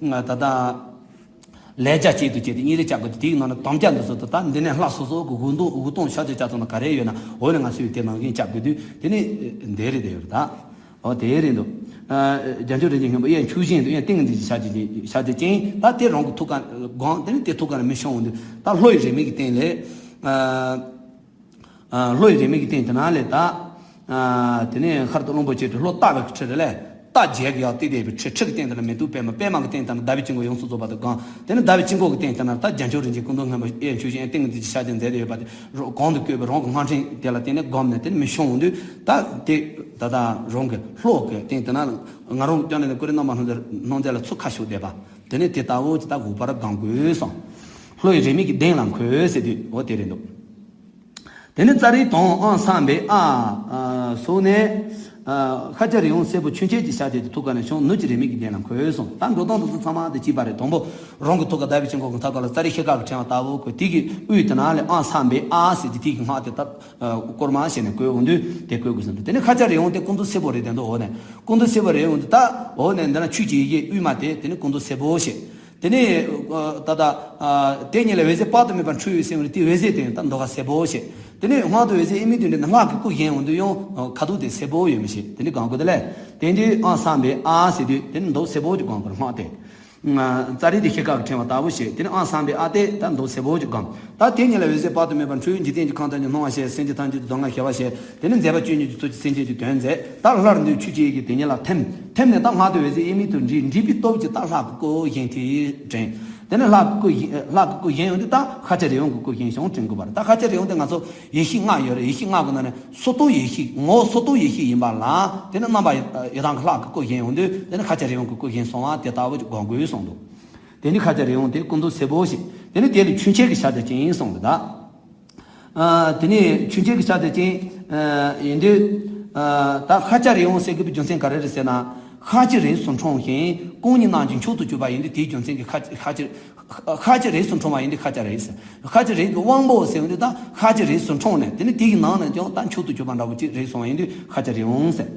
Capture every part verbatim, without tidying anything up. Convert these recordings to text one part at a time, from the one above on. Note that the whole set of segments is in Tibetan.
ད་ལྟ་ལས་བྱ་ཆེད་དུ་བྱས་ཏེ་གཉིས་རེ་བྱ་དགོས་ཏེ། དེའི་ནང་ནས་དམ་བཅའ་འདི་ཚོ་ད་ལྟ་འདི་ནས་ལྷ་སོ་སོ་གི་འུ་སྟོང་འུ་སྟོང་ཤ་ཚ་ཆ་ཚང་ན་ག་རེ་ཡོད་ན། འོ་ནས་ང་ཚོས་དེ་ནང་བཞིན་བྱ་དགོས་དུས་དེ་ནི་འདི་རེད་དེ་ཡོད་རེད་ད། འོ་དེ་རེད་འདུག་རྒྱལ་མཆོག་རིན་ཆེན་མཁན་པོ་གཡས་འཁྱུག་བཞིན་དུ་གཡོན་ཏིང་ངེ་འཛིན་གྱི་ཕྱག་རྒྱ་ཅན། ཕྱག་རྒྱ་ཅན་ད་དེ་རང་གི་ཐུགས་ཀ་སྒོམ། དེ་ནི་དེ་ཐུགས་ཀ་ནས་མི་ཤོང་འོང་དུས་ད་ལྷོ་ཡི་རིས་མེད་ཀྱི་སྟེང་ལས། ལྷོ་ཡི་རིས་མེད་ཀྱི་སྟེང་དེ་ན་ལས་ད། དེ་ནས་ཤར་དུ་རླུང་པོ་ཆེ་དེ་ལྷོ་ལྟ་བའི་ཁྲི་རེད་ལས། རྟ་བརྒྱད་ཀྱི་ཡང་ཏི་ཏི་བའི་ཁྲི། ཁྲི་གི་སྟེང་དེ་ན་མེ་ཏོག་པད་མ། པད་མ་གི་སྟེང་དེ་ན་ཟླ་བའི་དཀྱིལ་འཁོར་ཡོངས་སུ་རྫོགས་པ་དེ་སྒོམ། དེ་ནས་ཟླ་བའི་དཀྱིལ་འཁོར་གྱི་སྟེང་དེ་ན་ད་རྒྱལ་མཆོག་རིན་ཆེན་སྐུ་མདོག་སྔོན་པོ་གཡས་འཁྱུག་བཞིན་ཏིང་ངེ་འཛིན་གྱི་ཕྱག་རྒྱ་མཛད་དེ་ཡོད་པ་དེ་གོང་དུ་བཀོད་པའི་རང་གི་སྔགས་ཕྲེང་དེ་ལ་བརྟེན་ནས་སྒོམ་ནས་དེ་ནི་མི་ཤོང་འོང་དུས་ད་དེ་ད་ལྟ་རང་གི་ལྷོ་གི་སྟེང་དེ་ན་ང་རང་གི་སྐྱོན་ནས་ཀུ་རེ་རྣམ་པར་སྣང་མཛད་ལ་ཚུར་ཁ་ཤོག་བསྡད་པ། དེ་ནས་དེ་ལྟ་བུ་ཅིག་ད་འུག་པར་སྒོམ་དགོས་སོང་། ལྷོ་ཡི་རིས་མེད་ཀྱི་གདན་ལ་འཁོད་ཟེར་དུས་འོ་དེ་རེད་འདུག་དེ་ནས་ཙཱ་རི་དང་ཨང་སངས་པས་ཨ་སོགས་ནས། ཤཱཀྱ་རི་བོང་སེར་པོ་ཆུན་ཆེན་གྱི་ཕྱག་རྒྱ་དེ་ཐུགས་ཀ་ནས་ཤོང་། ནུབ་ཀྱི་རིས་མེད་ཀྱི་གདན་ལ་འཁོད་སོང་། ད་འགྲོ་སྟངས་དེ་ཚོ་ཚང་མ་དེ་གཅིག་པ་རེད། དང་པོ་རང་གི་ཐུགས་ཀ་ཟླ་བའི་དཀྱིལ་འཁོར་གྱི་མཐའ་སྐོར་ལ་ཙཱ་རི་ཤེལ་དཀར་གྱི་ཕྲེང་བ་ལྟ་བུ་བཀོད། དེ་གི་དབུས་དེ་ན་ལས་ཨང་སངས་པས་ཨ་ཟེར་གྱི་དེ་གི་སྔགས་དེ་ད་བསྐོར་མ་བྱས་ནས་བཀོད་འོང་དུས་དེ་བཀོད་དགོས་ཟེར་འདུག་དེ་ནས་ཤཱཀྱ་རི་བོང་དེ་སྐུ་མདོག་སེར་པོ་རེད་དེ་འདུག་འོ་ནས་སྐུ་མདོག་སེར་པོ་རེད་འོང་དུས་ད་འོ་ནས་འདི་ན་ཆོས་ཀྱི་ཡི་གེ་དབུས་མ་དེ་དེ་ནི་སྐུ་མདོག་སེར་པོ་ཞེས། དེ་ནས་ད་ལྟ་དེ་ཉིད་ལ་འོད་ཟེར་དཔག་ཏུ་མེད་པ་འཕྲོས་ཡོད་ཟེར་བ་ནི་དེའི་འོད་ཟེར་དེ་ཡང་ད་མདོག་ཁ་སེར་པོ་ཞེས། དེ་ནས་སྔགས་དང་འོད་ཟེར་དབྱེར་མེད་དུ་འདྲེས་ནས་སྔགས་ཀྱི་སྐུ་བཞེངས་འོང་དུས་ཡང་ཁ་དོག་དེ་སེར་པོ་ཡོད་མི་ཞེས་དེ་འདྲའི་སྒོམ་དགོས་དེ་ལས། དེ་འདྲའི་ཨང་སངས་པས་ཨ་ཟེར་དུས་དེ་ནི་མདོག་སེར་པོ་ཅིག་སྒོམ་དགོས་སྔགས་དེ། ཙཱ་རི་དེ་ཤེལ་དཀར་གྱི་ཕྲེང་བ་ལྟ་བུ་ཞེས། དེ་ནི་ཨང་སངས་པས་ཨ་དེ་ད་མདོག་སེར་པོ་ཅིག་སྒོམ། ད་དེ་ཉིད་ལ་འོད་ཟེར་དཔག་ཏུ་མེད་པ་འཕྲོས། འཇིག་རྟེན་གྱི་ཁམས་ཐམས་ཅད་སྣང་བ་ཞེས། སེམས་ཅན་ཐམས་ཅད་ཀྱི་སྡུག་བསྔལ་སྐྱེ་བ་ཞེས། དེ་ནི་མཛད་པ་བཅུ་གཉིས་ཀྱི་ཚུལ་གྱིས་སེམས་ཅན་གྱི་དོན་མཛད། ད་སླར་འདུས་ཆོས་ཀྱི་ཡི་གེ་དེ་ཉིད་ལ་ཐིམ། ཐིམ་ནས་ད་སྔགས་དང་འོད་ཟེར་དབྱེར་མེད་དུ་འདྲེས། འདྲེས་པའི་སྟོབས་ཀྱིས་ད་ལྷ་གི་སྐུ་བཞེངས་ཏེ་དྲན། དེ་ནས་ལྷ་གི་སྐུ་བཞེངས་ལྷ་གི་སྐུ་བཞེངས་ཡོང་དུས་ད་ཤཱཀྱ་རི་བོང་གི་སྐུ་བཞེངས་བྱུང་དྲན་དགོས་པ་རེད། ད་ཤཱཀྱ་རི་བོང་དེ་ང་ཚོ་ཡེ་ཤེས་ལྔ་ཡོད་རེད། ཡེ་ཤེས་ལྔ་གི་ནང་ནས་སོ་སྟོང་ཡེ་ཤེས། ངོ་བོ་སོ་སྟོང་ཡེ་ཤེས་ཡིན་པ་ལ། དེ་ནི་རྣམ་པ་ཡི་དྭགས་ཀྱི་ལྷ་གི་སྐུ་བཞེངས་ཡོང་དུས་དེ་ནི་ཤཱཀྱ་རི་བོང་གི་སྐུ་བཞེངས་སོང་བ་དེ་ལྟ་བུ་ཅིག་སྒོམ་དགོས་གསུངས་འདུག་དེ་ནི་ཤཱཀྱ་རི་བོང་དེ་སྐུ་མདོག་སེར་པོ་ཞེས། དེ་ནི་དེ་ལས་ཆུན་ཆེན་གྱི་ཕྱག་རྒྱ་ཅན་གསུངས་འདུག་ད། དེ་ནས་ཆུན་ཆེན་གྱི་ཕྱག་རྒྱ་ཅན་ཡིན་དུས། ད་ཤཱཀྱ་རི་བོང་ཟེར་དགོས་པའི་རྒྱུ་མཚན་ག་རེ་རེད་ཟེར་ན། ཤཱཀྱའི་རིགས་སུ་འཁྲུངས་ཤིང་སྐུ་གཉིས་སྣང་གི་མཆོག་ཏུ་གྱུར་པ་ཡིན་དུས་དེའི་རྒྱུ་མཚན་གྱིས་ཤཱཀྱ་ཤཱཀྱ་ཤཱཀྱའི་རིགས་སུ་འཁྲུངས་པ་ཡིན་དུས་ཤཱཀྱ་རིགས་ཟེར། ཤཱཀྱའི་རིགས་ཀྱི་དབང་པོ་ཟེར་བ་འདི་ད་ཤཱཀྱའི་རིགས་སུ་འཁྲུངས་ནས་དེ་ནི་དེ་ཡི་ནང་ནས་ཀྱང་ད་མཆོག་ཏུ་གྱུར་པ་འདྲ་བོ་ཅིག་རེད་སོང་བ་ཡིན་དུས་ཤཱཀྱ་རི་བོང་ཟེར།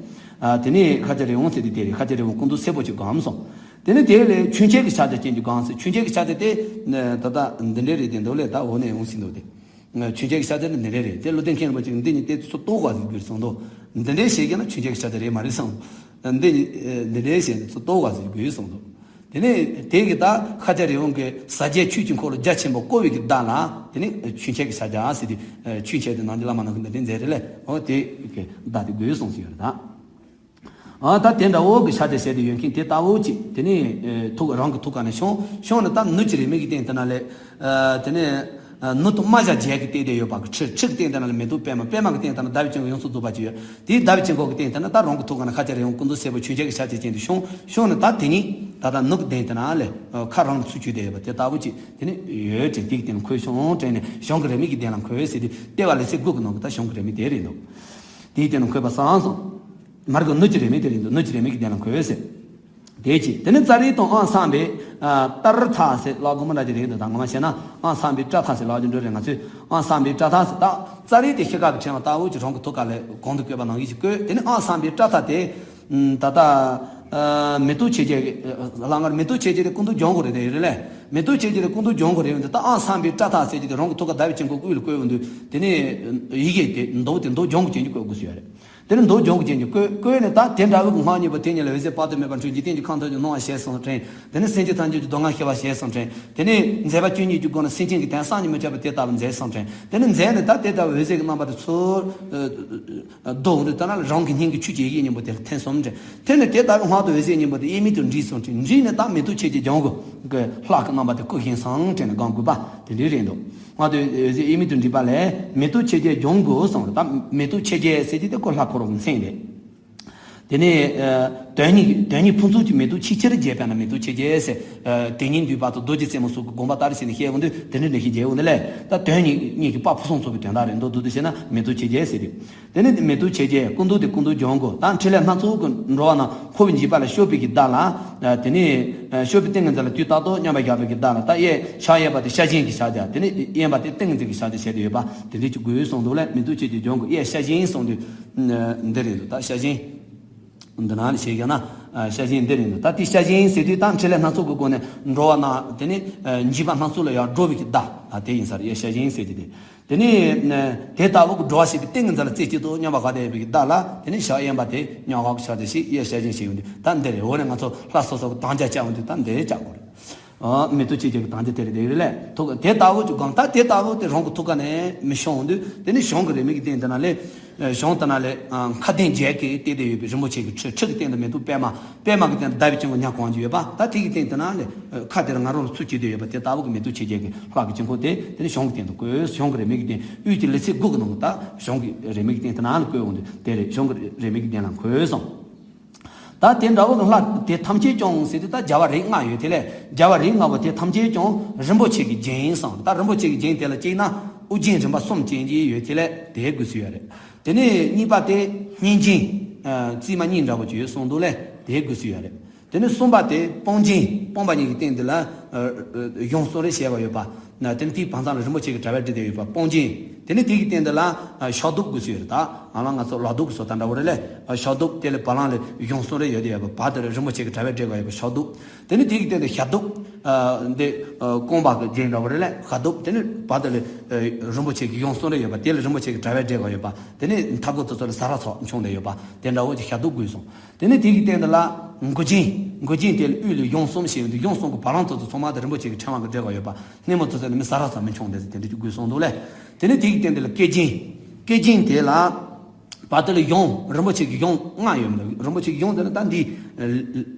དེ་ནས་ཤཱཀྱ་རི་བོང་ཟེར་དུས་དེ་རེད། ཤཱཀྱ་རི་བོང་སྐུ་མདོག་སེར་པོ་ཅིག་སྒོམ་སོང་། དེ་ནས་དེ་ལས་ཆུན་ཆེན་གྱི་ཕྱག་རྒྱ་ཅན་གྱི་སྒོམ་ཟེར། ཆུན་ཆེན་གྱི་ཕྱག་རྒྱ་དེ་ད་ལྟ་འདི་འདྲས་རེད་དེ་འདུག་ལས་ད་འོ་ནས་ཡོང་ཟིན་འདུག་དེ། ཆོས་ཅན་གྱི་ཤ་ཚ་ནི་འདི་འདྲས་རེད། དེ་བློ་ལྡན་མཁན་རིན་པོ་ཆེ་གིས་འདི་གཉིས་དེ་ཚོ་རྟོགས་དགོས་ཟེར་གྱི་རེད་གསུངས་འདུག་འདི་འདྲས་བཤད་ཀྱི་ན་ཆོས་ཅན་གྱི་ཤ་ཚ་རེད་མ་རེད་གསུངས། འདི་གཉིས་འདི་འདྲས་བཤད་ནས་ཚོ་རྟོགས་དགོས་ཟེར་གྱི་རེད་གསུངས་འདུག་དེ་ནས་དེ་གི་ད་ཤཱཀྱ་རི་བོང་གི་ཟ་བྱེད་ཆོས་ཀྱི་འཁོར་ལོ་རྒྱ་ཆེན་པོ་བསྐོར་བའི་གི་བརྡ་ལ་དེ་ནི་ཆོས་ཅན་གྱི་ཤ་ཚ་ཟེར་ཏེ་ཆོས་ཅན་དེ་ནང་གི་བླ་མ་ནང་གི་འདི་འདྲས་མཛད་རེད་ལས། འོ་དེ་གི་བརྡ་དེ་དགོས་གསུངས་ཟེར་ཡོད་རེད་ད། ཨ་ད་དེ་འདྲ་བོ་གི་ཤ་ཚ་བྱས་ཏེ་ཡོད་མཁན་དེ་ལྟ་བུ་ཅིག་དེ་ནས་ཐུགས་རང་གི་ཐུགས་ཀ་ནས་ཤོང་ཤོང་ནས་ད་ནུབ་ཀྱི་རིས་མེད་ཀྱི་སྟེང་དེ་ན་ལས། དེ་ནས་ནུབ་ཏུ་རྨ་བྱ་བརྒྱད་ཀྱིས་བཏེགས་ཏེ་ཡོད་པ་གི་ཁྲི། ཁྲི་གི་སྟེང་དེ་ན་ལས་མེ་ཏོག་པད་མ། པད་མ་གི་སྟེང་དེ་ན་ཟླ་བའི་དཀྱིལ་འཁོར་ཡོངས་སུ་རྫོགས་པ་ཅིག་ཡོད། དེའི་ཟླ་བའི་དཀྱིལ་འཁོར་གྱི་སྟེང་དེ་ན་ད་རང་གི་ཐུགས་ཀ་ནས་ཤཱཀྱ་རི་བོང་སྐུ་མདོག་སེར་པོ་ཆོས་ཅན་གྱི་ཤ་ཚ་ཅན་དེ་ཤོང་ཤོང་ནས་ད་དེ་ཉིད་ད་ལྟ་ནུབ་ཀྱི་སྟེང་དེ་ན་ལས་ཁ་རང་ལ་ཚུར་འཁྱུད་དེ་ཡོད་པ་དེ་ལྟ་བུ་ཅིག་དེ་ནས་ཡོད་ཅིག་དེ་གི་སྟེང་ཁོད་ཤོང་དྲན་ནས་གཞུང་གི་རིས་མེད་ཀྱི་གདན་ལ་འཁོད་ཟེར་དུས་ལྟེ་བ་ལས་ཚེ་དགུ་གི་ནང་གི་ད་གཞུང་གི་རིས་མེད་དེ་རེད་འདུག་དེའི་སྟེང་ལ་འཁོད་པ་སངས་སོང་། མར་གི་ནུབ་ཀྱི་རིས་མེད་དེ་རེད་འདུག་ནུབ་ཀྱི་རིས་མེད་ཀྱི་གདན་ལ་འཁོད་ཟེར། དེ་ཅི། དེ་ནས་ཙཱ་རི་དང་ཨང་སངས་པས་ཏར་ཐ་ཟེར་ལབ་དགོས་མ་འདྲ་ཅིག་རེད་འདུག་ད་ངོ་མ་བཤད་ན་ཨང་སངས་པས་ཏྲ་ཐ་ཟེར་ལབ་ཀྱི་འགྲོ་རེད། ང་ཚོས་ཨང་སངས་པས་ཏྲ་ཐ་ཟེར་ད་ཙཱ་རི་དེ་ཤེལ་དཀར་གྱི་ཕྲེང་བ་ལྟ་བུ་ཅིག་རང་གི་ཐུགས་ཀ་ལ་གོང་དུ་བཀོད་པ་ནང་བཞིན་ཅིག་བཀོད། དེ་ནས་ཨང་སངས་པས་ཏྲ་ཐ་དེ་ད་ལྟ་མེ་ཏོག་ཆེ་ཆེ་ལྷག་དཀར་མེ་ཏོག་ཆེ་ཆེ་དེ་སྐུ་མདོག་ལྗང་གུ་རེད་དེ་ཡོད་རེད་ལས། མེ་ཏོག་ཆེ་ཆེ་དེ་སྐུ་མདོག་ལྗང་གུ་རེད་འདུག་ད་ཨང་སངས་པས་ཏྲ་ཐ་ཟེར་གྱི་དེ་རང་གི་ཐུགས་ཀ་ཟླ་བའི་དཀྱིལ་འཁོར་དབུས་ལ་བཀོད་འོང་དུས་དེ་ནས་ཡི་གེ་དེ་མདོག་དེ་མདོག་ལྗང་གུ་ཅན་གྱི་བཀོད་དགོས་སུ་ཡོད་རེད། དེ་ནི་མདོག་ལྗང་གུ་ཅན་གྱི་བཀོད། བཀོད་ནས་ད་དེ་འདྲ་བའི་སྔགས་སྙན་པོ་དེ་ཉིད་ལ་འོད་ཟེར་དཔག་ཏུ་མེད་པ་འཕྲོས། འཇིག་རྟེན་གྱི་ཁམས་ཐམས་ཅད་སྣང་བ་ཞེས་སོགས་དྲན། དེ་ནི་སེམས་ཅན་ཐམས་ཅད་ཀྱི་སྡུག་བསྔལ་སྐྱེ་བ་ཞེས་སོགས་དྲན། དེ་ནི་མཛད་པ་བཅུ་གཉིས་ཀྱི་སྒོ་ནས་སེམས་ཅན་གྱི་དོན་བསམ་གྱིས་མི་ཁྱབ་པ་དེ་ལྟ་བུ་མཛད་སོགས་དྲན། དེ་ནི་མཛད་ནས་ད་དེ་ལྟ་བུ་འོད་ཟེར་གྱི་རྣམ་པ་དེ་ཚུར་བཟློག་འོང་དུས་ད་ན་རང་གི་སྙིང་གི་ཆོས་ཀྱི་ཡི་གེ་སྙིང་པོ་དེ་ལ་ཐིམ་སོང་དྲན། དེ་ནི་དེ་ལྟ་བུ་སྔགས་དང་འོད་ཟེར་སྙིང་པོ་དེ་དབྱེར་མེད་དུ་འདྲེས་སོང་དྲན། འདྲེས་ནས་ད་མེ་ཏོག་ཆེ་ཆེ་ལྗང་གུ་གི་ལྷག་གི་རྣམ་པ་དེ་སྐུ་བཞེངས་སོང་དྲན་ནས་སྒོམ་དགོས་པ་དེ་འདྲ་རེད་འདུག་སྔགས་དང་འོད་ཟེར་དབྱེར་མེད་དུ་འདྲེས་པ་ལས་མེ་ཏོག་ཆེ་ཆེ་ལྗང་གུ་གསུངས་རེད། ད་མེ་ཏོག་ཆེ་ཆེ་ཟེར་གྱི་དེ་ཁོ་ལྷ་འཁོར་གྱི་མཚན་རེད། དེ་ནས་དོན་གཉིས་དོན་གཉིས་ཕུན་སུམ་ཚོགས་མེ་ཏོག་ཆེས་ཆེར་རྒྱས་པས་ན་མེ་ཏོག་ཆེ་ཆེ་ཟེར། དེ་ཉིད་འདུས་པ་དང་རྡོ་རྗེ་རྩེ་མོ་སོགས་ཀྱི་དགོངས་པ་ལྟར་བྱས་ནས་བཤད་འོང་དུས་དེ་འདྲ་འདྲ་ཞིག་རྒྱས་འོང་དེ་ལས་ད་དོན་གཉིས་གཉིས་ཀྱི་དཔལ་ཕུན་སུམ་ཚོགས་པའི་དོན་དག་རེད་འདུག་འདུག་དེ་བྱས་ན་མེ་ཏོག་ཆེ་ཆེ་ཟེར་རེད། དེ་ནས་མེ་ཏོག་ཆེ་ཆེ་སྐུ་མདོག་དེ་སྐུ་མདོག་ལྗང་གུ་དང་འཕྲིན་ལས་སྣ་ཚོགས་ཀྱི་འགྲོ་བ་རྣམས་འཁོར་བའི་འཇིགས་པ་ལས་སྐྱོབ་པའི་གི་བརྡ་ལ། དེ་ནས་སྐྱོབ་པའི་ཏིང་ངེ་འཛིན་ལ་དུས་རྟག་ཏུ་མཉམ་པར་བཞག་པའི་གི་བརྡ་ལ་ད་གཡས་ཕྱག་གཡས་པ་དེ་ཤ་ཆེན་གྱི་ཕྱག་རྒྱ། དེ་ནས་གཡོན་པ་དེ་ཏིང་ངེ་འཛིན་གྱི་ཕྱག་རྒྱ་བྱས་ཏེ་ཡོད་པ་དེ་འདྲ་ཅིག་དགོས་གསུངས་འདུག་ལས། མེ་ཏོག་ཆེ་ཆེ་ལྗང་གུ་གཡས་ཤ་ཆེན་གསུངས་དུས་འདི་རེད་འདུག་ད་ཤ་ཆེན་འདི་ནང་ལ་བཤད་ཀྱང་ན་ ཨ། ཤ་ཞེན་འདི་རེད་འདུག་ད་དེ་ཤ་ཞེན་ཟེར་དུས་ད་འཕྲིན་ལས་སྣ་ཚོགས་ཀྱི་སྒོ་ནས་འགྲོ་བ་ན་དེ་ནི་ཨ་འཇིགས་པ་སྣ་ཚོགས་ལ་ཡང་སྒྲོལ་བའི་གི་བརྡ། ཨ། དེ་ཡིན་ས་རེད། ཡ། ཤ་ཞེན་ཟེར་གྱི་དེ། དེ་ནི་ཨ་དེ་ལྟ་བུ་གི་འགྲོ་བ་ཞེས་པའི་རྟེན་གྱི་མཛད་ལ་རྩེ་གཅིག་ཏུ་སྙོམས་པར་བཞག་སྟེ་ཡོད་པའི་གི་བརྡ་ལ་དེ་ནི་ཞག་གཡས་པ་དེ་སྙོམས་འཇུག་གི་ཕྱག་རྒྱ་ཞེས། ཡ། ཤ་ཞེན་ཞེས་ཡོང་དུས་ད་འདི་རེད། འོ་ན་ང་ཚོ་ལྷ་སོ་སོ་གི་དམ་བཅའ་བཅའ་འོང་དུས་ད་འདི་རེད་བཅའ་དགོས་རེད། ཨ། མེ་ཏོག་ཅན་གྱི་དམ་བཅའ་དེ་རེད། དེ་ལས་ཐུགས་དེ་ལྟ་བུ་གི་སྒོམ་ད་དེ་ལྟ་བུ་དེ་རང་གི་ཐུགས་ཀ་ནས་མི་ཤོང་དུས་དེ་ནི་གཞུང་གི་རེ་མིག་གི་སྟེང་དེ་ན་ལས། གཞུང་དེ་ན་ལས་མཁའ་ལྡིང་བརྒྱད་ཀྱིས་བཏེགས་ཏེ་ཡོད་པའི་རིན་པོ་ཆེ་གི་ཁྲི། ཁྲི་གི་སྟེང་དུ་མེ་ཏོག་པདྨ། པདྨ་གི་སྟེང་དུ་ཟླ་བའི་དཀྱིལ་འཁོར་ཉ་གང་ཅིག་ཡོད་པ། ད་དེ་གི་སྟེང་དེ་ན་ལས་ཁ་དེར་ང་རང་ལ་ཚུར་བྱེད་དུ་ཡོད་པ་དེ་ལྟ་བུ་གི་མེ་ཏོག་ཆེ་བརྒྱད་ཀྱི་ལྷ་གི་དཀྱིལ་འཁོར་དེ་དེ་ནི་གཞུང་གི་སྟེང་དུ་བཀོད། གཞུང་གི་རེ་མིག་གི་སྟེང་དབུས་ཀྱི་ལི་ཚེ་དགུ་གི་ནང་དུ་ད་གཞུང་གི་རེ་མིག་གི་སྟེང་དེ་ན་ལ་བཀོད་འོང་དུས་དེ་རེད། གཞུང་གི་རེ་མིག་གི་སྟེང་ལ་འཁོད་སོང་། ད་དེ་འདྲ་བོ་གི་ལྷ་དེ་ཐམས་ཅད་ཀྱང་ཟེར་དུས་ད་རྒྱལ་བ་རིགས་ལྔ་ཡོད། དེ་ལས་རྒྱལ་བ་རིགས་ལྔ་པོ་དེ་ཐམས་ཅད་ཀྱང་རིན་པོ་ཆེ་གི་རྒྱན་ཡིན་གསུངས། ད་རིན་པོ་ཆེ་གི་རྒྱན་དེ་ལ་གཅིག་ན་དབུ་རྒྱན་རིམ་པ་གསུམ་ཅན་གྱི་ཡོད། དེ་ལས་དེ་དགོས་སུ་ཡོད་རེད། དེ་ནས་གཉིས་པ་དེ་སྙིང་རྒྱན། ཨ། རྩིབས་མ་གཉིས་འདྲ་བོ་ཅིག་ཡོད་གསུངས་འདུག་ལས་དེ་དགོས་སུ་ཡོད་རེད། དེ་ནས་གསུམ་པ་དེ་དཔུང་རྒྱན། དཔུང་པ་གཉིས་ཀྱི་སྟེང་དེ་ལ་ཨ་ཨ་གཞུང་གསུང་རེ་བྱས་པ་ཡོད་པ། ན་དེ་ནས་དེའི་བང་མཛོད་ལ་རིན་པོ་ཆེ་གི་དྲ་བས་བྲིས་ཏེ་ཡོད་པ་དཔུང་རྒྱན། དེ་ནས་དེ་གི་སྟེང་དེ་ལ་ཨ་ཕྱག་གདུབ་དགོས་སུ་ཡོད་རེད། ད་ང་ལ་ང་ཚོ་ལག་གདུབ་ཀྱི་བཟོ་ལྟ་འདྲ་བོ་རེད་ལས། ཨ་ཕྱག་གདུབ་དེ་ལས་བ་ལང་ལ་གཞུང་གསུང་རེ་ཡོད་དེ་ཡོད་པ། བ་དེ་ལ་རིན་པོ་ཆེ་གི་དྲ་བས་བྲིས་པ་ཡོད་པ་ཕྱག་གདུབ། དེ་ནས་དེ་གི་སྟེང་དུ་ཞབས་གདུབ། ཨ་འདི་ཨ་རྐང་པ་གི་རྒྱན་འདྲ་བོ་རེད་ལས། ཞབས་གདུབ། དེ་ནས་བ་དེ་ལ་ཨ་རིན་པོ་ཆེ་གི་གཞུང་གསུང་རེ་ཡོད་པ། དེ་ལ་རིན་པོ་ཆེ་གི་དྲ་བས་བྲིས་པ་ཡོད་པ། དེ་ནས་མཐའ་སྐོར་དེ་ཚོ་ལ་ཟ་ར་ཚོགས་མཆོངས་ཏེ་ཡོད་པ། དེ་འདྲ་བོ་ཅིག་ཞབས་གདུབ་དགོས་གསུངས། དེ་ནས་དེ་གི་སྟེང་དུ་ལ་མགུལ་རྒྱན། མགུལ་རྒྱན་དེ་ལ་དབུས་ལ་གཞུང་གསུམ་ཞེས་ཡོད་འདུག་གཞུང་གསུམ་གྱི་བ་ལང་དེ་ཚོ་ཚང་མ་དེ་རིན་པོ་ཆེ་གི་ཕྲེང་བ་གིས་སྦྲེལ་བ་ཡོད་པ། སྣེ་མོ་དེ་ཚོ་ནི་མི་ཟ་ར་ཚོགས་མི་མཆོངས་ཏེ་དེ་འདྲ་ཅིག་དགོས་གསུངས་འདུག་ལས། དེ་ནས་དེ་གི་སྟེང་དུ་ལ་སྐེ་རྒྱན། སྐེ་རྒྱན་དེ་ལ་བ་དེ་ལ་གཞུང་རིན་པོ་ཆེ་གི་གཞུང་ལྔ་ཡོད་མི་འདུག་རིན་པོ་ཆེ་གི་གཞུང་དེ་ལ་ད་འདི་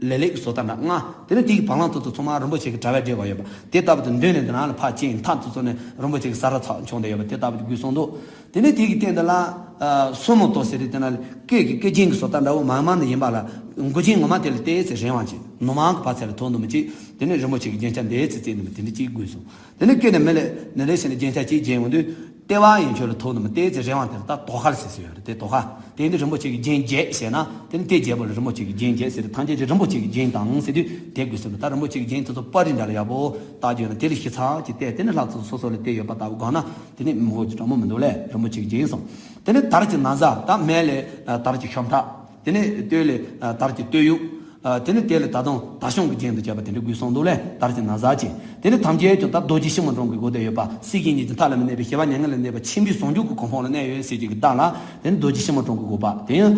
ལེ་ལེ་གི་བཟོ་ལྟ་འདྲ་ལྔ། དེ་ནས་དེ་གི་བ་ལང་དེ་ཚོ་ཚང་མ་རིན་པོ་ཆེ་གི་དྲ་བས་སྦྲེལ་བ་ཡོད་པ། དེ་ལྟ་བུ་དེ་མདུན་ནས་དེ་ན་ལ་ཕར་ཕྱིན། མཐའ་དེ་ཚོ་ནས་རིན་པོ་ཆེ་གི་ཟ་ར་ཚོགས་མཆོངས་ཏེ་ཡོད་པ། དེ་ལྟ་བུ་དགོས་གསུངས་འདུག་དེ་ནས་དེ་གི་སྟེང་དེ་ལ་ཨ་སོར་མོ་ཏོག་ཟེར་དེ་དེ་ན་ལ་སྐེ་གི་སྐེ་རྒྱན་གྱི་བཟོ་ལྟ་འདྲ་བོ་མང་མང་ནི་ཡིན་པ་ལ། མགུལ་རྒྱན་ངོ་མ་དེ་ལ་ཏོག་ཙམ་རིང་བ་ཅིག་ནུ་མ་གི་བར་ཚད་ལ་ཐོགས་འདུག་མི་ཅིག་དེ་ནས་རིན་པོ་ཆེ་གི་རྒྱན་ཆ་འདི་ཙི་ཙི་འདུག་མི་དེ་འདྲ་ཅིག་དགོས་གསུངས། དེ་ནས་སྐེ་ནས་མི་ལ་ནི་རེ་བྱས་ནས་རྒྱན་ཆ་ཅིག་རྒྱན་འོང་དུས་ལྟེ་བ་ཡན་ཆོད་ལ་ཐོགས་འདུག་མི་ཏོག་ཙམ་རིང་བ་དེ་ལ་ད་དོ་ཤལ་ཟེར་ཟེར་ཡོད་རེད། དེ་དོ་ཤལ། དེ་ཡིན་དུས་རིན་པོ་ཆེ་གི་རྒྱན་བརྒྱད་ཟེར་ན་དེ་ནི་དེ་བརྒྱད་པོ་ལ་རིན་པོ་ཆེ་གི་རྒྱན་བརྒྱད་ཟེར་ཏེ་ཐམས་ཅད་ཀྱི་རིན་པོ་ཆེ་གི་རྒྱན་དང་ཟེར་དུས་དེ་དགོས་ཟེར་འདུག་ད་རིན་པོ་ཆེ་གི་རྒྱན་དེ་ཚོ་པར་རིས་འདྲ་ལ་ཡག་པོ་བཏགས་རྒྱུ་ན་དེ་ལ་ཞིབ་ཚགས་ཀྱིས་བལྟས། དེ་ནི་ལྷ་ཚོགས་སོ་སོ་ལ་བལྟས་ཡོད་པ་ལྟ་བུ་གང་ན་དེ་ནི་མི་འོ་ཅི་གྲང་མོ་མི་འདུག་ལས་རིན་པོ་ཆེ་གི་རྒྱན་སོང་། དེ་ནི་དར་གྱི་ན་བཟའ། ད་སྨད་ལས་དར་གྱི་ཤམ་ཐབས། དེ་ནས་སྟོད་ལས་དར་གྱི་སྟོད་གཡོགས། དེ་ནས་དེ་ལས་ད་དུང་དར་ཤོང་གི་རྒྱན་དུ་བྱས་པ་དེ་འདྲ་དགོས་གསུངས་འདུག་ལས་དར་གྱི་ན་བཟའ་ཅན། དེ་ནས་ཐམས་ཅད་ཀྱང་ད་རྡོ་རྗེ་ཕྱི་མོ་འབྲོང་གི་སྒོ་དེ་ཡོད་པ། སྲིད་ཞིའི་ཉེས་ཀྱི་མཐའ་ལ་མི་གནས་པའི་ཞི་བ་མྱ་ངན་ལས་འདས་པ་ཆེན་པོའི་ཟུང་འཇུག་གི་གོ་འཕང་ལ་གནས་ཡོད་ཟེར་གྱི་གི་བདག་ལ་དེ་ནས་རྡོ་རྗེ་ཕྱི་མོ་འབྲོང་གི་སྒོ་པ་དེ་ཡང་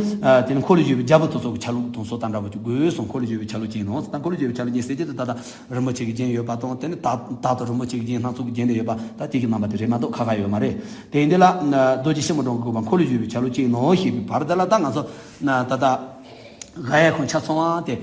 དེ་ནས་འཁོར་ལོས་སྒྱུར་བའི་རྒྱལ་པོ་དེ་ཚོ་གི་ཆ་ལུགས་དང་སོ་ད་འདྲ་བོ་ཅིག་དགོས་གསུངས། འཁོར་ལོས་སྒྱུར་བའི་ཆ་ལུགས་ཅན་ནོ། ད་འཁོར་ལོས་སྒྱུར་བའི་ཆ་ལུགས་ཅན་ཟེར་གྱི་དེ་ད་ལྟ་རིན་པོ་ཆེ་གི་རྒྱན་ཡོད་པ་དང་། དེ་ནས་དར་དར་དང་རིན་པོ་ཆེ་གི་རྒྱན་སྣ་ཚོགས་ཀྱི་རྒྱན་དེ་ཡོད་པ་ད་དེ་གི་རྣམ་པ་དེ་རེད་མ་གཏོགས་ཁ་ཁ་ཡོད་མ་རེད། དེ་ཡིན་དུས་ལ་རྡོ་རྗེ་ཕྱི་མོ་འབྲོང་གི་སྒོ་པ་འཁོར་ལོས་སྒྱུར་བའི་ཆ་ལུགས་ཅན་ནོ་ཞེས་པའི་བར་དེ་ལ་ད་ང་ཚོ་ད་ལྟ་ག་ཡ་ཁོང་ཆ་ཚང་བ་དེ་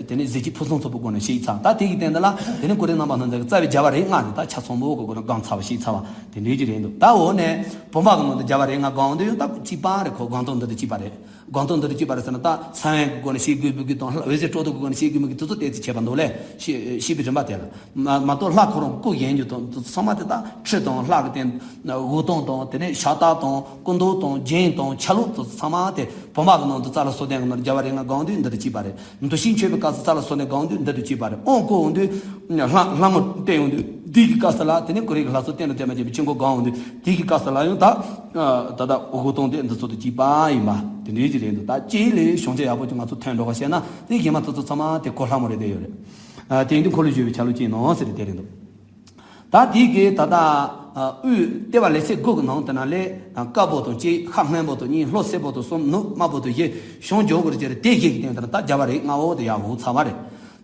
དེ་ནས་གཟི་བརྗིད་ཕུན་སུམ་ཚོགས་པའི་སྒོ་ནས་ཤེས་ཚར། ད་དེ་གི་སྟེང་དེ་ལ་དེ་ནས་ཀུ་རེ་རྣམ་པ་སྣ་ཚོགས་ཀྱི་རྩ་བའི་རྒྱལ་བ་རིགས་ལྔ་དེ་ད་ཆ་ཚང་པོ་གི་སྒོ་ནས་སྒང་ཚར་བ་ཤེས་ཚར་བ་དེ་འདྲའི་ཅིག་རེད་འདུག་ད་འོ་ནས་བུམ་པ་གི་ནང་དུ་རྒྱལ་བ་རིགས་ལྔ་སྒང་དུ་ཡང་ད་གཅིག་པ་རེད། ཁོ་སྒང་སྟེང་འདི་དང་གཅིག་པ་རེད། སྒང་སྟེང་འདི་དང་གཅིག་པ་རེད་ཟེར་ན་ད་ས་བོན་གྱི་སྒོ་ནས་ཤེས་དགོས་དགོས་ཀྱི་དང་འོད་ཟེར་སྤྲོ་བསྡུ་གི་སྒོ་ནས་ཤེས་དགོས་མི་གི་དེ་ཚོ་ཏོག་ཙམ་ཁྱད་པར་འདུག་ལས། ཤེས་ཤེས་པའི་རིམ་པ་དེ་ལ་མ་མ་གཏོགས་ལྷ་ཁོ་རང་སྐུ་བཞེངས་རྒྱུ་དང་དེ་ཚོ་ཚང་མ་དེ་དག་ཁྲི་དང་ལྷ་གི་རྟེན་འུ་སྟོང་དང་དེ་ནས་ཕྱག་རྟགས་དང་སྐུ་མདོག་དང་རྒྱན་དང་ཆ་ལུགས་དེ་ཚོ་ཚང་མ་དེ་བུམ་པ་གི་ནང་དུ་རྩ་ལ་སོ་ལྡན་གི་ནང་རྒྱལ་བ་རིགས་ལྔ་སྒང་དུ་འདི་དང་གཅིག་པ་རེད། འདུ་ཤེས་འཆོལ་བའི་སྐབས་སུ་རྩ་ལ་སོ་ལྡན་སྒང་དུ་འདི་དང་གཅིག་པ་རེད། དབང་བསྐུར་འོང་དུས་ལྷ་ལྷ་མོ་བསྟེན་འོང་དུས་འདི་གི་སྐབས་སུ་ལ་དེ་ནས་ཀུ་རེ་གི་ལྷ་ཚོགས་རྟེན་དུ་བསྟེན་པ་བྱས་པའི་དཀྱིལ་འཁོར་སྒང་འོང་དུས་དེ་གི་སྐབས་སུ་ལ་ཡང་ད་ད་ལྟ་འུ་སྟོང་དེ་འདི་ཚོ་དང་གཅིག་པ་ཡིན་པ་དེ་འདྲའི་ཅིག་རེད་འདུག་ད་གཅིག་ལས་བྱུང་ཆ་ཡག་པོ་ཅིག་ང་ཚོ་ཐོན་འགྲོ་བ་བཤད་ན་དེ་གཞན་མ་དེ་ཚོ་ཚང་མ་དེ་གོ་སླ་མོ་རེད་བསྡད་ཡོད་རེད། ཨ། དེ་ཡིན་དུས་འཁོར་ལོས་སྒྱུར་བའི་ཆ་ལུགས་ཅན་ནོ་ཟེར་ཏེ་དེ་རེད་འདུག་ད་དེ་གི་ད་ལྟ་ཨ་དབུས་ལྟེ་བ་ལེ་ཚན་དགུ་གི་ནང་དེ་ན་ལས་དཀར་པོ་དང་གཅིག་ཤ་སྔོན་པོ་དང་གཉིས། ལྷོ་སེར་པོ་དང་གསུམ། ནུབ་དམར་པོ་དང་བཞི། བྱང་འཇམ་དགུར་གྱུར་དེ་བཞི་གི་སྟེང་དེ་ན་ད་རྒྱལ་བ་རིགས་ལྔ་བོ་དེ་ཡར་འོང་ཚར་བ་རེད།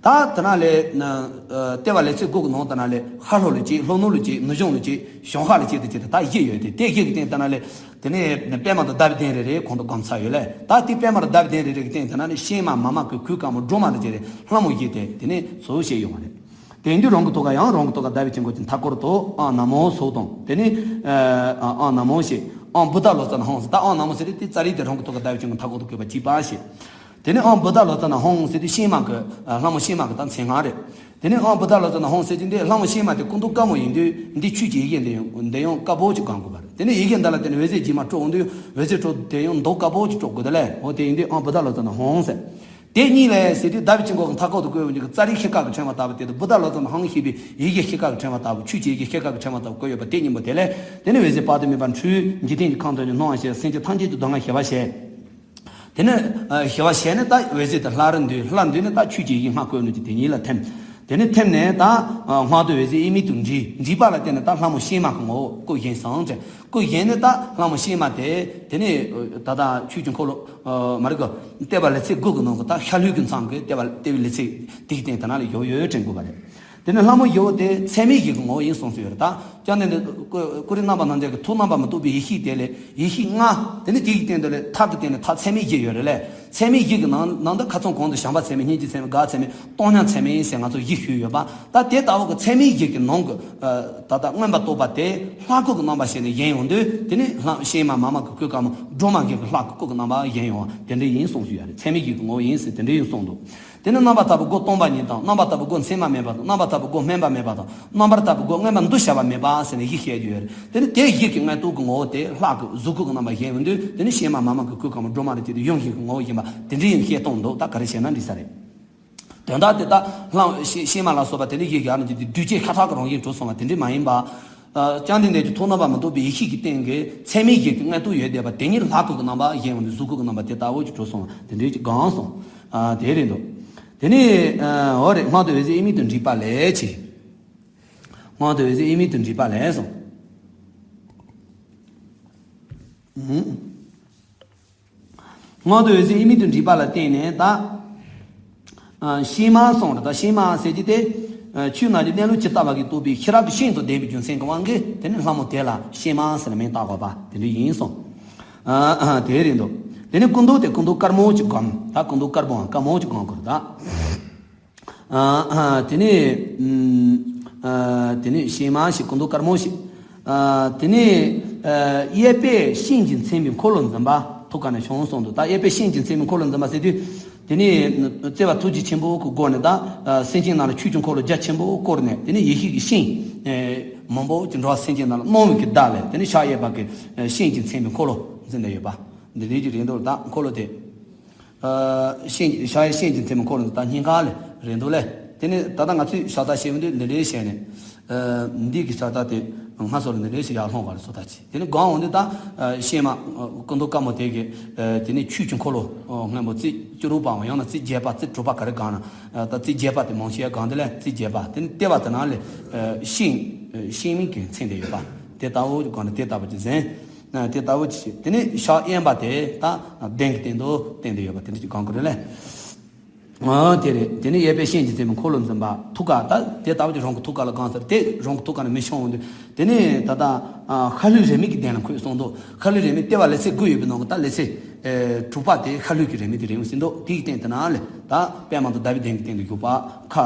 ད་དེ་ན་ལས་ཨ་ལྟེ་བ་ལེ་ཚན་དགུ་གི་ནང་དེ་ན་ལས་ཤར་ལྷོ་ལ་གཅིག་ལྷོ་ནུབ་ལ་གཅིག་ནུབ་བྱང་ལ་གཅིག་བྱང་ཤར་ལ་གཅིག་དེ་གཅིག་དེ་ད་བཞི་ཡོད་དེ། དེ་བཞི་གི་སྟེང་དེ་ན་ལས་དེ་ནས་པདྨ་དང་ཟླ་བའི་གདན་རེ་རེ་གོང་དུ་བསྒོམས་ཚར་ཡོད་ལས། ད་དེ་པདྨ་དང་ཟླ་བའི་གདན་རེ་རེ་གི་སྟེང་དེ་ན་ནི་ཤེལ་མ་མ་མ་གི་གོས་དཀར་མོ་སྒྲོལ་མ་དང་བཅས་ཏེ་ལྷ་མོ་བཞི་དེ་དེ་ནས་ཚུར་བཤད་ཡོང་བ་རེད། དེ་ཡིན་དུས་རང་གི་ཐུགས་ཀ་ཡང་རང་གི་ཐུགས་ཀ་ཟླ་བའི་དཀྱིལ་འཁོར་གྱི་མཐའ་སྐོར་དུ་ཨང་ན་མོ་ཟེར་དང་། དེ་ནས་ཨ་ཨང་ན་མོ་ཞེས་ཨང་བུདྡྷ་ལོ་ཙཱ་ན་ཧཱུྃ་ཟེར། ད་ཨང་ན་མོ་ཟེར་དེ་ཙཱ་རི་དེ་རང་གི་ཐུགས་ཀ་ཟླ་བའི་དཀྱིལ་འཁོར་མཐའ་སྐོར་དུ་བཀོད་པ་གཅིག་པ་ཞེས། དེ་ནས་ཨང་བུདྡྷ་ལོ་ཙཱ་ན་ཧཱུྃ་ཟེར་དེ་ཤེལ་མ་གི་ལྷ་མོ་ཤེལ་མ་གི་ད་མཚན་སྔགས་རེད། དེ་ནས་ཨང་བུདྡྷ་ལོ་ཙཱ་ན་ཧཱུྃ་ཟེར་དེ་འདི་ལྷ་མོ་ཤེལ་མ་དེ་སྐུ་མདོག་དཀར་མོ་ཡིན་དུས་འདི་ཆོས་ཀྱི་ཡི་གེ་འདི་ཡང་འདི་ཡང་དཀར་པོ་ཅིག་གང་དགོས་པ་རེད། དེ་ནས་ཡི་གེ་འདི་ལ་དེ་ནས་འོད་ཟེར་འགྱེད་མ་སྤྲོ་འོང་དུས་འོད་ཟེར་སྤྲོ་དེ་ཡང་མདོག་དཀར་པོ་ཅིག་སྤྲོ་དགོས་དེ་ལས། འོ་དེ་ཡིན་དུས་ཨང་བུདྡྷ་ལོ་ཙཱ་ན་ཧཱུྃ་ཟེར། དེ་གཉིས་ལས་ཟེར་དུས་ཟླ་བའི་དཀྱིལ་འཁོར་གྱི་མཐའ་སྐོར་དུ་བཀོད་པའི་གི་ཙཱ་རི་ཤེལ་དཀར་གྱི་ཕྲེང་བ་ལྟ་བུ་དེ་དང་བུདྡྷ་ལོ་ཙཱ་ན་ཧཱུྃ་ཞེས་པའི་ཡི་གེ་ཤེལ་དཀར་གྱི་ཕྲེང་བ་ལྟ་བུ་ཆོས་ཀྱི་ཡི་གེ་ཤེལ་དཀར་གྱི་ཕྲེང་བ་ལྟ་བུ་བཀོད་ཡོད་པ་དེ་གཉིས་པོ་དེ་ལས། དེ་ནས་འོད་ཟེར་དཔག་ཏུ་མེད་པ་འཕྲོས། འཇིག་རྟེན་གྱི་ཁམས་དང་ནི་སྣང་བར་བྱེད། སེམས་ཅན་ཐམས་ཅད་ཀྱི་སྡུག་བསྔལ་ཞི་བར་བྱེད། དེ་ནས་ཞི་བ་ཞལ་ནས་ད་འོད་ཟེར་དེ་ལྷ་རུ་འདུས། ལྷ་འདུས་ནས་ད་ཆོས་ཀྱི་ཡི་གེ་སྔར་བཀོད་ནོ་ཅིག་དེ་ཉིད་ལ་ཐིམ། དེ་ནས་ཐིམ་ནས་ད་སྔགས་དུ་འོད་ཟེར་དབྱེར་མེད་དུ་འདྲེས། འདྲེས་པ་ལ་བརྟེན་ནས་ད་ལྷ་མོ་ཤེལ་མ་གི་ངོ་བོ་སྐུ་བཞེངས་སོང་ཅེས། སྐུ་བཞེངས་ནས་ད་ལྷ་མོ་ཤེལ་མ་དེ་དེ་ནས་ད་ད་ཆོས་ཀྱི་འཁོར་ལོ་མ་རེད་གི། ལྟེ་བ་ལེ་ཚན་དགུ་གི་ནང་གི་ད་ཤ་ལུས་ཀྱི་མཚམས་ཀྱི་ལྟེ་བ་ལྟེ་བའི་ལེ་ཚན་དེ་གི་སྟེང་དེ་ན་ལ་ཡོད་ཡོད་དྲན་དགོས་པ་རེད། དེ་ནས་ལྷ་མོ་ཡི་བོ་དེ་ཚད་མེད་བཞི་གི་ངོ་བོ་ཡིན་གསུངས་སུ་ཡོད་རེད། ད་ཀྱང་དེ་ནི་ཀུ་ཀུ་རེ་རྣམ་པ་སྣ་ཚོགས་ཀྱི་ཐུགས་རྣམ་པ་མི་རྟོག་པའི་ཡེ་ཤེས་དེ་ལས་ཡེ་ཤེས་ལྔ། དེ་ནི་དེ་ཡི་སྟེང་དུ་ལས་ཐག་གི་སྟེང་ནས་ཐག་ཚད་མེད་བཞི་ཡོད་རེད་ལས། ཚད་མེད་བཞི་གི་ནང་ནང་དུ་ཁ་ཚང་གོང་དུ་བྱམས་པ་ཚད་མེད། སྙིང་རྗེ་ཚད་མེད། དགའ་བ་ཚད་མེད། སྟོང་ཉིད་ཚད་མེད་ཟེར་ང་ཚོ་བཞི་ཞུས་ཡོད་པ། ད་དེ་ལྟ་བུ་གི་ཚད་མེད་བཞི་གི་ནང་གི་ད་ལྟ་མངོན་པར་རྟོགས་པ་དེ་ལྷ་སྐུ་གི་རྣམ་པ་བྱས་ནས་བཞེངས་ཡོང་དུས། དེ་ནི་ལྷ་ཤེལ་མ་མ་མ་གི་སྐུ་དཀར་མོ་སྒྲོལ་མ་བཞི་གི་ལྷ་གི་སྐུ་གི་རྣམ་པ་བཞེངས་ཡོང་བ་དེ་འདྲ་ཡིན་གསུངས་སུ་ཡོད་རེད། ཚད་མེད་བཞི་གི་ངོ་བོ་ཡིན་ཟེར་དེ་འདྲ་ཡིན་གསུངས་འདུག་དེ་ནི་རྣམ་པར་ཐར་པའི་སྒོ་སྟོང་པ་ཉིད་དང་། རྣམ་པར་ཐར་པའི་སྒོ་མཚན་མ་མེད་པ་དང་། རྣམ་པར་ཐར་པའི་སྒོ་སྨོན་པ་མེད་པ་དང་། རྣམ་པར་ཐར་པའི་སྒོ་མངོན་པར་འདུ་བྱ་བ་མེད་པ་ཟེར་ནས་བཞི་བཤད་རྒྱུ་ཡོད་རེད། དེ་ནི་དེ་བཞི་གི་མངོན་རྟོགས་ཀྱི་ངོ་བོ་དེ་ལྷ་གི་གཟུགས་སྐུ་གི་རྣམ་པ་བཞེངས་ཡོང་དུས། དེ་ནི་ཤེལ་མ་མ་མ་གི་སྐུ་དཀར་མོ་སྒྲོལ་མ་རེད་ཅེས་ཏེ་ཡུམ་བཞི་གི་ངོ་བོ་ཡིན་པ་དེ་འདྲ་ཡང་བཤད་སྟངས་འདུག་ད་ག་རེ་བྱས་ན་འགྲིག་ས་རེད། དོན་དག་དེ་དག་ལྷ་ཤེ་ཤེལ་མ་ལ་སོགས་པ་དེ་འདྲ་ཡི་གེ་ཨ་ནི་དེ་གདུལ་བྱའི་ཤ་ཁྲག་གི་རང་བཞིན་གྲུབ་སོང་བ་དེ་འདྲ་མ་ཡིན་པ། ཨ་བཅོམ་ལྡན་འདས་ཀྱི་ཐུགས་རྣམ་པར་མི་རྟོག་པའི་ཡེ་ཤེས་ཀྱི་སྟེང་གི་ཚད་མེད་བཞི་གི་མངོན་རྟོགས་ཡོད་བསྡད་པ་དེ་ཉིད་ལྷ་སྐུ་གི་རྣམ་པ་བཞེངས་པ་ནི་གཟུགས་སྐུ་གི་རྣམ་པ་དེ་ལྟ་བུ་ཅིག་གྲུབ་སོང་བ་དེ་འདྲ་ཅིག་གང་སོང་། ཨ་དེ་རེད་འདུག་དེ་ནས་ཨ་འོ་རེད། སྔགས་དུ་འོད་ཟེར་དབྱེར་མེད་དུ་འདྲེས་པ་ལས་ཅེས། སྔགས་དུ་འོད་ཟེར་དབྱེར་མེད་དུ་འདྲེས་པ་ལས་སོང་། ཨུམ། སྔགས་དུ་འོད་ཟེར་དབྱེར་མེད་དུ་འདྲེས་པ་ལ་བརྟེན་ནས་ད། ཨ་ཤེལ་མ་གསུངས་རེད། ད་ཤེལ་མ་ཟེར་གྱི་དེ། ཨ་ཆོས་རྣམས་ཀྱི་གནས་ལུགས་ཇི་ལྟ་བ་བཞིན་རྟོགས་པའི་ཤེས་རབ་ཀྱི་ཤིང་དང་ལྡན་པའི་རྒྱུ་མཚན་གྱི་དབང་གིས་དེ་ནི་ལྷ་མོ་དེ་ལ་ཤེལ་མ་ཟེར་ནས་མིང་བཏགས་དགོས་པ་དེ་འདྲ་ཡིན་གསུངས། ཨ་ཨ་དེ་རེད་འདུག་དེ་ནི་སྐུ་མདོག་དེ་སྐུ་མདོག་དཀར་མོ་ཅིག་བསྒོམ། ད་སྐུ་མདོག་དཀར་པོའམ་དཀར་མོ་ཅིག་བསྒོམ་དགོས་རེད་ད། ཨ་ཨ་དེ་ནས་ཨུམ་ཨ་དེ་ནས་ཤེལ་མ་ཞིག་སྐུ་མདོག་དཀར་མོ་ཞིག་ཨ་དེ་ནས་ཨ་གཡས་པས་ཤིང་གིས་མཚན་པའི་འཁོར་ལོ་འཛིན་པ་ཐུགས་ཀ་ནས་བྱུང་གསུངས་འདུག་ད་གཡས་པས་ཤིང་གིས་མཚན་པའི་འཁོར་ལོ་འཛིན་པ་ཟེར་དུས། དེ་ནས་བརྩེ་བ་ཐུགས་རྗེ་ཆེན་པོ་གི་སྒོ་ནས་ད་ཨ་སེམས་ཅན་རྣམས་ལ་ཆོས་ཀྱི་འཁོར་ལོ་རྒྱ་ཆེན་པོ་བསྐོར་ནས། དེ་ནས་ཡེ་ཤེས་ཀྱི་ཤིང་ཨེ་མང་པོ་ཅིག་འགྲོ་བ་སེམས་ཅན་རྣམས་ལ་གནོང་བའི་གི་བརྡ་ལས། དེ་ནས་ཕྱག་གཡས་པ་གིས་ཨེ་ཤིང་གིས་མཚན་པའི་འཁོར་ལོ་འཛིན་བསྡད་ཡོད་པ་འདི་འདྲའི་ཅིག་རེད་འདུག་ད་འཁོར་ལོ་དེ། ཨ་ཤིང་ཕྱག་གཡས་ཤིང་གིས་མཚན་པའི་འཁོར་ལོ་ད་སྙིང་ག་ལས་རེད་འདུག་ལས། དེ་ནས་ད་ལྟ་ང་ཚོས་ཕྱག་རྟགས་བཤད་ཡོང་དུས་འདི་འདྲའི་བྱས་ནས། ཨ་འདི་གི་ཕྱག་རྟགས་དེ་སྔ་སོར་འདི་འདྲའི་བྱས་ཡར་ལྷུང་བ་ལ་སོ་ད་ཅི། དེ་ནས་སྒོམ་འོང་དུས་ད་ཨ་ཤེལ་མ་ཨ་སྐུ་མདོག་དཀར་མོ་དེ་གི་ཨ་དེ་ནས་ཆོས་ཀྱི་འཁོར་ལོ་ཨ་སྔོན་པོ་རྩིབས་བཅུ་དྲུག་པའམ་ཡང་ན་རྩིབས་བརྒྱད་པ་རྩིབས་དྲུག་པ་ག་རེ་གང་ན། ཨ་ད་རྩིབས་བརྒྱད་པ་དེ་མང་ཆེ་བ་གང་དེ་ལས་རྩིབས་བརྒྱད་པ། དེ་ནས་ལྟེ་བ་དེ་ནང་ལས་ཨ་ཤིང་ཨ་ཤིང་མིག་གིས་མཚན་བསྡད་ཡོད་པ་དེ་ལྟ་བུ་གང་ན་དེ་ལྟ་བུ་ཅིག་ཟིན། ཨ་དེ་ལྟ་བུ་ཅིག་བྱས། དེ་ནས་ཕྱག་གཡོན་པ་དེ་ད་གདན་གྱི་སྟེང་དུ་བསྟན་བསྡད་ཡོད་པ་དེ་འདྲ་ཅིག་གང་དགོས་རེད་ལས། ཨ་དེ་རེད། དེ་ནས་གཡས་པས་ཤིང་གིས་མཚན་པའི་འཁོར་ལོ་འཛིན་པ་ཐུགས་ཀ་ད་དེ་ལྟ་བུ་ཅིག་རང་གི་ཐུགས་ཀ་ལ་གང་ཟེར་དེ་རང་གི་ཐུགས་ཀ་ནས་མི་ཤོང་འོང་དུས། དེ་ནས་ད་ལྟ་ཨ་ཤ་ལུས་རེ་མིག་གི་གདན་ལ་འཁོད་གསུངས་འདུག་ཤ་ལུས་རེ་མིག་ལྟེ་བ་ལེ་ཚན་དགུ་ཡོད་པའི་ནང་གི་ད་ལེ་ཚན་ཨེ་དྲུག་པ་དེ་ཤ་ལུས་ཀྱི་རེ་མིག་དེ་རེད་འོང་ཟིན་འདུག་དེའི་སྟེང་དེ་ན་ལས་ད་པདྨ་དང་ཟླ་བའི་གདན་གྱི་སྟེང་དུ་བཞུགས་པ། ཁ་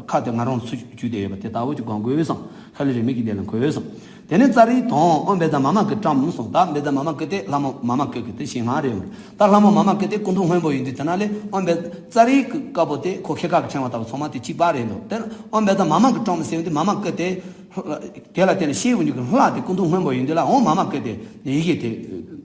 ཁ་དེ་ང་རང་ཚུར་བཅུག་བསྡད་ཡོད་པ་དེ་ལྟ་བུ་ཅིག་གང་དགོས་སམ། ཤ་ལུས་རེ་མིག་གི་གདན་ལ་འཁོད་སོང་། དེ་ནས་ཙཱ་རི་དང་ཨོཾ་བཛྲ་མ་མ་ཀཱི་ཊཾ་གསུངས། ད་བཛྲ་མ་མ་ཀཱི་དེ་ལྷ་མོ་མ་མ་ཀཱི་གི་དེ་ཞལ་སྔ་རེད་འོང་། ད་ལྷ་མོ་མ་མ་ཀཱི་དེ་སྐུ་མདོག་སྔོན་པོ་ཡིན་དུས་དེ་ན་ལས་ཨོཾ་བཛྲ་ཙཱ་རི་གི་བཀའ་པོ་དེ་ཁོ་ཤེལ་དཀར་གྱི་ཕྲེང་བ་ལྟ་བུ་ཚང་མ་དེ་གཅིག་པ་རེད་འདུག་དེ་ཨོཾ་བཛྲ་མ་མ་ཀཱི་ཊཾ་ཟེར་དུས་མ་མ་ཀཱི་དེ་དེ་ལ་བརྟེན་ནས་ཤེས་འོང་རྒྱུ་གི་ལྷ་དེ་སྐུ་མདོག་སྔོན་པོ་ཡིན་དུས་ལ་ཨོཾ་མ་མ་ཀཱི་དེ་ཡི་གེ་དེ་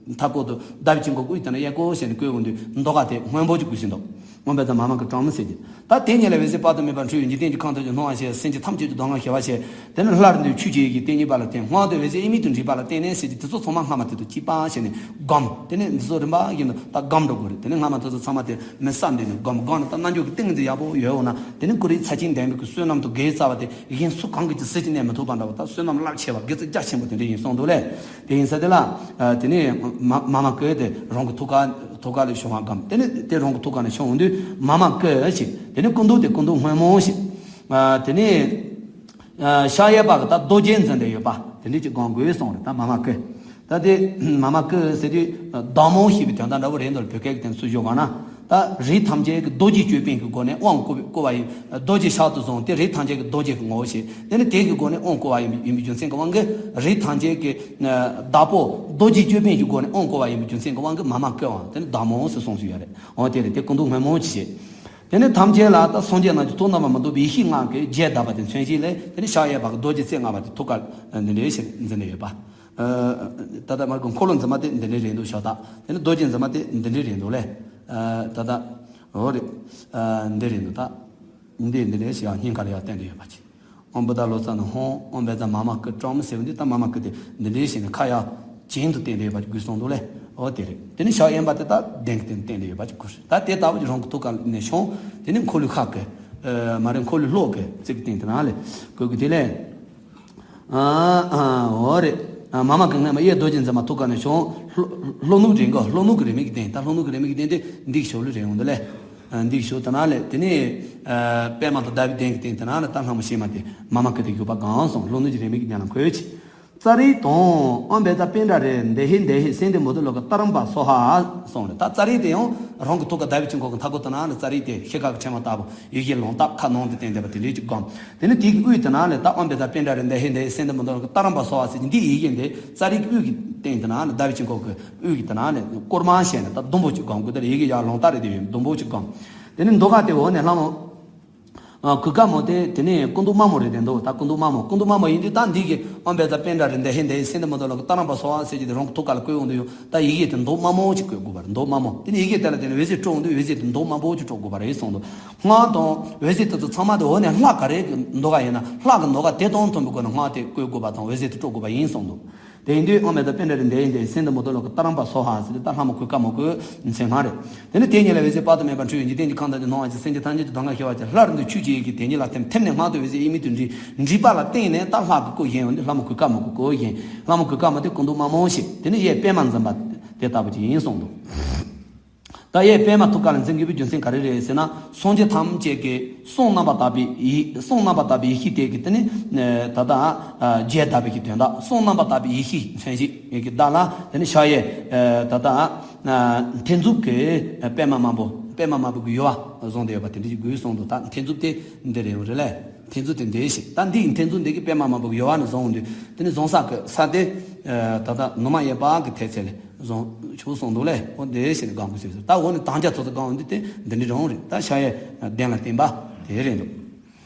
མཐའ་སྐོར་དུ་ཟླ་བའི་དཀྱིལ་འཁོར་དབུས་དེ་ན་གཡས་སྐོར་བྱས་ནས་བཀོད་འོང་དུས་མདོ་ཁ་དེ་སྔོན་པོ་ཅིག་དགོས་ཟིན་འདུག་ཨོཾ་བཛྲ་མ་མ་ཀཱི་ཊཾ་ཟེར་གྱི། ད་དེ་ཉིད་ལ་འོད་ཟེར་དཔག་ཏུ་མེད་པ་འཕྲོས་ཡོད། འཇིག་རྟེན་གྱི་ཁམས་ཐམས་ཅད་སྣང་བར་བྱེད། སེམས་ཅན་ཐམས་ཅད་ཀྱི་གདོང་ལ་ཞི་བར་བྱེད། དེ་ནི་ལྷ་རུ་འདུས་ཆོས་ཀྱི་ཡི་གེ་དེ་ཉིད་པ་ལ་བརྟེན། སྔགས་དུ་འོད་ཟེར་དབྱེར་མེད་དུ་འདྲེས་པ་ལ་བརྟེན་ནས་ཟེར་གྱི་དེ་ཚོ་ཚང་མ་སྔ་མ་དེ་དང་གཅིག་པ་བྱས་ནས་སྒོམ། དེ་ནི་འདི་ཚོ་རིམ་པ་བཞིན་དུ་ད་སྒོམ་འགྲོ་དགོས་རེད། དེ་ནི་སྔ་མ་དེ་ཚོ་ཚང་མ་དེ་མི་བསམ་དེ་ནི་སྒོམ་སྒོམ་ནས་ད་རྣལ་འབྱོར་གྱི་ཏིང་ངེ་འཛིན་ཡག་པོ་ཡོད་འོང་ན། དེ་ནི་ཀུ་རེ་ཚ་ཅན་ལྡན་པའི་གི་བསོད་ནམས་དང་དགེ་རྩ་བ་དེ་གཞན་སུ་གང་གིས་ཀྱང་ཟིལ་གྱིས་གནོན་མི་ཐུབ་པ་འདྲ་བ། ད་བསོད་ནམས་རླབས་ཆེ་བ་དགེ་རྩ་རྒྱ་ཆེན་པོ་དེ་འདྲ་ཡིན་གསུངས་འདུག་ལས། དེ་ཡིན་ས་དེ་ལ་ཨ་དེ་ནས་མ་མ་མ་ཀཱི་དེ་རང་གི་ཐུགས་ཀ་ཐུགས་ཀ་ལས་བྱུང་བ་སྒོམ། དེ་ནས་དེ་རང་གི་ཐུགས་ཀ་ནས་བྱུང་འོང་དུས་མ་མ་ཀཱི་ཞེས། དེ་ནས་སྐུ་མདོག་དེ་སྐུ་མདོག་སྔོན་མོ་ཞེས། ཨ་དེ་ནས་ཨ་ཕྱག་གཡས་པ་གི་ད་རྡོ་རྗེ་འཛིན་བསྡད་ཡོད་པ་དེ་འདྲ་ཅིག་སྒོམ་དགོས་གསུངས་རེད། ད་མ་མ་ཀཱི། ད་དེ་མ་མ་ཀཱི་ཟེར་དུས་བདག་མོ་ཞེས་པའི་དོན་དག་འདྲ་བོ་རེད་འདུག་བོད་སྐད་ཀྱི་དོན་ཚུལ་བཞག་ག་ན། ད་རིགས་ཐམས་ཅད་ཀྱི་རྡོ་རྗེ་ཅོད་པན་གྱི་སྒོ་ནས་དབང་བསྐུར་བསྐུར་བ་ཡིན། རྡོ་རྗེ་ཕྱག་ཏུ་བཟུང་སྟེ་རིགས་ཐམས་ཅད་ཀྱི་རྡོ་རྗེ་གི་ངོ་བོ་བྱས། དེ་ནི་དེ་གི་སྒོ་ནས་དབང་བསྐུར་བ་ཡིན་པའི་ཡིན་པའི་རྒྱུ་མཚན་གྱི་དབང་གིས་རིགས་ཐམས་ཅད་ཀྱི་བདག་པོ་རྡོ་རྗེ་ཅོད་པན་གྱི་སྒོ་ནས་དབང་བསྐུར་བ་ཡིན་པའི་རྒྱུ་མཚན་གྱི་དབང་གིས་མ་མ་ཀཱི་བ་དེ་ནི་བདག་མོ་ཟེར་གསུངས་སུ་ཡོད་རེད། འོ་དེ་རེད། དེ་སྐུ་མདོག་སྔོན་མོ་ཅིག་བྱས། དེ་ནི་ཐམས་ཅད་ལ་ད་སངས་རྒྱས་རྣམས་ཀྱི་ཐུགས་རྣམ་པར་མི་རྟོག་པའི་ཡེ་ཤེས་ལྔ་གིས་རྒྱས་གདབ་པ་དེ་མཚོན་བྱེད་ལས། དེ་ནི་ཕྱག་གཡས་པ་གི་རྡོ་རྗེ་རྩེ་ལྔ་པ་དེ་ཐུགས་ཀ་འདི་འདྲའི་ཞིག་འཛིན་ནས་ཡོད་པ། ད་ལྟ་མར་གྱི་འཁོར་ལོ་འཛིན་པ་དེ་འདི་འདྲའི་རེད་འདུག་ཕྱག་རྟགས། དེ་ནི་རྡོ་རྗེ་འཛིན་པ་དེ་འདི་འདྲའི་རེད་འདུག་ལས། ད་ལྟ་འོ་རེད། འདི་རེད་འདུག་ད་འདི་འདི་འདྲའི་ཞིག་སྙིང་ཁ་ལ་ཡར་བསྟན་ཏེ་ཡོད་པ་ཅིག་ཨོཾ་བུདྡྷ་ལོ་ཙཱ་ན་ཧཱུྃ། ཨོཾ་བཛྲ་མ་མ་ཀཱི་ཀྲཾ་ཟེར་བ་འདི་ད་མ་མ་ཀཱི་དེ་འདི་འདྲའི་ཞིག་ནས་ཁ་ཡར་གྱེན་དུ་བསྟན་ཏེ་ཡོད་པ་ཅིག་དགོས་གསུངས་འདུག་ལས། འོ་དེ་རེད། དེ་ནི་ཕྱག་གཡོན་པ་དེ་ད་གདན་གྱི་སྟེང་བསྟན་ཏེ་ཡོད་པ་ཅིག་དགོས་རེད། ད་དེ་ལྟ་བུ་ཅིག་རང་གི་ཐུགས་ཀ་ནས་བྱུང་། དེ་ནི་འཁོར་ལོའི་ཁ་གི་ཨ་མ་རེད། འཁོར་ལོའི་ལྷོ་གི་རྩིབས་ཀྱི་སྟེང་དེ་ནང་ལ་བཀོད་དགོས། དེ་ལས། ཨ་ཨ་འོ་རེད། ཨ་མ་མ་གི་སྔས་མ་གཡས་རྡོ་རྗེ་འཛིན་མ་ཐུགས་ཀ་ནས་བྱུང་། ལྷོ་ལྷོ་ནུབ་རེ་འགོ། ལྷོ་ནུབ་ཀྱི་རེ་མིག་གི་སྟེང་། ད་ལྷོ་ནུབ་ཀྱི་རེ་མིག་གི་སྟེང་དེ་འདི་གི་ཕྱོགས་ལ་རེད་འོང་དུ་ལས། ཨ་འདི་གི་ཕྱོགས་དེ་ནང་ལ་དེ་ནི་ཨ་པདྨ་དང་ཟླ་བའི་གདན་གྱི་སྟེང་དེ་ནང་ལ་ད་ལྷ་མོ་ཕྱེ་མ་དེ་མ་མ་གི་དེ་ཡོད་པ་གང་སོང་། ལྷོ་ནུབ་ཀྱི་རེ་མིག་གི་སྟེང་ལ་འཁོད་ཅིག་ཙཱ་རི་དང་ཨོཾ་བཛྲ་པཎྜ་རེ་འདི་ཧེ་འདི་ཧེ་སེ་འདི་མུ་དྷ་ལོ་ཀ་ཏཱ་རམ་པ་སྭཱ་ཧཱ་གསུངས་རེད། ད་ཙཱ་རི་དེ་ཡང་རང་གི་ཐུགས་ཀ་ཟླ་བའི་དཀྱིལ་འཁོར་གྱི་མཐའ་སྐོར་དེ་ནང་ལ་ཙཱ་རི་དེ་ཤེལ་དཀར་གྱི་ཕྲེང་བ་ལྟ་བུ་ཡི་གེ་ལོང་ཏོག་ཁ་ནང་དུ་བསྟན་བསྡད་པ་དེ་འདྲས་ཅིག་བསྒོམ། དེ་ནས་དེ་གི་དབུས་དེ་ནང་ལ་ད་ཨོཾ་བཛྲ་པཎྜ་རེ་འདི་ཧེ་འདི་ཧེ་སེ་འདི་མུ་དྷ་ལོ་ཀ་ཏཱ་རམ་པ་སྭཱ་ཧཱ་ཟེར་གྱི་འདི་ཡི་གེ་འདི་ཙཱ་རི་གི་དབུས་ཀྱི་སྟེང་དེ་ནང་ལ་ཟླ་བའི་དཀྱིལ་འཁོར་གྱི་དབུས་ཀྱི་དེ་ནང་ལ་སྐོར་མ་བྱས་ནས་ད་ཟླུམ་པོ་ཅིག་བསྒོམ་དགོས། དེ་ལ་ཡི་གེ་ཡར་ལོང་ཏོག་རེ་དེ་ཡོད། ཟླུམ་པོ་ཅིག་བསྒོམ། དེ་ནས་མདོ་ཁ་དེ་འོག་ནས་ལྷ་མོ། ཨ་གོས་དཀར་མོ་དེ་དེ་ནས་སྐུ་མདོག་དམར་མོ་རེད་དེ་འདུག་ད་སྐུ་མདོག་དམར་མོ། སྐུ་མདོག་དམར་མོ་ཡིན་དུས་ད་འདི་གི་ཨོཾ་བཛྲ་པཎྜ་རེ་འདི་ཧེ་འདི་ཧེ་སེ་འདི་མུ་དྷ་ལོ་ཀ་ཏཱ་རམ་པ་སྭཱ་ཧཱ་ཟེར་གྱི་དེ་རང་གི་ཐུགས་ཀ་ལ་བཀོད་ཡོང་དུས་ཡོང་། ད་ཡི་གེ་དེ་མདོག་དམར་མོ་ཅིག་བཀོད་དགོས་པ་རེད། མདོག་དམར་མོ། དེ་ནས་ཡི་གེ་དེ་ལ་དེ་ནས་འོད་ཟེར་སྤྲོ་འོང་དུས་འོད་ཟེར་དེ་མདོག་དམར་པོ་ཅིག་སྤྲོ་དགོས་པ་རེད་གསུངས་འདུག་སྔགས་དང་འོད་ཟེར་དེ་ཚོ་ཚང་མ་དེ་འོག་ནས་ལྷ་ག་རེ་གི་མདོ་ག་ཡིན་ན་ལྷ་གི་མདོ་ག་དེ་དང་མཐུན་པའི་སྒོ་ནས་སྔགས་དེ་བཀོད་དགོས་པ་དང་འོད་ཟེར་དེ་སྤྲོ་དགོས་པ་ཡིན་གསུངས་འདུག་དེ་ཡིན་དུས་ཨོཾ་བཛྲ་པཎྜ་རེ་འདི་ཧེ་འདི་ཧེ་སེ་འདི་མུ་དྷ་ལོ་ཀ་ཏཱ་རམ་པ་སྭཱ་ཧཱ་ཟེར་ཏེ་ད་ལྷ་མོ་གོས་དཀར་མོ་གི་མཚན་སྔགས་རེད། དེ་ནས་དེ་ཉིད་ལ་འོད་ཟེར་དཔག་ཏུ་མེད་པ་འཕྲོས། འཇིག་རྟེན་གྱི་ཁམས་ཐམས་ཅད་སྣང་བ་ཅན། སེམས་ཅན་ཐམས་ཅད་ཀྱི་གདམས་ངག་སྐྱེ་བ་ཅན། སླར་འདི་ཆོས་ཀྱི་ཡི་གེ་དེ་ཉིད་ལ་ཐིམ། ཐིམ་ནས་སྔགས་དང་འོད་ཟེར་དབྱེར་མེད་དུ་འདྲེས། འདྲེས་པ་ལ་བརྟེན་ནས་ད་ལྷ་གི་སྐུ་བཞེངས་ཡོང་དུས་ལྷ་མོ་གོས་དཀར་མོ་གི་སྐུ་བཞེངས། ལྷ་མོ་གོས་དཀར་མོ་དེ་སྐུ་མདོག་དམར་མོ་ཞེས། དེ་ནས་གཡས་པད་མ་འཛིན་པ་དེ་ལྟ་བུ་ཅིག་ཡིན་གསུངས་འདུག་ད་གཡས་པད་མ་ཐུགས་ཀ་ལ་འཛིན་དགོས་པའི་རྒྱུ་མཚན་ག་རེ་རེད་ཟེར་ན། སངས་རྒྱས་ཐམས་ཅད་ཀྱི་གསུང་རྣམ་པར་དག་པའི་ཡེ་གསུང་རྣམ་པར་དག་པའི་ཡེ་ཤེས་དེ་གི་དེ་ནི་ད་ལྟ་རྒྱས་གདབ་པའི་གི་དོན་དག་གསུང་རྣམ་པར་དག་པའི་ཡེ་ཤེས་མཚོན་བྱེད་ཀྱི་བདག་ལ་དེ་ནི་ཕྱག་གཡས་ད་ལྟ་མཐེབ་མཛུབ་ཀྱི་པད་མ་དམར་པོ། པད་མ་དམར་པོ་གི་ཡུ་བ་བཟུང་བསྡད་ཡོད་པ་དེ་འདྲ་ཞིག་དགོས་གསུངས་འདུག་ད་མཐེབ་མཛུབ་དེ་འདི་རེད་འོ་རེད་ལས། མཐེབ་མཛུབ་དེ་འདི་ཞིག་ད་འདི་ཡི་མཐེབ་མཛུབ་འདི་གི་པད་མ་དམར་པོ་གི་ཡུ་བ་ནས་བཟུང་འོང་དུས་དེ་ནི་བཟུང་ས་གི་ས་དེ་ད་ལྟ་ནུ་མ་གཡས་པ་གི་ཐད་ཚད་ལས། བཟུང་ཆུ་བོ་སོང་འདུག་ལས། འོ་འདི་བྱས་ནས་སྒང་དགོས་ཟེར། ད་འོ་ནི་དམ་བཅའ་ཚོ་ཚོ་སྒང་འོ་འདི་དེ་འདི་འདྲའི་རང་རེད། ད་ཕྱག་གཡས་གདན་ལ་བརྟེན་པ་དེ་རེད་འདུག་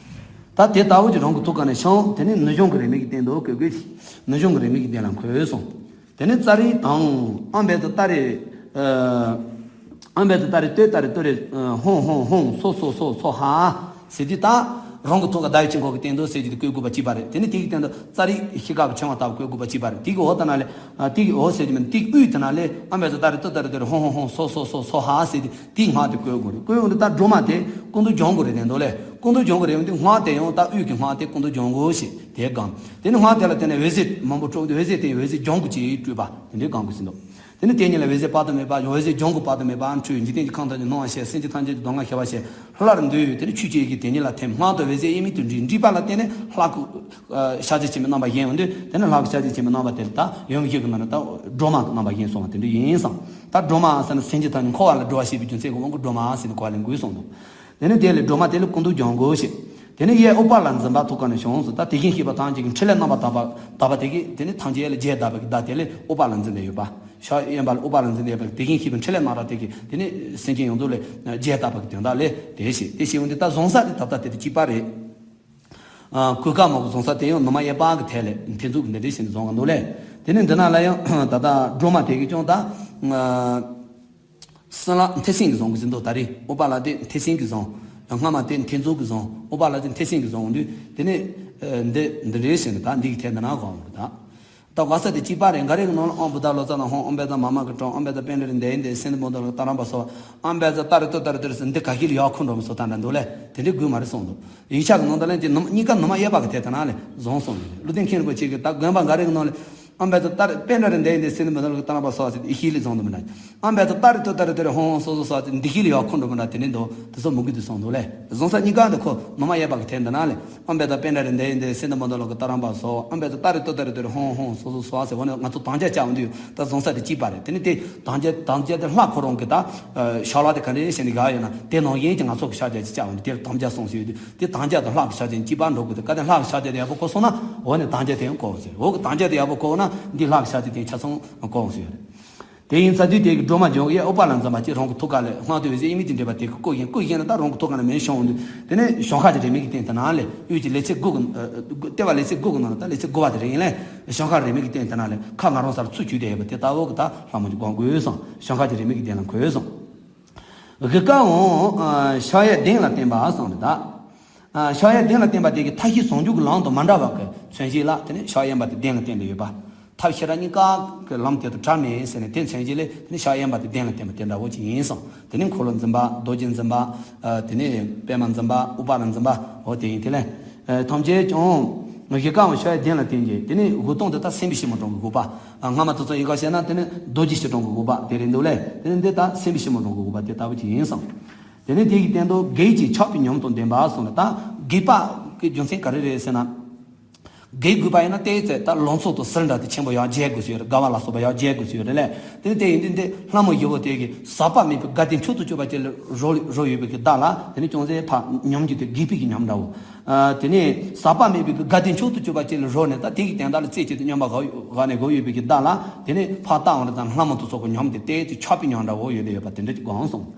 ད་དེ་ལྟ་བུ་ཅིག་རང་གི་ཐུགས་ཀ་ནས་བྱུང་། དེ་ནས་ནུ་གཞོན་གྱི་རེ་མིག་གི་སྟེང་དུ་བཀོད་དགོས། ནུ་གཞོན་གྱི་རེ་མིག་གི་སྟེང་ལ་འཁོད་སོང་། དེ་ནས་ཙཱ་རི་དང་ཨོཾ་བཛྲ་ཏཱ་རེ། ཨོཾ་བཛྲ་ཏཱ་རེ་ཏུཏྟཱ་རེ་ཏུ་རེ། ཧཱུྃ་ཧཱུྃ་ཧཱུྃ་སྭཱ་སྭཱ་སྭཱ་ཧཱ་ཟེར་དུས་ད་རང་གི་ཐུགས་ཀ་ཟླ་བའི་དཀྱིལ་འཁོར་གྱི་སྟེང་དུ་ཟེར་གྱི་དེ་བཀོད་དགོས་པ་གཅིག་པ་རེད། དེ་ནས་དེ་གི་སྟེང་དུ་ཙཱ་རི་ཤེལ་དཀར་གྱི་ཕྲེང་བ་ལྟ་བུ་བཀོད་དགོས་པ་གཅིག་པ་རེད། དེ་གི་འོག་དེ་ན་ལས་དེ་གི་འོག་ཟེར་གྱི་མིན། དེ་གི་དབུས་དེ་ན་ལས་ཨོཾ་བཛྲ་ཏཱ་རེ་ཏུཏྟཱ་རེ་ཏུ་རེ་ཧཱུྃ་ཧཱུྃ་ཧཱུྃ་སྭཱ་སྭཱ་སྭཱ་ཧཱ་ཟེར་དུས་དེའི་སྔགས་དེ་བཀོད་དགོས་རེད། བཀོད་ཡོང་དུས་ད་སྒྲོལ་མ་དེ་སྐུ་མདོག་ལྗང་གུ་རེད་དེ་འདུག་ལས། སྐུ་མདོག་ལྗང་གུ་རེད་ཡོང་དུས་སྔགས་དེ་ཡང་ད་དབུས་ཀྱི་སྔགས་དེ་སྐུ་མདོག་ལྗང་གུ་ཞེས་དེ་སྒང་། དེ་ནས་སྔགས་དེ་ལ་བརྟེན་ནས་འོད་ཟེར་མང་པོ་འཕྲོ་འོད་ཟེར་དེ་འོད་ཟེར་ལྗང་གུ་ཅིག་སྤྲོས་པ་དེ་འདྲའི་སྒང་དགོས་ཟིན་འདུག་དེ་ནི་དེ་ཉིད་ལ་འོད་ཟེར་དཔག་ཏུ་མེད་པ། འོད་ཟེར་ལྗང་གུ་དཔག་ཏུ་མེད་པ་འཕྲོས། འཇིག་རྟེན་གྱི་ཁམས་ཐམས་ཅད་སྣང་བར་བྱེད། སེམས་ཅན་ཐམས་ཅད་ཀྱི་གདམས་ངག་སྐྱེ་བར་བྱེད། སླར་འདུས་དེ་ནི་ཆོས་ཀྱི་ཡི་གེ་དེ་ཉིད་ལ་ཐིམ། སྔགས་དང་འོད་ཟེར་དབྱེར་མེད་དུ་འདྲེས། འདྲེས་པ་ལ་བརྟེན་ནས་ལྷ་སྐུ་ཨ་ཤཱཀྱ་ཆེན་པོའི་རྣམ་པ་བཞེངས་ཡོང་དུས་དེ་ནི་ལྷ་སྐུ་ཤཱཀྱ་ཆེན་པོའི་རྣམ་པ་དེ་ལ་ད་ཡུམ་གཞི་གི་ནང་ན་ད་སྒྲོལ་མ་གི་རྣམ་པ་བཞེངས་སོང་བ་དེ་འདྲ་ཡིན་སོང་། ད་སྒྲོལ་མ་ཟེར་ན་སེམས་ཅན་ཐམས་ཅད་འཁོར་བ་ལས་སྒྲོལ་བར་བྱེད་པའི་རྒྱུ་མཚན་གྱི་དབང་གིས་སྒྲོལ་མ་ཟེར་ནས་གོ་བ་ལེན་དགོས་སོང་འདུག་དེ་ནས་དེ་ལས་སྒྲོལ་མ་དེ་ལ་སྐུ་མདོག་ལྗང་གུ་ཞེས། དེ་ནས་གཡས་ཨུཏྤ་ལ་འཛིན་པ་ཐུགས་ཀ་ནས་བྱུང་སོང་། ད་དེ་བཞིན་གཤེགས་པ་ཐམས་ཅད་ཀྱི་ཕྲིན་ལས་རྣམ་པར་དག་པ་དག་པ་དེ་གིས་དེ་ནས་ཐམས་ཅད་ལ་རྒྱས་གདབ་པའི་བརྡ་དེ་ལས་ཨུཏྤ་ལ་འཛིན་པ་ཡོད་པ། ཕྱག་གཡོན་པ་ལ་ཨུཏྤ་ལ་འཛིན་པ་ཡོད་པ། དེ་བཞིན་གཤེགས་པའི་ཕྲིན་ལས་རྣམ་དག་དེ་གིས་དེ་ནས་སེམས་ཅན་ཡོངས་རྫོགས་ལ་རྒྱས་གདབ་པའི་དོན་དག་ལས་དེ་ཞེས་དེ་ཞེས་འོང་དུས་ད་བཟུང་ས་དེ་ད་ལྟ་དེ་དང་གཅིག་པ་རེད། ཨ་གོས་དཀར་མོ་གི་བཟུང་ས་དེ་ཡང་ནུ་མ་གཡས་པ་གི་ཐད་ལས་མཐེབ་མཛུབ་ཀྱིས་འདི་འདྲ་བྱས་ནས་བཟུང་གི་འདུག་ལས། དེ་ནས་འདི་ན་ལ་ཡང་ད་ལྟ་སྒྲོལ་མ་དེ་གིས་ཀྱང་ད། སྲིན་ལག་མཐེབ་སྲིན་གྱིས་བཟུང་གི་ཟིན་ཏོ། ད་རེས་ཨུཏྤ་ལ་དེ་མཐེབ་སྲིན་གྱིས་བཟུང་། སྔ་མ་དེ་མཐེབ་མཛུབ་ཀྱིས་བཟུང་། ཨུཏྤ་ལ་དེ་མཐེབ་སྲིན་གྱིས་བཟུང་དུས་དེ་ནས་ཨ་འདི་འདི་འདྲས་ཟེར་ནས་ད་འདི་གི་ཐད་འདི་ན་གོ་འོང་གི་ད། ད་གོ་ས་དེ་གཅིག་པ་རེད། འགའ་རེ་གི་ནང་ལ་ཨོཾ་བུདྡྷ་ལོ་ཙཱ་དང་ཧཱུྃ་ཨོཾ་བཛྲ་མ་མ་ཀི་ཀྲོ། ཨོཾ་བཛྲ་པཎྜ་རེ་འདི་ཧེ་འདི་ཧེ་སེ་འདི་མུ་དྷ་ལོ་ཀ་ཏཱ་རམ་པ་སྭཱ་ཧཱ། ཨོཾ་བཛྲ་ཏཱ་རེ་ཏུཏྟཱ་རེ་ཏུ་རེ་ཟེར་འདི་ག་གི་ལ་ཡར་འཁོར་འགྲོ་མི་སོ་ད་འདྲ་འདུག་ལས། དེ་འདྲའི་དགོས་མ་རེད་གསུངས་འདུག་ཡིག་ཆ་གི་ནང་དུ་ལན་གྱི་ནུ་མ་གཉིས་ཀ་ནུ་མ་གཡས་པ་གི་ཐད་དེ་ན་ལས་བཟུང་སོང་ནས་བློ་ལྡན་མཁན་རིན་པོ་ཆེ་གིས་ད་དགོན་པ་འགའ་རེ་གི་ནང་ལས་ཨོཾ་བཛྲ་ཏཱ་རེ་པཎྜ་རེ་འདི་ཧེ་འདི་ཧེ་སེ་འདི་མུ་དྷ་ལོ་ཀ་ཏཱ་རམ་པ་སྭཱ་ཧཱ་ཟེར་ཏེ་ཡེ་ཤེས་ལས་བཟུང་འདུག་མི་འདྲ། ཨོཾ་བཛྲ་ཏཱ་རེ་ཏུཏྟཱ་རེ་ཏུ་རེ་ཧཱུྃ་ཧཱུྃ་སྭཱ་ཧཱ་སྭཱ་ཟེར་འདི་ཤེས་ལ་ཡར་འཁོར་འགྲོ་མི་འདྲ་དེ་འདྲ་འདུག་དེ་ཚོ་མི་དགོས་དུ་གསུངས་འདུག་ལས། བཟུང་ས་གཉིས་ཀ་འདི་ཁོ་ནུ་མ་གཡས་པ་གི་ཐད་འདི་ན་ལས་ཨོཾ་བཛྲ་པཎྜ་རེ་འདི་ཧེ་འདི་ཧེ་སེ་འདི་མུ་དྷ་ལོ་ཀ་ཏཱ་རམ་པ་སྭཱ་ཧཱ། ཨོཾ་བཛྲ་ཏཱ་རེ་ཏུཏྟཱ་རེ་ཏུ་རེ་ཧཱུྃ་ཧཱུྃ་སྭཱ་ཧཱ་སྭཱ་ཧཱ་ཟེར་འོ་ན་ང་ཚོ་དམ་བཅའ་བཅའ་འོང་དུས་ད་བཟུང་ས་དེ་གཅིག་པ་རེད། དེ་ནི་དེ་དམ་བཅའ་དམ་བཅའ་དེ་ལྷག་འཁོར་འོང་གི་ད་ཤ་ལ་དེ་ག་འདྲས་བྱས་ནས་ག་ཡོད་ན་དེ་ནང་བཞིན་གྱི་ང་ཚོ་གི་ཕྱག་རྒྱ་ཅིག་བཅའ་འོང་དུས་དེར་དམ་བཅའ་གསུངས་ཟེར་ཡོད་དུས་དེ་དམ་བཅའ་དང་ལྷག་གི་ཕྱག་རྒྱ་གཅིག་པ་འགྲོ་དགོས་དུས་ག་དེ་ལྷག་གི་ཕྱག་རྒྱ་དེ་ཡག་པོ་གོ་སོང་ན་འོ་ནི་དམ་བཅའ་དེ་ཡང་གོ་ཟེར། འོ་གི་དམ་བཅའ་དེ་ཡག་པོ་གོ་ན་འདི་ལྷག་གི་ཕྱག་རྒྱ་དེ་ཆ་ཚང་གོ་ཟེར་ཡོད་རེད། དེ་ཡིན་ཚར་དུས་དེ་གི་སྒྲོལ་མ་ལྗང་གུ་ཡང་ཨུཏྤ་ལ་འཛིན་པ་གཅིག་རང་གི་ཐུགས་ཀ་ལས་སྔགས་དང་འོད་ཟེར་དབྱེར་མེད་དུ་འདྲེས་པ་དེ་གི་སྐུ་བཞེངས། སྐུ་བཞེངས་ནས་ད་རང་གི་ཐུགས་ཀ་ནས་མེ་ཤོང་འོང་དུས་དེ་ནས་བྱང་ཤར་གྱི་རེ་མིག་གི་སྟེང་དེ་ནང་ལས་དབུས་ཀྱི་ལེ་ཚན་དགུ་གི་ལྟེ་བ་ལེ་ཚན་དགུ་གི་ནང་ལ་ད་ལེ་ཚན་དགུ་པ་དེ་རེད། ཡིན་ལས་བྱང་ཤར་རེ་མིག་གི་སྟེང་དེ་ནང་ལས་ཁ་ང་རང་སར་ཚུར་གྱུར་བསྡད་ཡོད་པ་དེ་ལྟ་བུ་གི་ད་ལྷ་མོ་གི་སྒོམ་དགོས་སོང་། བྱང་ཤར་གྱི་རེ་མིག་གི་སྟེང་ལ་འཁོད་སོང་། གི་ཀ་འོང་ཕྱག་གཡས་གདན་ལ་བརྟེན་པ་གསུངས་ནས་ད། ཕྱག་གཡས་གདན་ལ་བརྟེན་པ་དེ་གི་མཐའ་བཞི་ཟུང་འཇུག་གི་ལམ་དང་མ་འདྲ་བ་གི་མཚོན་བྱེད་ལ་དེ་ནས་ཕྱག་གཡོན་པ་དེ་གདན་ལ་བརྟེན་ཏེ་ཡོད་པ། ཐབས་ཤེས་རབ་གཉིས་ཀ་གི་ལམ་དེ་དང་བྲལ་མེད་ཟེར་ནས་དེ་མཚོན་བྱེད་ལས་དེ་ནི་ཕྱག་གཡོན་པ་དེ་གདན་ལ་བསྟན་པ་དེ་འདྲ་བོ་ཅིག་ཡིན་གསུངས། དེ་ནི་འཁོར་ལོ་འཛིན་པ་རྡོ་རྗེ་འཛིན་པ། དེ་ནི་པདྨ་འཛིན་པ་ཨུཏྤལ་འཛིན་པ་འོ་དེ་ཡིན། དེ་ལས་ཐམས་ཅད་ཀྱང་གཞི་རྐང་བ་ཕྱག་གཡས་གདན་ལ་བསྟན་གྱི་དེ་ནི་འོད་སྟོང་དེ་ད་སེམས་དཔའི་ཕྱི་མོ་གྲངས་ཀྱི་དགུ་པ། སྔ་མ་དེ་ཚོ་ཡི་ག་བཤད་ན་དེ་ནི་རྡོ་རྗེ་ཕྱི་གྲངས་ཀྱི་དགུ་པ་དེ་རེད་འདུག་ལས། དེ་ནི་འདི་ད་སེམས་དཔའི་ཕྱི་མོ་གྲངས་ཀྱི་དགུ་པ་དེ་ལྟ་བུ་ཅིག་ཡིན་གསུངས། དེ་ནི་དེ་གི་སྟེང་དུ་བགེགས་ཀྱི་ཆགས་པའི་ཉམས་དང་ལྡན་པ་གསུངས་ལ། ད་བགེགས་པ་གི་རྒྱུ་མཚན་ག་རེ་རེད་ཟེར་ན། བགེགས་དགོས་པ་ཡིན་ན་ཏོག་ཙམ་ད་ལང་ཚོ་དང་ཟིལ་འདྲ་དེ་ཆེན་པོ་ཡར་རྒྱས་དགོས་སུ་ཡོད་རེད། དགའ་བ་ལ་སོགས་པ་ཡར་རྒྱས་དགོས་སུ་ཡོད་རེད་ལས། དེ་ནི་དེ་ཡིན་དུས་འདི་ལྷ་མོ་བཞི་པོ་དེ་གི་ཟག་པ་མེད་པའི་དགའ་སྟོན་མཆོག་ཏུ་གྱུར་པ་ཅིག་ལ་རོལ་རོལ་ཡོད་པའི་གི་བརྡ་ལ་དེ་ནི་ཅུང་ཟད་ཕར་ཉམས་རྒྱུ་དེ་བགེགས་པའི་གི་ཉམས་འདྲ་བོ། དེ་ནི་ཟག་པ་མེད་པའི་གི་དགའ་སྟོན་མཆོག་ཏུ་གྱུར་པ་ཅིག་ལ་རོལ་ནས་ད་དེ་གི་དོན་དག་ལ་རྩེ་གཅིག་ཏུ་སྙོམས་པར་དགའ་ནས་དགོས་ཡོད་པའི་གི་བརྡ་ལ་དེ་ནི་ཕར་བལྟ་འོང་རེད། ད་ལྷ་མོ་དེ་ཚོ་གི་ཉམས་དེ་ཏོག་ཙམ་ཆགས་པའི་ཉམས་འདྲ་བོ་ཡོད་དེ་ཡོད་པ་དེ་འདྲ་ཅིག་གོ་འོང་གསུངས།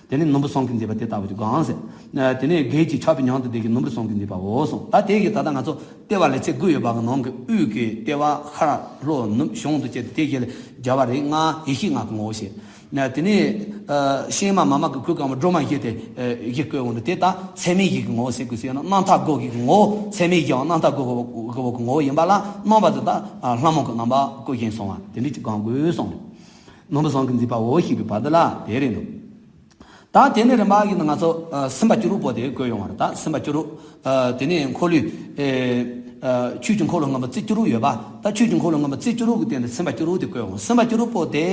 དེ་ནི་ནོར་བུ་ཟངས་ཀྱིས་མཛེས་པ་དེ་ལྟ་བུ་ཅིག་གོ་འོང་ཟེར། དེ་ནི་བགེགས་ཀྱི་ཆགས་པའི་ཉམས་དེ་དེ་གི་ནོར་བུ་ཟངས་ཀྱིས་མཛེས་པའོ་གསུངས། ད་དེ་གི་ད་ལྟ་ང་ཚོ་ལྟེ་བ་ལས་ཚེ་དགུ་ཡོད་པ་གི་ནང་གི་དབུས་ཀྱི་ལྟེ་བ་ཤར་ལྷོ་ནུབ་བྱང་དུ་བཅད་དེ་དེ་གི་ལ་རྒྱ་བ་རེད། ལྔ་ཡེ་ཤེས་ལྔ་གི་ངོ་བོ་ཞེས། དེ་ནི་ཤེས་མ་མ་མ་གི་གོས་གང་བ་སྒྲོན་མ་བཞི་དེ་བཞི་བཀོད་འོང་དུ་དེ་ད་ཚད་མེད་བཞི་གི་ངོ་བོ་ཟེར་དགོས་ཟེར་ན་རྣམ་ཐར་སྒོ་བཞི་གི་ངོ་བོ། ཚད་མེད་བཞི་བ་རྣམ་ཐར་སྒོ་བཞི་བོ་གི་ངོ་བོ་ཡིན་པ་ལ་རྣམ་པ་དེ་ད་ལྷ་མོ་གི་རྣམ་པ་བཀོད་བཞིན་སོང་བ་དེ་འདྲ་ཅིག་གང་དགོས་སོང་རེད། ནོར་བུ་ཟངས་ཀྱིས་མཛེས་པའོ་ཞེས་པའི་བར་དུ་ལ་དེ་རེད་འདུག་ད་དེ་ནས་རིམ་པ་བཞིན་དུ་ང་ཚོ་ཨ་སེམས་དཔའ་བཅུ་དྲུག་པོ་དེ་བཀོད་ཡོང་བ་རེད། ད་སེམས་དཔའ་བཅུ་དྲུག་ཨ་དེ་ནས་འཁོར་ལོའི་ཨེ་ཨ་ཆོས་ཀྱི་འཁོར་ལོ་མངོན་པ་རྩིབས་བཅུ་དྲུག་ཡོད་པ། ད་ཆོས་ཀྱི་འཁོར་ལོ་མངོན་པ་རྩིབས་བཅུ་དྲུག་གི་སྟེང་དུ་སེམས་དཔའ་བཅུ་དྲུག་དེ་བཀོད་ཡོང་། སེམས་དཔའ་བཅུ་དྲུག་པོ་དེ་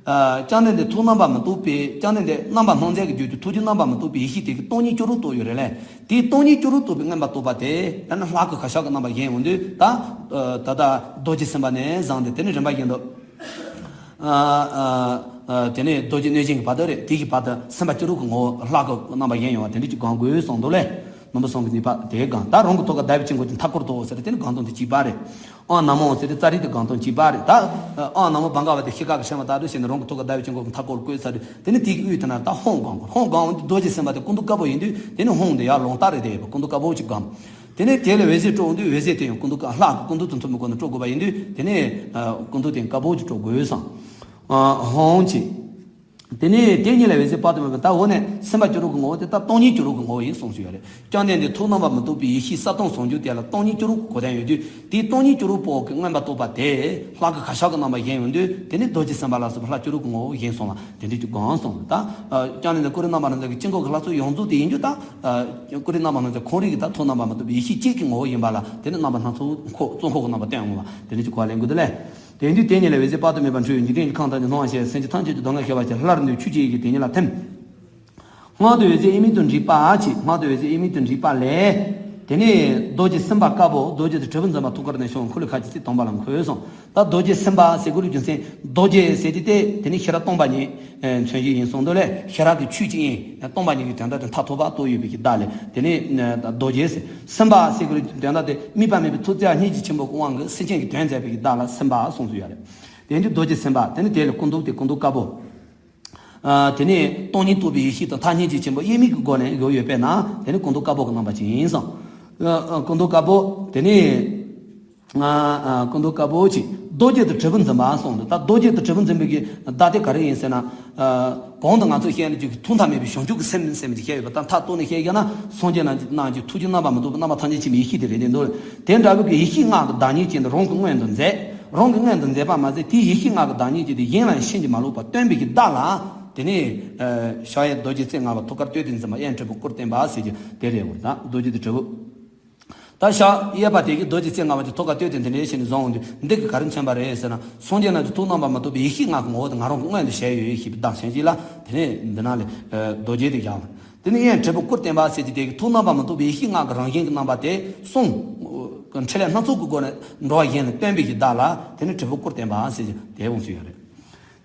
ཨ་བཅོམ་ལྡན་འདས་ཐུགས་རྣམ་པར་མི་རྟོག་པའི་བཅོམ་ལྡན་འདས་རྣམ་པར་སྣང་མཛད་ཀྱི་རྒྱུད་ཀྱི་ཐུགས་རྒྱུད་རྣམ་པར་མི་རྟོག་པའི་ཡེ་ཤེས་དེ་གི་སྟོང་ཉིད་བཅུ་དྲུག་རྟོགས་ཡོད་རེད་ལས། དེའི་སྟོང་ཉིད་བཅུ་དྲུག་རྟོགས་པའི་མངོན་པར་རྟོགས་པ་དེ་ཡང་ན་ལྷ་སྐུ་ཁ་ཤས་ཀྱི་རྣམ་པ་བཞེངས་ཡོང་དུས་ད་ད་ལྟ་རྡོ་རྗེ་སེམས་དཔའ་ནས་བཟུང་སྟེ་དེ་ནས་རིམ་པ་བཞིན་དུ། ཨ་ཨ་ཨ་དེ་ནས་རྡོ་རྗེ་གནོད་སྦྱིན་གྱི་བར་དུ་རེད། དེ་གི་བར་དུ་སེམས་དཔའ་བཅུ་དྲུག་གི་ངོ་བོ་ལྷ་སྐུ་རྣམ་པ་བཞེངས་ཡོང་བ་དེ་འདྲ་ཅིག་གང་དགོས་གསུངས་འདུག་ལས། ནོར་བུ་ཟངས་ཀྱིས་མཛེས་པ་དེའི་སྒང་ད་རང་གི་ཐུགས་ཀར་ཟླ་བའི་དཀྱིལ་འཁོར་དེ་མཐའ་སྐོར་དུ་ཟེར་དེ་ནི་སྒང་སྟེང་དེ་གཅིག་པ་རེད། ཨོཾ་ན་མོ་ཟེར་དེ་ཙཱ་རི་དེ་སྒང་སྟེང་གཅིག་པ་རེད། ད་ཨོཾ་ན་མོ་བྷ་ག་ཝ་ཏི་ཤི་ཀ་གི་ཤ་མ་ད་དུ་ཞེས་ནས་རང་གི་ཐུགས་ཀར་ཟླ་བའི་དཀྱིལ་འཁོར་གྱི་མཐའ་སྐོར་བཀོད་ཚར་དུས་དེ་ནི་དེ་གི་དབུས་དེ་ན་ད་ཧཱུྃ་སྒང་དགོས། ཧཱུྃ་སྒང་འོང་དུས་རྡོ་རྗེ་སེམས་དཔའ་དེ་སྐུ་མདོག་དཀར་པོ་ཡིན་དུས་དེ་ནི་ཧཱུྃ་དེ་ཡར་ལོང་ལྟ་རེད། དེ་སྐུ་མདོག་དཀར་པོ་ཅིག་སྒང་། དེ་ནས་དེ་ལ་འོད་ཟེར་སྤྲོ་འོང་དུས་འོད་ཟེར་དེ་ཡང་སྐུ་མདོག་དཀར་ལྷ་གི་སྐུ་མདོག་དང་མཐུན་པའི་སྒོ་ནས་སྤྲོ་དགོས་པ་ཡིན་དུས་དེ་ནས་སྐུ་མདོག་དེ་དཀར་པོ་ཅིག་སྤྲོ་དགོས་སམ། ཧཱུྃ་ཅིག་དེ་ནས་དེ་གཉིས་ལ་འོད་ཟེར་དཔག་ཏུ་མེད་པ་ད་འོ་ནས་སེམས་དཔའ་བཅུ་དྲུག་གི་ངོ་བོ་དེ་ད་སྟོང་ཉིད་བཅུ་དྲུག་གི་ངོ་བོ་ཡིན་གསུངས་སུ་ཡོད་རེད། བཅོམ་ལྡན་འདས་ཐུགས་རྣམ་པར་མི་རྟོག་པའི་ཡེ་ཤེས་གསལ་སྟོང་ཟུང་འཇུག་དེ་ལ་སྟོང་ཉིད་བཅུ་དྲུག་གི་གོ་དོན་ཡོད་དུས་དེའི་སྟོང་ཉིད་བཅུ་དྲུག་པོ་གི་མངོན་པར་རྟོགས་པ་དེ་ལྷ་སྐུ་ཁ་ཤས་ཀྱི་རྣམ་པ་བཞེངས་ཡོང་དུས་དེ་ནི་རྡོ་རྗེ་སེམས་དཔའ་ལ་སོགས་པ་ལྷ་བཅུ་དྲུག་གི་ངོ་བོ་བཞེངས་སོང་བ་དེ་འདྲ་ཅིག་གང་གསུངས་ད། བཅོམ་ལྡན་འདས་ཀུན་རིག་རྣམ་པར་སྣང་མཛད་ཀྱི་དཀྱིལ་འཁོར་གྱི་ལྷ་ཚོགས་ཡོངས་རྫོགས་དེ་ཡིན་རྒྱུ་ད། ཀུན་རིག་རྣམ་པར་སྣང་མཛད་ཁོང་རིག་གི་ད་ཐུགས་རྣམ་པར་མི་རྟོག་པའི་ཡེ་ཤེས་གཅིག་གི་ངོ་བོ་ཡིན་པ་ལ་དེ་ནི་རྣམ་པ་སྣ་ཚོགས་འཁོར་གཙོ་འཁོར་གྱི་རྣམ་པ་སྟོན་འོང་བ་དེ་འདྲ་ཅིག་གོ་བ་ལེན་དགོས་འདུག་ལས། དེ་དུས་དེ་ཉིད་ལ་འོད་ཟེར་དཔག་ཏུ་མེད་པ་འཕྲོས་འཇིག་རྟེན་གྱི་ཁམས་ཐམས་ཅད་དུ་སྡུག་བསྔལ་ཤེས་པར་བྱ། སླར་འདུས་ཆོས་ཀྱི་ཡི་གེ་དེ་ཉིད་ལ་ཐིམ། སྔགས་དང་འོད་ཟེར་དབྱེར་མེད་དུ་འདྲེས་པ་ཅིག་སྔགས་དང་འོད་ཟེར་དབྱེར་མེད་དུ་འདྲེས་པ་ལས། དེ་ནས་རྡོ་རྗེ་སེམས་དཔའ་དཀར་པོ་རྡོ་རྗེ་དང་དྲིལ་བུ་འཛིན་པ་ཐུགས་ཀར་གནས་ཤིང་འཁོར་ལོའི་ཁ་ཅིག་ཚིག་དང་པོ་ལ་འཁོད་སོང་། ད་རྡོ་རྗེ་སེམས་དཔའ་ཟེར་དགོས་རྒྱུ་མཚན་རྡོ་རྗེ་ཟེར་དེ་སྟེ་དེ་ནི་ཤེས་རབ་སྟོང་པ་ཉིད་མཚོན་བྱེད་ཡིན་གསུངས་འདུག་ལས། ཤེས་རབ་ཀྱི་ཆོས་ཅིག་ཡིན་སྟོང་པ་ཉིད་ཀྱི་དོན་དག་དེ་མཐར་ཐུག་པ་རྟོགས་ཡོད་པའི་གི་བརྡ་ལས་དེ་ནི་རྡོ་རྗེ་ཟེར། སེམས་དཔའ་ཟེར་དགོས་རྒྱུ་དོན་དག་དེ་དམིགས་པ་མེད་པའི་ཐུགས་བརྩེ་བ་སྙིང་རྗེ་ཆེན་པོ་གི་དབང་གིས་སེམས་ཅན་གྱི་དོན་མཛད་པའི་གི་བརྡ་ལ་སེམས་དཔའ་གསུངས་སུ་ཡོད་རེད། དེ་ནི་རྡོ་རྗེ་སེམས་དཔའ་དེ་ནི་དེ་ལས་སྐུ་མདོག་དེ་སྐུ་མདོག་དཀར་པོ། དེ་ནས་སྟོང་ཉིད་རྟོགས་པའི་ཡེ་ཤེས་དང་ཐག་སྙད་ཀྱི་ཆེན་པོ་དབྱེར་མེད་ཀྱི་སྒོ་ནས་ཡོད་ཡོད་པས་ན་དེ་ནི་སྐུ་མདོག་དཀར་པོ་གི་རྣམ་པ་ཅན་ཡིན་གསུངས། སྐུ་མདོག་དཀར་པོ་དེ་ནས་སྐུ་མདོག་དཀར་པོ་ཅིག་རྡོ་རྗེ་དང་དྲིལ་བུ་འཛིན་པ་གསུངས་འདུག་ད་རྡོ་རྗེ་དང་དྲིལ་བུ་འཛིན་པའི་གི་བརྡ་དེ་ག་རེ་ཡིན་ཟེར་ན། གོང་དུ་ང་ཚོས་བཤད་ན་ཅིག་ཐོག་མཐའ་མེད་པའི་བྱང་ཆུབ་ཀྱི་སེམས་སེམས་ཀྱི་བཤད་ཡོད་པ་དང་མཐར་གཏུགས་ནས་བཤད་ཡོད་ན་སངས་རྒྱས་རྣམས་ཀྱི་རྣམས་ཀྱི་ཐུགས་རྒྱུད་རྣམ་པར་མི་རྟོག་པའི་རྣམ་པ་ཐམས་ཅད་མཁྱེན་པའི་ཡེ་ཤེས་དེ་རེད་དེ་འདུག་དེ་འདྲ་བོ་གི་ཡེ་ཤེས་ལྔ་གི་བདག་ཉིད་ཅན་དུ་རང་གི་མངོན་དུ་མཛད། རང་གི་མངོན་དུ་མཛད་པ་མ་ཟད་དེའི་ཡེ་ཤེས་ལྔ་གི་བདག་ཉིད་ཅན་དེ་གཞན་ལ་ཕྱིན་ཅི་མ་ལོག་པར་སྟོན་པའི་གི་བརྡ་ལ། དེ་ནས་ཕྱག་གཡས་རྡོ་རྗེ་རྩེ་ལྔ་པ་ཐུགས་ཀར་བསྟོད་དེ་འཛིན་པ་གཡོན་དྲིལ་བུ་དཀུར་བརྟན་པ་ཟེར་གྱི་དེ་རེད་འོ་ད་རྡོ་རྗེ་དང་དྲིལ་བུ། ད་ཕྱག་གཡས་པ་དེ་གིས་རྡོ་རྗེ་རྩེ་ལྔ་པ་དེ་ཐུགས་ཀར་བསྟོད་དེ་འདི་འདྲའི་ཞིག་ནས་བཟུང་འོང་དུས་འདི་གིས་ག་རེ་མཚོན་པ་རེད་ཟེར་ན་སངས་རྒྱས་རྣམས་ཀྱི་ཐུགས་རྣམ་པར་མི་རྟོག་པའི་ཡེ་ཤེས་ལྔ་གི་ངོ་བོ་དེ་ང་རང་གི་མངོན་དུ་བྱས་ཡོད་ཞེས་པའི་བརྡ་མཚོན་བྱེད་ལ་དེ་ནས་འདི་ན་ལས་རྡོ་རྗེ་དེ་བཞག་པ། དེ་ནས་གཡོན་དྲིལ་བུ་དཀུར་བརྟན་པ་ཟེར་གྱི་དེ་གིས་ཐུགས་རྣམ་པར་མི་རྟོག་པའི་ཡེ་ཤེས་ལྔ་གི་རང་བཞིན་གྱི་རྣམ་པ་དེ་གསུང་གི་ཕྲིན་ལས་སྣ་ཚོགས་ཀྱི་སྒོ་ནས་འགྲོ་བ་གཞན་ལ་སྟོན་པའི་གི་བརྡ་ལ་དེ་ནི་དྲིལ་བུ་དཀུར་བརྟན་པ་ཟེར་གྱི་དེ་འོང་ཚུལ་ཡོད་རེད།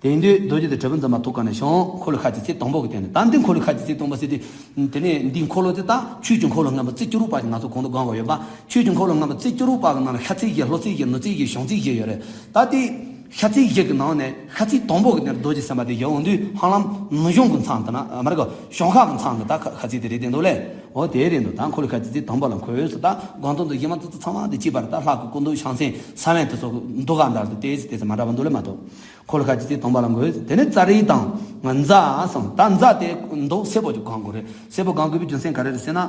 དེ་ཡིན་དུས་རྡོ་རྗེ་དང་དྲིལ་བུ་འཛིན་པ་ཐུགས་ཀ་ནས་ཤོང་འཁོར་ལོའི་ཁ་ཅིག་ཚིག་དང་པོ་གི་སྟེང་ནས་ད་འདི་འཁོར་ལོའི་ཁ་ཅིག་ཚིག་དང་པོ་ཟེར་དུས་དེ་ནས་འདིའི་འཁོར་ལོ་དེ་ད་ཆོས་ཀྱི་འཁོར་ལོ་མངོན་པ་རྩིབས་བཅུ་དྲུག་པ་ཞིག་ང་ཚོ་གོང་དུ་བསྒོམས་པ་ཡོད་པ། ཆོས་ཀྱི་འཁོར་ལོ་མངོན་པ་རྩིབས་བཅུ་དྲུག་པ་གི་ནང་ལ་ཤར་ཚིག་བཞི་ལྷོ་ཚིག་བཞི་ནུབ་ཚིག་བཞི་བྱང་ཚིག་བཞི་ཡོད་རེད། ད་དེ་ཤར་ཚིག་བཞི་གི་ནང་ནས་ཤར་ཚིག་དང་པོ་གི་ནས་རྡོ་རྗེ་སེམས་དཔའ་དེ་བཞག་འོང་དུས་ཧ་ལམ་ནུབ་བྱང་གི་མཚམས་དེ་ན་མ་རེད་གོ་བྱང་ཤར་གི་མཚམས་གི་ད་ཤར་ཚིག་དེ་རེད་དེ་འདུག་ལས། འོ་དེ་རེད་འདུག་ད་འཁོར་ལོའི་ཁ་ཅིག་ཚིག་དང་པོ་ལ་འཁོད་ཡོད་ཟེར། ད་དགོངས་དོན་དུ་གཞི་མ་ཏོག་ཙམ་ཚང་མ་དེ་གཅིག་པ་རེད། ད་ལྷ་གི་སྐུ་མདོག་ཕྱག་མཚན་ས་བོན་དེ་ཚོ་གི་འདུག་ག་འདྲ་དེ་ཏོག་ཙམ་ཏོག་ཙམ་མ་འདྲ་བ་འདུག་ལས་མ་གཏོགས། འཁོར་ལོའི་ཁ་ཅིག་ཚིག་དང་པོ་ལ་འགོད། དེ་ནས་ཙཱ་རི་དང་ཛཿཟེར། ད་ཛཿ་དེ་མདོག་སེར་པོ་ཅིག་གང་དགོས་རེད། སེར་པོ་གང་དགོས་པའི་རྒྱུ་མཚན་ག་རེ་རེད་ཟེར་ན།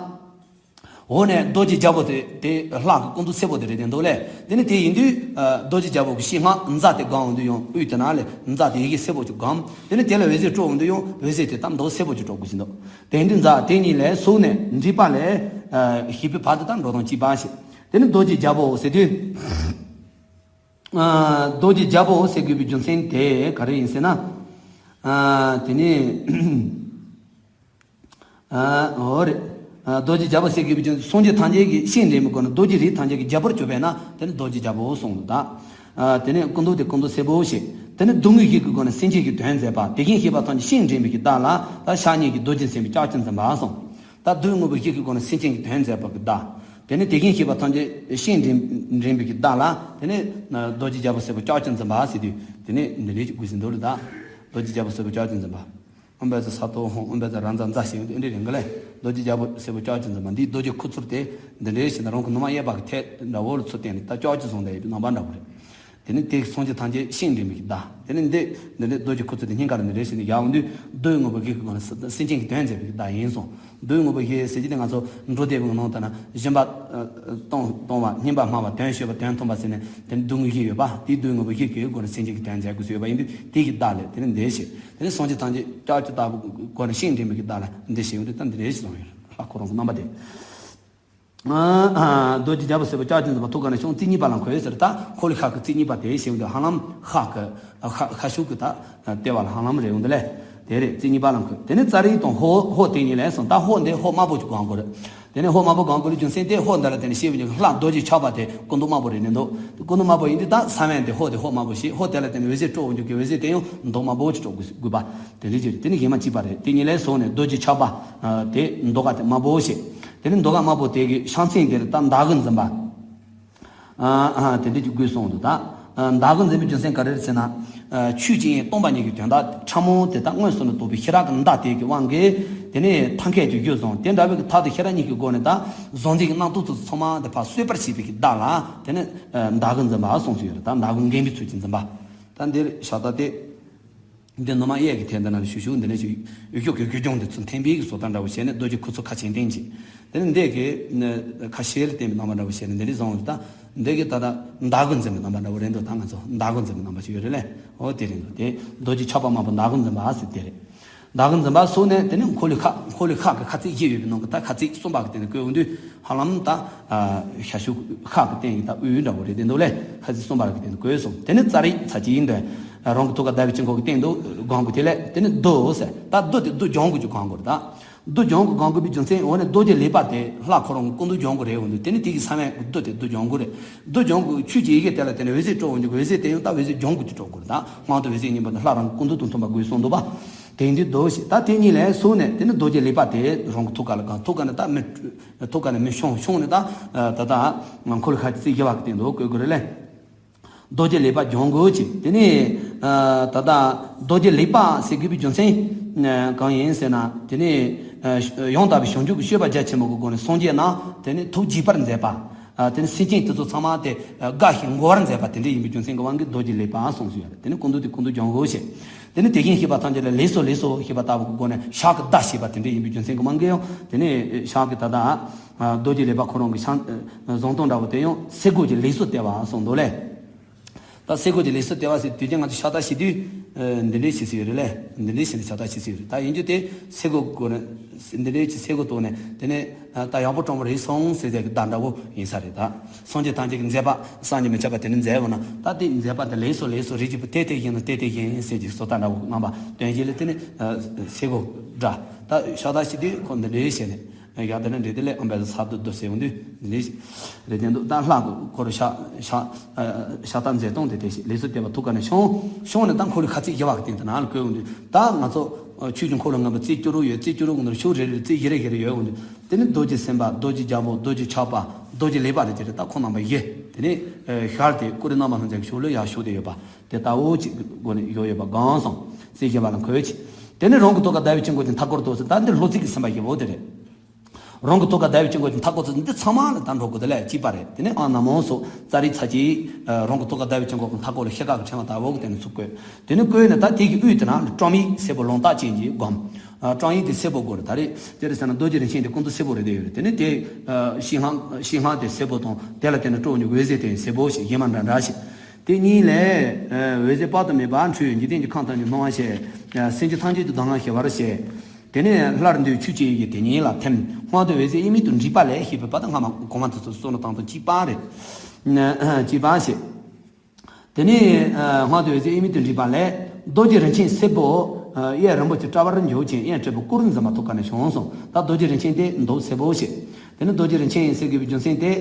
འོ་ནས་རྡོ་རྗེ་རྒྱལ་པོ་དེ་དེ་ལྷ་གི་སྐུ་མདོག་སེར་པོ་དེ་རེད་དེ་འདུག་ལས། དེ་ནི་དེ་ཡིན་དུས་རྡོ་རྗེ་རྒྱལ་པོ་གི་ཤེས་སྔགས་ཛཿ་དེ་སྒོམ་འོང་དུས་ཡང་དབུས་དེ་ན་ལས་ཛཿ་དེ་ཡི་གེ་སེར་པོ་ཅིག་སྒོམ། དེ་ནི་དེ་ལ་འོད་ཟེར་སྤྲོ་འོང་དུས་ཡང་འོད་ཟེར་དེ་ད་མདོག་སེར་པོ་ཅིག་སྤྲོ་དགོས་ཟིན་འདུག། དེ་ཡིན་དུས་ཛཿ་དེ་གཉིས་ལས་སོགས་ནས་འགྲིག་པ་ལས་ཞིག་པའི་བར་དུ་ད་འགྲོ་སྟངས་གཅིག་པ་ཞིག། དེ་ནི་རྡོ་རྗེ་རྒྱལ་པོ་ཟེར་དུས། རྡོ་རྗེ་རྒྱལ་པོ་ཟེར་དགོས་པའི་རྒྱུ་མཚན་དེ་ག་རེ་ཡིན་ཟེར་ན། དེ་ནི། འོ་རེད། རྡོ་རྗེ་རྒྱལ་པོ་ཟེར་དགོས་པའི་རྒྱུ་མཚན་སངས་རྒྱས་ཐམས་ཅད་ཀྱི་སྤྱན་འདྲེན་པའི་སྒོ་ནས་རྡོ་རྗེ་རིགས་ཐམས་ཅད་ཀྱི་རྒྱལ་པོར་གྱུར་པས་ན་དེ་ནི་རྡོ་རྗེ་རྒྱལ་པོ་གསུངས་ལ་ད། དེ་ནི་སྐུ་མདོག་དེ་སྐུ་མདོག་སེར་པོ་ཞེས། དེ་ནི་སྡུག་བསྔལ་བཞི་གི་སྒོ་ནས་སེམས་ཅན་གྱི་དོན་མཛད་པ། དེ་བཞིན་གཤེགས་པ་ཐམས་ཅད་སྤྱན་འདྲེན་པའི་གི་བདག་ལ་ད་ཕྱག་གཉིས་ཀྱིས་རྡོ་རྗེ་སེམས་དཔའི་ལྕགས་ཀྱུས་འཛིན་པ་གསུངས། ད་སྡུག་བསྔལ་བཞི་གི་སྒོ་ནས་སེམས་ཅན་གྱི་དོན་མཛད་པ་གི་བདག། དེ་ནི་དེ་བཞིན་གཤེགས་པ་ཐམས་ཅད་སྤྱན་འདྲེན་འདྲེན་པའི་གི་བདག་ལ་དེ་ནི་རྡོ་རྗེ་རྒྱལ་པོ་སེར་པོ་ལྕགས་ཀྱུས་འཛིན་པ་ཟེར་དུས་དེ་ནི་འདི་འདྲའི་ཅིག་དགོས་ཟིན་འདུག་ལ་ད། རྡོ་རྗེ་རྒྱལ་པོ་སེར་པོ་ལྕགས་ཀྱུས་འཛིན་པ། ཨོཾ་བཛྲ་ས་ཏྭ་ཧཱུྃ། ཨོཾ་བཛྲ་རཱ་ཛ་ཛཿ་ཞེས་འདི་འདྲའི་རིང་གི་ལས་རྡོ་རྗེ་རྒྱལ་པོ་སེར་པོ་ལྕགས་ཀྱུས་འཛིན་པ་འདིའི་རྡོ་རྗེ་ཁུ་ཚུར་དེ་འདི་འདྲའི་ཞིག་ན་རང་གི་ནུ་མ་གཡས་པ་གི་ཐད་འདྲ་བོ་ལ་ཚུར་བསྟན་ནས་ད་ལྕགས་ཀྱུས་བཟུང་བསྡད་ཡོད་པའི་རྣམ་པ་འདྲ་བོ་རེད། དེ་ནི་དེ་སངས་རྒྱས་ཐམས་ཅད་སྤྱན་འདྲེན་པའི་བདག། དེ་ནི་འདི་འདི་འདྲའི་རྡོ་རྗེ་ཁུ་ཚུར་དེ་སྙིང་ག་རེ་ནི་རེ་ཞིག་ནི་ཡར་འོང་དུས་སྡུག་བསྔལ་བཞི་གི་སྒོ་ནས་སེམས་ཅན་གྱི་དོན་མཛད་པའི་བདག་ཡིན་གསུངས། སྡུག་བསྔལ་བཞི་ཟེར་གྱི་དེ་ང་ཚོ་འགྲོ་བདེ་བའི་ནང་ལྟར་ན་སྦྱིན་པ་གཏོང་གཏོང་བ། སྙིང་པ་སྨྲ་བ། དོན་ཤེས་པ། དོན་མཐུན་པ་ཟེར་ནས་དེ་ནི་སྡུག་བསྔལ་བཞི་ཡོད་པ་དེའི་སྡུག་བསྔལ་བཞི་གི་སྒོ་ནས་སེམས་ཅན་གྱི་དོན་མཛད་དགོས་སུ་ཡོད་པ་ཡིན་དུས་དེ་གི་བདག་ལས་དེ་ནི་འདི་ཞེས། དེ་ནི་སངས་རྒྱས་ཐམས་ཅད་ལྕགས་ཀྱུ་ལྟ་བུ་སྒོ་ནས་སྤྱན་འདྲེན་པའི་གི་བདག་ལ་འདི་ཞེས་འོང་དུས་ད་འདི་རེ་ཞིག་བཟུང་ཡོད། ལྷ་ཁོ་རང་གི་རྣམ་པ་དེ། རྡོ་རྗེ་རྒྱལ་པོ་སེར་པོ་ལྕགས་ཀྱུས་འཛིན་པ་ཐུགས་ཀ་ནས་ཕྱུང་། རྩེ་གཉིས་པ་ལ་འཁོད་ཟེར། ད་འཁོར་ལོའི་ཤར་གྱི་རྩེ་གཉིས་པ་དེ་ཞེས་འོང་དུས་ཧ་ལམ་ཤར་གྱི་ཤར་ཤར་ཕྱོགས་ཀྱི་ད་ལྟེ་བ་ལ་ཧ་ལམ་རེད་འོང་དུས་ལས། དེ་རེད། རྩེ་གཉིས་པ་ལ་འཁོད། དེ་ནས་ཙཱ་རི་དང་ཧོར་ཧོར་དེ་གཉིས་ལས་སོང་། ད་ཧོར་འདི་ཧོར་དམར་པོ་ཅིག་སྒོམ་དགོས་རེད། དེ་ནས་ཧོར་དམར་པོ་སྒོམ་དགོས་ལ་རྒྱུ་མཚན་དེ་ཧོར་འདི་ལ་དེ་ནས་ཤེས་པའི་ལྷ་རྡོ་རྗེ་ཆགས་པ་དེ་སྐུ་མདོག་དམར་པོ་རེད་ནི་འདུག། སྐུ་མདོག་དམར་པོ་ཡིན་དུས་ད་ས་བོན་དེ་ཧོར་དེ་ཧོར་དམར་པོ་ཞེས། ཧོར་དེ་ལ་དེ་ནས་འོད་ཟེར་སྤྲོ་འོང་རྒྱུ་གི་འོད་ཟེར་དེ་ཡང་མདོག་དམར་པོ་ཅིག་སྤྲོ་དགོས་དགོས་པ་དེ་འདྲ་ཅིག་རེད། དེ་ནི་ཡེ་མ་གཅིག་པ་རེད། དེ་གཉིས་ལས་སོང་ནས་རྡོ་རྗེ་ཆགས་པ་དེ་མདོག་དེ་དམར་པོ་ཞེས། དེ་ནི་མདོག་དམར་པོ་དེ་གི་ཕྱག་མཚན་དེ་ལ་ད་མདའ་གིས་འཛིན་པ། ཨ་ཨ་དེ་འདྲ་ཅིག་དགོས་སོང་དུས་ད། མདའ་གིས་འཛིན་པའི་རྒྱུ་མཚན་ག་རེ་རེད་ཟེར་ན། ཆོས་ཅན་སྟོང་པ་ཉིད་ཀྱི་དོན་དག་ཕྲ་མོ་དེ་དག་དངོས་སུ་ནི་རྟོགས་པའི་ཤེས་རབ་ཀྱི་མདའ་དེ་གི་དབང་གིས་དེ་ནི་ཐབས་མཁས་ཀྱི་རྒྱུ་བཟུང་། དེ་འདྲ་བའི་གི་ཐབས་དེ་ཤེས་རབ་གཉིས་ཀྱི་སྒོ་ནས་ད་གཟུང་འཛིན་གྱི་རྣམ་རྟོག་ཚོགས་ཚང་མ་དེ་ཕར་གསོད་པར་བྱེད་པའི་གི་མདའ་ལ་དེ་ནི་མདའ་གིས་འཛིན་པ་གསུངས་སུ་ཡོད་རེད། ད་མདའ་གིས་འགེམས་པའི་ཚུལ་གྱིས་འཛིན་པ། ད་འདིར་ཤ་སྟག་སྟེ། འདི་ནུ་མ་གཡས་ཀྱི་ཐད་འདི་ན་ལ་ཞུ་ཞུ་འདི་ནས་ཞུ་ཡུལ་ཤོག་གི་རྒྱུ་སྦྱོང་འདི་ཚུར་འཐེན་པའི་གི་བཟོ་ལྟ་འདྲ་བོ་བྱས་ནས་རྡོ་རྗེ་ཁུ་ཚུར་ཁ་ཆེན་བསྟན་ཅིང་། དེ་ནས་འདི་གི་ཁ་ཤས་ལ་བསྟན་པའི་རྣམ་པ་འདྲ་བོ་བྱས་ནས་འདི་ནས་བཟུང་ད་འདི་གི་ད་ལྟ་མདའ་གིས་འཛིན་པའི་རྣམ་པ་འདྲ་བོ་རེད་འདུག། ད་ང་ཚོ་མདའ་གིས་འཛིན་པའི་རྣམ་པ་ཞིག་ཡོད་རེད་ལས། འོ་དེ་རེད་འདུག། དེ་རྡོ་རྗེ་ཆགས་པ་དམར་པོ་མདའ་གིས་འཛིན་པ་ཟེར་དེ་རེད། མདའ་གིས་འཛིན་པ་སོགས་ནས་དེ་ནས་འཁོར་ལོའི་ཁ་འཁོར་ལོའི་ཁ་གི་ཁ་ཚིག་བཞི་ཡོད་པའི་ནང་གི་ད་ཁ་ཚིག་གསུམ་པ་གི་སྟེང་ནས་བཀོད་འོང་དུས་ཧ་ལམ་ད་ཤ་ཤུ་ཁ་གི་སྟེང་གི་ད་དབུས་འདྲ་བོ་རེད་དེ་འདུག་ལས། ཁ་ཚིག་གསུམ་པ་གི་སྟེང་དུ་བཀོད་སོང་། དེ་ནས་ཙཱ་རི་ཚ་གྱི་ཡིན་དོན་རང་གི་ཐུགས་ཀ་ཟླ་བའི་དཀྱིལ་འཁོར་གྱི་སྟེང་དུ་སྒོམ་དགོས། དེ་ལས་དེ་ནས་རྡོ་ཟེར་ད་རྡོ་དེ་རྡོ་སྦྱོང་དགོས་ཀྱི་སྒོམ་དགོས་རེད་ད། རྡོ་སྦྱོང་དགོས་སྒོམ་དགོས་པའི་རྒྱུ་མཚན་འོ་ནས་རྡོ་རྗེ་ལེགས་པ་དེ་ལྷ་ཁོ་རང་གི་སྐུ་མདོག་སྦྱོང་དགོས་རེད་འོང་དུས་དེ་ནས་དེ་གི་ས་བོན་རྡོ་དེ་རྡོ་སྦྱོང་དགོས་རེད། རྡོ་སྦྱོང་དགོས་ཆོས་ཀྱི་ཡི་གེ་དེ་ལ་དེ་ནས་འོད་ཟེར་སྤྲོ་འོང་རྒྱུ་གི་འོད་ཟེར་དེ་ཡང་ད་འོད་ཟེར་སྦྱོང་དགོས་ཀྱི་སྤྲོ་དགོས་རེད་ད། སྔོན་དུ་འོད་ཟེར་སྙིང་པོ་དེ་ལྷ་རང་གི་སྐུ་མདོག་དང་མཐུན་པ་དགོས་གསུངས་འདུག་པ། དེ་ཡིན་དུས་རྡོ་ཞེས་ད་དེ་གཉིས་ལས་སོང་ནས་དེ་ནས་རྡོ་རྗེ་ལེགས་པ་དེ་རང་གི་ཐུགས་ཀ་ལ་གང་ཐུགས་ཀ་ནས་ད་མི་ཐུགས་ཀ་ནས་མི་ཤོང་ཤོང་ནས་ད་ད་ད་འཁོར་ལོའི་ཁ་ཚིག་བཞི་པ་གི་སྟེང་དུ་བཀོད་དགོས་རེད་ལས། རྡོ་རྗེ་ལེགས་པ་སྦྱོང་དགོས་ཀྱི། དེ་ནས་ད་ལྟ་རྡོ་རྗེ་ལེགས་པ་ཟེར་དགོས་པའི་རྒྱུ་མཚན་གང་ཡིན་ཟེར་ན། དེ་ནས་ཡང་དག་པའི་བྱང་ཆུབ་ཀྱི་སྤྱོད་པ་རྒྱ་ཆེན་པོ་གི་སྒོ་ནས་སངས་རྒྱས་རྣམས་དེ་ནས་ཐུགས་དགྱེས་པར་མཛད་པ། དེ་ནས་སེམས་ཅན་དེ་ཚོ་ཚང་མ་དེ་དགའ་ཞིང་མགུ་བར་མཛད་པ་དེ་འདྲ་ཡིན་པའི་རྒྱུ་མཚན་གྱི་དབང་གིས་རྡོ་རྗེ་ལེགས་པ་གསུངས་སུ་ཡོད་རེད། དེ་ནས་སྐུ་མདོག་དེ་སྐུ་མདོག་སྦྱོང་དགོས་ཞེས། དེ་ནས་དེ་བཞིན་གཤེགས་པ་ཐམས་ཅད་ལ་ལེགས་སོ་ལེགས་སོ་ཞེས་པ་ལྟ་བུ་གི་སྒོ་ནས་ཕྱག་གི་བརྡ་ཞེས་པ་དེ་འདྲ་ཡིན་པའི་རྒྱུ་མཚན་གྱི་དབང་གིས་ཡང་དེ་ནས་ཕྱག་གི་ད་ལྟ། རྡོ་རྗེ་ལེགས་པ་ཁོ་རང་གི་ཤང་བཟང་སྟོང་འདྲ་བོ་དེ་ཡང་སེ་གོལ་གྱི་ལེགས་སོ་ལྟེ་བ་གསུངས་འདུག་ལས། ད་སེ་གོལ་གྱི་ལེགས་སོ་ལྟེ་བ་ཟེར་དུས་ཀྱང་ང་ཚོ་ཕྱག་བརྡ་བྱེད་དུས་འདི་འདྲའི་བྱེད་སྲིད་ཡོད་རེད་ལས། འདི་འདྲའི་བྱས་ནས་ཕྱག་བརྡ་བྱེད་སྲིད་ཡོད་རེད། ད་ཡིན་རྒྱུ་དེ་སེ་གོལ་གོ་ནས་འདི་འདྲའི་བྱས་སེ་གོལ་གཏོང་ནས་དེ་ནས་ད་ཡག་པོ་སྤྲང་པོ་རེད་སོང་ཟེར་ཟེར་གི་བརྡ་འདྲ་བོ་ཡིན་ས་རེད། ད་སངས་རྒྱས་ཐམས་ཅད་ཀྱི་མཛད་པ་བསམ་གྱིས་མི་ཁྱབ་པ་དེ་འདྲ་མཛད་འོང་ན་ད་དེ་མཛད་པ་དེ་ལེགས་སོ་ལེགས་སོ་རིགས་ཀྱི་བུ་དེ་དེ་བཞིན་ནོ་དེ་དེ་བཞིན་ཟེར་གྱི་བཟོ་ལྟ་འདྲ་བོ་རྣམ་པ་སྟོན་བྱེད་ལས། དེ་ནས་སེ་གོལ་འདྲ་ད་ཕྱག་བརྡ་བྱེད་དུས་ཁོ་འདི་འདྲའི་བྱས་ནས། ཡག་དེ་ནི་འདྲེ་དེ་ལས་ཨམ་པའི་ས་རྡོ་རྡོ་ཟེར་འོང་དུས་འདི་རེད་དེ་འདུག། ད་ལྷ་གི་འཁོར་ལོ་ཤ་ཤ་ཤ་སྟག་མཛད་སྟངས་དེ་དེ་ཞིག་ལེགས་སོ་ལྟེ་བ་ཐུགས་ཀ་ནས་ཤོང་ཤོང་ནས་ད་འཁོར་ལོའི་ཁ་ཚིག་བཞི་པ་གི་སྟེང་དུ་ནང་ལ་བཀོད་འོང་དུས་ད་ང་ཚོ་ཆོས་ཀྱི་འཁོར་ལོ་ལྔ་པོ་རྩིབས་བཅུ་དྲུག་ཡོད། རྩིབས་བཅུ་དྲུག་གི་ནང་ལ་ཕྱོགས་རེ་རེ་རྩིབས་བཞི་རེ་བཞི་རེ་ཡོད་འོང་དུས་དེ་ནི་རྡོ་རྗེ་སེམས་དཔའ་རྡོ་རྗེ་རྒྱལ་པོ་རྡོ་རྗེ་ཆགས་པ་རྡོ་རྗེ་ལེགས་པ་རེ་དེ་རེ་ད་ཁོ་རྣམ་པ་བཞི་དེ་ནི་ཤར་ཏེ་ཀུ་རེ་རྣམ་པ་སྣ་ཚོགས་ཀྱི་ཕྱོགས་ལ་ཡར་ཕྱོགས་ཏེ་ཡོད་པ། དེ་ལྟ་བུ་ཅིག་སྒོ་ནས་ཡོད་ཡོད་པ་གང་སོང་ཟེར་བཞི་པ་ལ་འཁོད་ཅིག། དེ་ནས་རང་གི་ཐུགས་ཀ་ཟླ་བའི་དཀྱིལ་འཁོར་གྱི་མཐའ་སྐོར་དུ་ཟེར། ད་འདི་ལྷུ་ཚིགས་ཀྱི་སེམས་དཔའ་བཞི་པོ་དེ་རེད། རང་གི་ཐུགས་ཀ་ཟླ་བའི་དཀྱིལ་འཁོར་གྱི་མཐའ་སྐོར་དུ་འདི་ཚང་མ་ལ་ད་འགྲོ་དགོས་དེ་ལས་གཅིག་པ་རེད། དེ་ནས་ཨ་ན་མོ་སོགས་ཙཱ་རི་ཚ་གྱིས་རང་གི་ཐུགས་ཀ་ཟླ་བའི་དཀྱིལ་འཁོར་གྱི་མཐའ་སྐོར་ལ་ཤེལ་དཀར་གྱི་ཕྲེང་བ་ལྟ་བུ་གི་དེ་ནས་ཚུར་བཀོད། དེ་ནས་བཀོད་ནས་ད་དེ་གི་དབུས་དེ་ན་ལ་སྤྲོ་མིག་སེར་པོ་ལོང་ཏོག་ཅན་གྱིས་བསྒོམ། ཨ། བཀྲག་ཡིག་དེ་སེར་པོ་དགོས་རེད། ད་རེས་དེ་རེད་ཟེར་ན་རྡོ་རྗེ་རིན་ཆེན་དེ་ཀུན་ཏུ་སེར་པོ་རེད་བསྡད་ཡོད་རེད། དེ་ནས་དེ། ཨ། ཤིང་ཧང་ཤིང་ཧང་དེ་སེར་པོ་དང་དེ་ལ་བརྟེན་ནས་སྤྲོ་བ་ཉིད་འོད་ཟེར་དེ་སེར་པོ་ཞིག་གཞན་མ་འདྲ་འདྲ་ཞིག་དེ་གཉིས་ལས། ཨ། འོད་ཟེར་དཔག་ཏུ་མེད་པ་འཕྲོས། འཇིག་རྟེན་གྱི་ཁམས་ཐམས་ཅད་སྣང་བར་བྱས། ཨ། སེམས་ཅན་ཐམས་ཅད་ཀྱི་གདམས་ངག་ཤེས་པར་བྱས། དེ་ནས་སླར་འདོད་ཆོས་ཅན་ཡི་གེ་དེ་ཉིད་ལ་ཐིམ། སྔོན་དུ་འོད་ཟེར་དབྱེར་མེད་དུ་འདྲེས་པ་ལས་ཞེས་པའི་བར་དུ་སྔ་མ་གོང་མ་དེ་ཚོ་བསམ་བློ་བཏང་དང་གཅིག་པ་རེད། ཨ། གཅིག་པ་ཞེས། དེ་ནས། ཨ། སྔོན་དུ་འོད་ཟེར་དབྱེར་མེད་དུ་འདྲེས་པ་ལས། རྡོ་རྗེ་རིན་ཆེན་སེར་པོ། ཨ། གཡས་རིན་པོ་ཆེ་དཔྲལ་བར་འཇོག་ཅིང་། གཡས་སྤྲུལ་པའི་སྐུ་རུ་འཛིན་པ་ཐོབ་ག་ནས་བྱུང་གསུངས། ད་རྡོ་རྗེ་རིན་ཆེན་དེ་མདོག་སེར་པོ་ཞེས། དེ་ནི་རྡོ་རྗེ་རིན་ཆེན་ཟེར་དགོས་པའི་རྒྱུ་མཚན་དེ།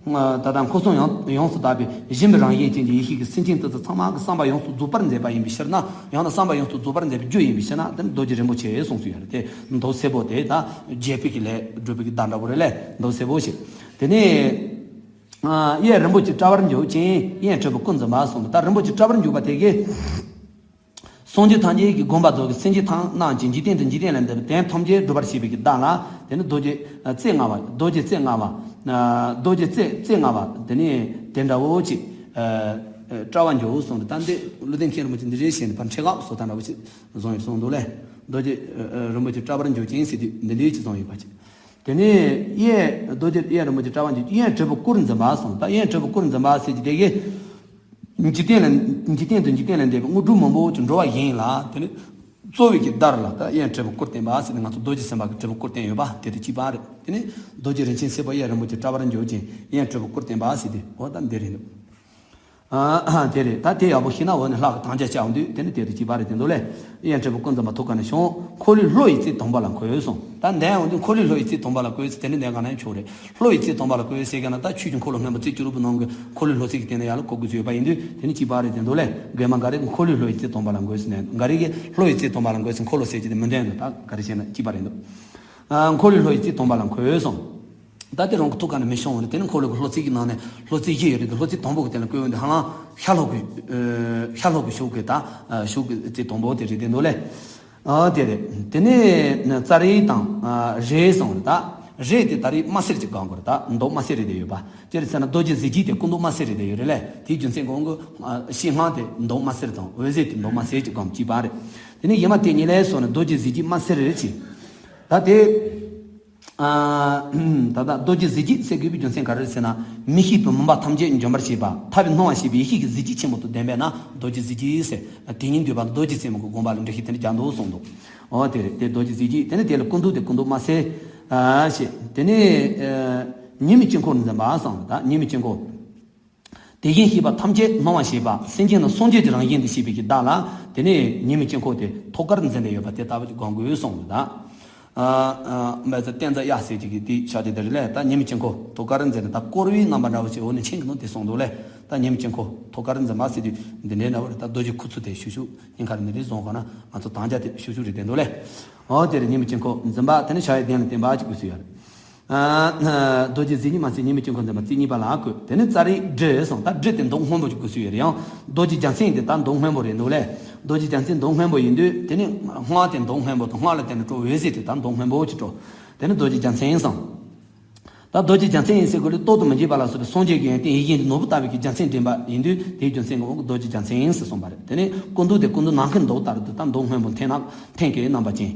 ད་ལྟ་འཁོར་གསུམ་ཡོངས་ཡོངས་སུ་དག་པའི་སྦྱིན་པའི་རང་བཞིན་ཅན་གྱི་ཡེ་ཤེས་ཀྱི་སེམས་ཅན་དེ་ཚོ་ཚང་མ་གི་བསམ་པ་ཡོངས་སུ་རྫོགས་པར་མཛད་པ་ཡིན་པའི་ཕྱིར་ན། ཡང་ན་བསམ་པ་ཡོངས་སུ་རྫོགས་པར་མཛད་པའི་རྒྱུ་ཡིན་པའི་ཕྱིར་ན། དེ་ནི་རྡོ་རྗེ་རིན་པོ་ཆེ་གསུངས་སུ་ཡོད་རེད་དེ། མདོག་སེར་པོ་དེ་ད་རྒྱས་པའི་གི་ལས་སྒྲུབ་པའི་གི་བརྡ་འདྲ་པོ་རེད་ལས། མདོག་སེར་པོ་ཞེས། དེ་ནས། ཨ། གཡས་རིན་པོ་ཆེ་དཔྲལ་བར་འཇོག་ཅིང་། གཡོན་སྤྲུལ་པའི་སྐུ་འཛིན་པ་གསུངས། ད་རིན་པོ་ཆེ་དཔྲལ་བར་འཇོག་པ་དེ་གིས། སངས་རྒྱས་ཐམས་ཅད་ཀྱི་དགོངས་པ་རྫོགས་ཀྱི་སེམས་ཅན་ཐམས་རྣམས་ཀྱི་འཇིག་རྟེན་དུ་འཇིག་རྟེན་ལས་འདས་པའི་དོན་ཐམས་ཅད་སྒྲུབ་པར་བྱེད་པའི་གི་བརྡ་ལ། དེ་ནི་རྡོ་རྗེ་རྩེ་ལྔ་པ། རྡོ་རྗེ་རྩེ་ལྔ་པ། རྡོ་རྗེ་རྩེ་རྩེ་ལྔ་པ། དེ་ནི་དེ་འདྲ་བོ་ཅིག་དཔྲལ་བར་འཇོག་གསུངས་ཏེ། ད་འདི་བློ་ལྡན་མཁན་རིན་པོ་ཆེ་འདི་རེད་ཞེས་ནས་ཕར་འཕྲེད་ཀ་བཟོ་ལྟ་འདྲ་བོ་ཅིག་བཟུང་ཡོད་གསུངས་འདུག་ལས། རྡོ་རྗེ་རིན་པོ་ཆེ་དཔྲལ་བར་འཇོག་ཅིང་ཟེར་དུས་འདི་འདྲའི་ཅིག་བཟུང་ཡོད་པ་ཅིག་དེ་ནས་གཡས་རྡོ་རྗེ་གཡས་རིན་པོ་ཆེ་དཔྲལ་བར་འཇོག་ཅིང་། གཡོན་སྤྲུལ་པའི་སྐུ་རུ་འཛིན་པ་གསུངས། ད་གཡོན་སྤྲུལ་པའི་སྐུ་རུ་འཛིན་པ་ཟེར་གྱི་དེ་གིས། འཇིག་རྟེན་ལ། འཇིག་རྟེན་དུ་འཇིག་རྟེན་ལས་འདས་པའི་དངོས་གྲུབ་མང་པོ་ཅིག་འགྲོ་བ་ཡིན་ལ། དེ་ནི་གཙོ་བོའི་གི་བརྡ་ལ་ད་གཡོན་སྤྲུལ་པའི་སྐུར་བསྟན་པ་ཟེར་ནས། ང་ཚོ་རྡོ་རྗེ་སེམས་དཔའ་གི་སྤྲུལ་པའི་སྐུར་བསྟན་ཡོད་པ་དེ་དང་གཅིག་པ་རེད། དེ་ནི་རྡོ་རྗེ་རིན་ཆེན་སེར་པོ་གཡས་རིན་པོ་ཆེ་དཔྲལ་བར་འཇོག་ཅིང་། གཡོན་སྤྲུལ་པའི་སྐུར་བསྟན་པ་ཟེར་དུས། འོ་ད་འདི་རེད་འདུག་ཨ། དེ་རེད། ད་དེ་ཡག་པོ་ཤེས་ན་འོ་ནི་ལྷ་གི་དམ་བཅའ་བཅའ་འོང་དུས་དེ་ནི་དེ་དང་གཅིག་པ་རེད་དེ་འདུག་ལས། གཡོན་སྤྲུལ་པའི་སྐུ་འཛིན་པ་ཐོབ་ག་ནས་བྱུང་། འཁོར་ལོའི་ལྷོ་ཡི་རྩེ་དང་པོ་ལ་འཁོད་གསུངས། ད་འདས་འོང་དུས་འཁོར་ལོའི་ལྷོ་ཡི་རྩེ་དང་པོ་ལ་འཁོད་ཟེར། དེ་ནི་འདས་ག་ན་ཡང་ཆོག་རེད། ལྷོ་ཡི་རྩེ་དང་པོ་ལ་འཁོད་ཟེར་ག་ན། ད་ཆོས་ཀྱི་འཁོར་ལོ་སྔོན་པོ་རྩེ་བཅུ་དྲུག་པོ་ནང་གི་འཁོར་ལོའི་ལྷོ་རྩེ་གི་སྟེང་ན་ཡར་ལ་འཁོད་དགོས་ཚུལ་ཡོད་པ་ཡིན་དུས་དེ་ནི་གཅིག་པ་རེད་དེ་འདུག་ལས། རྒན་མ་འགའ་རེས་འཁོར་ལོའི་ལྷོ་ཡི་རྩེ་དང་པོ་ལ་འཁོད་ཟེར་ནས། འགའ་རེ་གིས་ལྷོ་ཡི་རྩེ་དང་པོ་ལ་འཁོད་ཟེར་འཁོར་ལོ་ཟེར་གྱི་དེ་མི་འདོན་འདུག་ད་ག་རེ་བྱས་ན་གཅིག་པ་རེད་འདུག་ཨ། འཁོར་ལོའི་ལྷོ་ཡི་རྩེ་དང་པོ་ལ་འཁོད་གསུངས། ད་དེ་རང་གི་ཐུགས་ཀ་ནས་མི་ཤོང་བ་ནི། དེ་ནི་འཁོར་ལོ་གི་ལྷོ་རྩེ་གི་ནང་ནས་ལྷོ་རྩེ་བཞི་ཡོད་རེད་དེ། ལྷོ་རྩེ་དང་པོ་གི་དེ་ལ་བཀོད་ཡོང་དུས་ཧ་ལམ་ཤར་ལྷོ་གི། ཨ། ཤར་ལྷོ་གི་ཕྱོགས་གི་ད། ཨ། ཕྱོགས་གི་རྩེ་དང་པོ་དེ་རེད་དེ་འདུག་ལས། ཨ། དེ་རེད། དེ་ནས་ཙཱ་རི་དང་། ཨ། རེད་གསུངས་རེད། ད་རེད་དེ་ད་རེས་དམར་སེར་གྱི་སྒང་གོ་རེད། ད་མདོག་དམར་སེར་རེད་དེ་ཡོད་པ། ཅི་རེད་ཟེར་ན་རྡོ་རྗེ་གཟི་བརྗིད་དེ་སྐུ་མདོག་དམར་སེར་རེད་དེ་ཡོད་རེད་ལས། དེའི་རྒྱུ་མཚན་གོང་གི། ཨ། ཤིང་ཧང་དེ་མདོག་དམར་སེར་དང་འོད་ཟེར་དེ་མདོག་དམར་སེར་གྱི་སྒང་གཅིག་པ་རེད། དེ་ནས་གཞན་མ་དེ་གཉིས་ལས་སོ་ནི་རྡོ་རྗེ་གཟི་བརྗིད་དམར་སེར་རེད་ཅེས། ད་དེ། ཨ། ད་ལྟ་རྡོ་རྗེ་གཟི་བརྗིད་ཟེར་དགོས་པའི་རྒྱུ་མཚན་ག་རེ་རེད་ཟེར་ན། མི་ཤེས་པའི་མུན་པ་ཐམས་ཅད་འཇོམས་པར་བྱེད་པ། ཐར་པའི་སྣང་བ་ཞེས་པའི་ཡེ་ཤེས་ཀྱི་གཟི་བརྗིད་ཆེན་པོ་དང་ལྡན་པས་ན་རྡོ་རྗེ་གཟི་བརྗིད་ཟེར། དེ་ཉིད་འདུས་པ་རྡོ་རྗེ་རྩེ་མོ་གི་དགོངས་པ་ལ་འགྲེལ་བཤད་དེ་འདྲ་རྒྱག་འདུག་གསུངས་འདུག་འོ་དེ་རེད། དེ་རྡོ་རྗེ་གཟི་བརྗིད། དེ་ནས་དེ་ལ་སྐུ་མདོག་དེ་སྐུ་མདོག་དམར་སེར། ཨ། ཞེས། དེ་ནས། ཨ། ཉི་མའི་དཀྱིལ་འཁོར་འཛིན་པ་གསུངས། ད་ཉི་མའི་དཀྱིལ་འཁོར། དེ་བཞིན་གཤེགས་པ་ཐམས་ཅད་སྣང་བར་བྱེད་པ། སེམས་ཅན་ནི་སངས་རྒྱས་ཀྱི་རང་བཞིན་དུ་ཤེས་པའི་གི་བརྡ་ལ། དེ་ནས་ཉི་མའི་དཀྱིལ་འཁོར་དེ་ཐོག་ཁར་འཛིན་ཏེ་ཡོད་པ་དེ་ལྟ་བུ་ཅིག་སྒང་གོས་གསུངས་འདུག་ད། ཨ། ཨ། མ་ཟད་ཏེན་ཙ་ཡ་ཟེར་གྱི་གི་དེའི་ཕྱག་རྒྱ་དེ་རེད་ལས། ད་ཉི་མའི་དཀྱིལ་འཁོར་ཐོག་ཁར་འཛིན་ནས། ད་བསྐོར་བའི་རྣམ་པ་འདྲ་བོ་ཞིག་འོ་ནི་མཆན་གྱི་ནང་དེ་གསུངས་འདུག་ལས། ད་ཉི་མའི་དཀྱིལ་འཁོར་ཐོག་ཁར་འཛིན་པ་ཟེར་དུས་འདི་འདྲའི་འདྲ་བོ་རེད། ད་རྡོ་རྗེ་ཁུ་ཚུར་དེ་ཤུ་ཤུ་སྙིང་ཁར་འདི་འདྲའི་བཟུང་གོ་ན་ང་ཚོ་དམ་བཅའ་དེ་ཤུ་ཤུ་རེད་དེ་འདུག་ལས། འོ་དེ་རེད། ཉི་མའི་དཀྱིལ་འཁོར་འཛིན་པ། དེ་ནི་ཕྱག་གཡས་གདན་ལ་བསྟན་པ་ཅིག་དགོས་སུ་ཡོད་རེད། ཨ། རྡོ་རྗེ་གཟི་བརྗིད་དམར་སེར་ཉི་མའི་དཀྱིལ་འཁོར་འཛིན་པ་རྩེ་གཉིས་པ་ལ་བཀོད། དེ་ནས་ཙཱ་རི་སྦྲུལ་གསུངས། ད་སྦྲུལ་དེ་མདོག་སྔོན་པོ་ཅིག་དགོས་སུ་ཡོད་རེད། ཡང་རྡོ་རྗེ་རྒྱལ་མཚན་དེ་ད་མདོག་སྔོན་པོ་རེད་འདུག་ལས། རྡོ་རྗེ་རྒྱལ་མཚན་མདོག་སྔོན་པོ་ཡིན་དུས་དེ་ནི་སྔགས་དེ་མདོག་སྔོན་པོ་དང་། སྔགས་ལ་བརྟེན་ནས་སྤྲོ་བའི་འོད་ཟེར་དེ་ད་མདོག་སྔོན་པོ་ཅིག་སྤྲོ། དེ་ནི་རྡོ་རྗེ་རྒྱལ་མཚན་གསུངས། ད་རྡོ་རྗེ་རྒྱལ་མཚན་ཡིན་ཟེར་དགོས་ལས། རྟོག་ཏུ་མི་འཇུག་པ་ལ་སོགས་པའི་སངས་རྒྱས་ཀྱི་ཡོན་ཏན་ཡིད་བཞིན་གྱི་ནོར་བུ་ལྟ་བུའི་གི་རྒྱལ་མཚན་འདྲེན་པ་ཡིན་དུས་དེའི་རྒྱུ་མཚན་གྱི་དབང་གིས་རྡོ་རྗེ་རྒྱལ་མཚན་ཟེར་གསུངས་པ་རེད། དེ་ནས་སྐུ་མདོག་དེ་སྐུ་མདོག་ནམ་མཁའི་མདོག་ལྟར་དུ་ད་མདོག་སྔོན་པོ་འཐེན་ན་འཐེན་གྱི་རྣམ་པ་ཅན་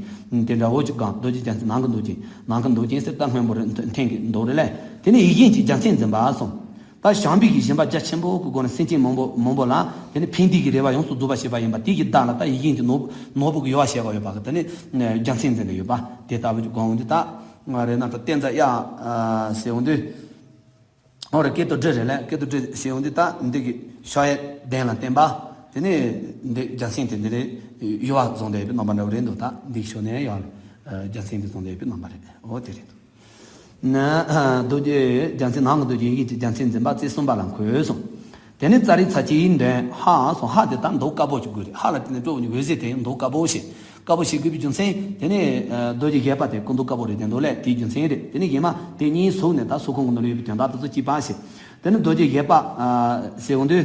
དེ་འདྲ་བོ་ཅིག་སྒང་། རྡོ་རྗེ་རྒྱལ་མཚན་ནམ་མཁའི་མདོག་ཅན། ནམ་མཁའི་མདོག་ཅན་ཟེར་ད་སྔོན་པོ་རེད། འཐེན་གྱི་མདོག་རེད་ལས། དེ་ནས་ཡིད་བཞིན་གྱི་རྒྱལ་མཚན་འཛིན་པ་གསུངས། ད་བྱམས་པའི་གི་སྦྱིན་པ་རྒྱ་ཆེན་པོ་གི་སྒོ་ནས་སེམས་ཅན་མང་པོ་མང་པོ་ལ་དེ་ནས་ཕན་བདེ་གི་རེ་བ་ཡོངས་སུ་རྫོགས་པ་བྱེད་པ་ཡིན་པ་དེ་གི་བརྡ་ལ། ད་ཡིད་བཞིན་གྱི་ནོར་ནོར་བུ་གི་ཡོལ་བ་བྱེད་པ་ཡོད་པ་གི་དེ་ནས་རྒྱལ་མཚན་འཛིན་ཏེ་ཡོད་པ་དེ་ལྟ་བུ་གི་སྒང་འོང་དུས། ད་ང་རེ་ན་ད་ཏེན་ཙ་ཡ་ཟེར་འོང་དུས། འོ་རེད། སྐེ་ཏོ་སྦྲུལ་རེད་ལས། སྐེ་ཏོ་སྦྲུལ་ཟེར་འོང་དུས་ད་འདི་གི་ཕྱག་གཡས་གདན་ལ་བསྟན་པ། དེ་ནས་འདི་རྒྱལ་མཚན་དེ་འདི་རེད། ཡོལ་བ་བཟུང་སྟེ་ཡོད་པའི་རྣམ་པ་འདྲ་བོ་རེད་འདུག་ད་འདི་གི་ཕྱོགས་ནས་ཡོལ་བ་རྒྱལ་མཚན་དེ་བཟུང་སྟེ་ཡོད་པའི་རྣམ་པ་རེད། འོ་དེ་རེད་འདུག་ན། རྡོ་རྗེ་རྒྱལ་མཚན་ནང་གི་རྡོ་རྗེ་ཡིད་བཞིན་གྱི་རྒྱལ་མཚན་འཛིན་པ་རྩེ་གསུམ་པ་ལ་འཁོད་གསུངས། དེ་ནས་ཙཱ་རི་ཚར་གཅིག་འདོན། ཧ་གསུངས། ཧ་དེ་ད་མདོག་དཀར་པོ་ཞིག་དགོས་རེད། ཧ་ལ་བརྟེན་ནས་སྤྲོ་བ་ཉིད་འོད་ཟེར་དེ་ཡང་མདོག་དཀར་པོ་ཞིག་དཀར་པོ་ཞིག་དགོས་པའི་རྒྱུ་མཚན། དེ་ནས་རྡོ་རྗེ་བཞད་པ་དེ་སྐུ་མདོག་དཀར་པོ་རེད་དེ་འདུག་ལས། དེའི་རྒྱུ་མཚན་རེད། དེ་ནས་གཞན་མ་དེ་གཉིས་ཟུག་ནས་ད་སོ་ཁོང་གི་ནང་ལ་ཡོད་པའི་དོན་དག་དེ་ཚོ་གཅིག་པ་ཞིག་དེ་ནས་རྡོ་རྗེ་བཞད་པ་ཟེར་འོང་དུས།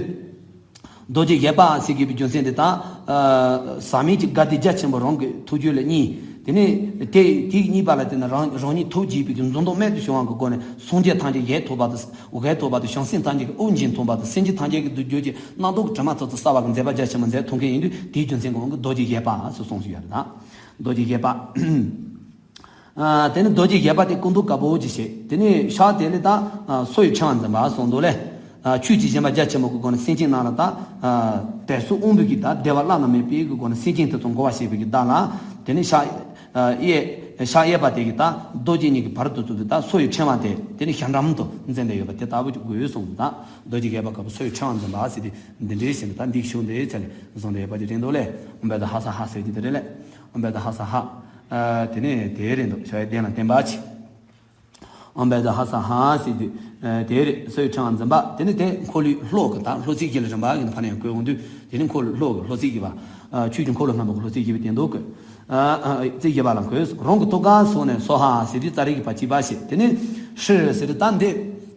རྡོ་རྗེ་བཞད་པ་ཟེར་དགོས་པའི་རྒྱུ་མཚན་དེ་ད། ཨ། ཟག་མེད་ཀྱི་དགའ་སྟོན་རྒྱ་ཆེན་པོ་རང་གི་ཐུགས་རྒྱུད་ལ་བརྙེས། དེ་ནས་དེ་དེ་གཉིས་པ་ལ་བརྟེན་ནས་རང་རང་ཉིད་ཐུགས་དགྱེས་པའི་གི་འཛུམ་མདངས་རྨད་དུ་བྱུང་བ་གི་སྒོ་ནས་སངས་རྒྱས་ཐམས་ཅད་ཡིད་ཐོབ་པ་དང་། ཡིད་ཐོབ་པ་དང་། བྱང་སེམས་ཐམས་ཅད་ཀྱི་དབུགས་འབྱིན་ཐུབ་པ་དང་། སེམས་ཅན་ཐམས་ཅད་ཀྱི་འདུ་འགྱུར་གྱི་རྣམ་རྟོག་གི་དྲི་མ་ཚོགས་ཚོགས་བསལ་བ་གི་མཛད་པ་རྒྱ་ཆེན་པོ་མཛད་ཐུབ་མཁན་ཡིན་དུས་དེའི་རྒྱུ་མཚན་གྱི་དབང་གིས་རྡོ་རྗེ་བཞད་པ་ཟེར་གསུངས་སུ་ཡོད་རེད་ད། རྡོ་རྗེ་བཞི་པ། ཨ། དེ་ནི་རྡོ་རྗེ་བཞི་པ་དེ་སྐུ་མདོག་དཀར་པོ་ཅིག་བྱས། དེ་ནི་ཕྱག་དེ་ལས་ད་ཨ་སོ་ཡི་ཕྲེང་བ་འཛིན་པ་གསུངས་འདུག་ལེ། ཨ། ཆོས་ཀྱི་ཞིང་པ་རྒྱ་ཆེན་པོ་གི་སྒོ་ནས་སེམས་ཅན་རྣམས་ལ་ད་ཨ་དད་སོགས་དབང་པོའི་གི་ད་བདེ་བ་བླ་ན་མེད་པའི་གི་སྒོ་ནས་སེམས་ཅན་དེ་ཚོ་འགོ་བ་བྱེད་པའི་གི་བདག་ལ། དེ་ནི་ཕྱག་ཨ་གཡས་ཕྱག་གཡས་པ་དེ་གི་ད་རྡོ་རྗེ་གཉིས་ཀྱི་བར་དུ་བཙུགས་པའི་ད་སོ་ཡི་ཕྲེང་བ་དེ་དེ་ནི་ཞལ་འགྲམ་དུ་འཛིན་བསྡད་ཡོད་པ་དེ་ལྟ་བུ་ཅིག་དགོས་གསུངས་འདུག། ད་རྡོ་རྗེ་བཞི་པ་དཀར་པོ་སོ་ཡི་ཕྲེང་བ་འཛིན་པ་ཟེར་དེ་འདི་འདྲའི་ཞིག་ད་འདི་གཞུང་དེའི་ཚད་ལས་བཟུང་བསྡད་པ་ཅིག་རེད་འདུག་ལེ། ཨོཾ་བཛྲ་ཧ་ས་ཧ་ཟེར་གྱི་དེ་རེད་ལེ། ཨོཾ་བཛྲ་ཧ་ས་ཧ། ཨ། དེ་ནས་དེ་རེད་འདུག། ཕྱག་གཡས་གདན་ལ་བརྟེན་པ་ཅིག། ཨོཾ་བཛྲ་ཧ་ས་ཧ་ཟེར་དུས། ཨ། དེ་རེད། སོ་ཡི་ཕྲེང་བ་འཛིན་པ། དེ་ནས་དེ་འཁོར་ལོའི་ཤློ་ཀ་དང་ཤློ་ཚིག་བཞི་ལ་རིམ་པ་གི་ཕར་ནས་བཀོད་འོང་དུས། དེ་ནས་འཁོར་ལོའི་ཤློ་ཀ་ཤློ་ཚིག་བཞི་པ། ཨ། ཆོས་ཀྱི་འཁོར་ལོ་ལྔ་པོ་གི་ཤློ་ཚིག་བཞི་པའི་སྟེང་དུ་བཀོད། ཨ། ཨ། ཚིག་བཞི་པ་ལ་འཁོད། རང་གི་ཐུགས་ཀར་སོགས་ནས་སྭཱ་ཧཱ་ཟེར་དུས་ཙཱ་རི་གིས་ཕར་གཅིག་པ་བྱས། དེ་ནས་ཧྲཱིཿཟེར་དུས་ད་འདི།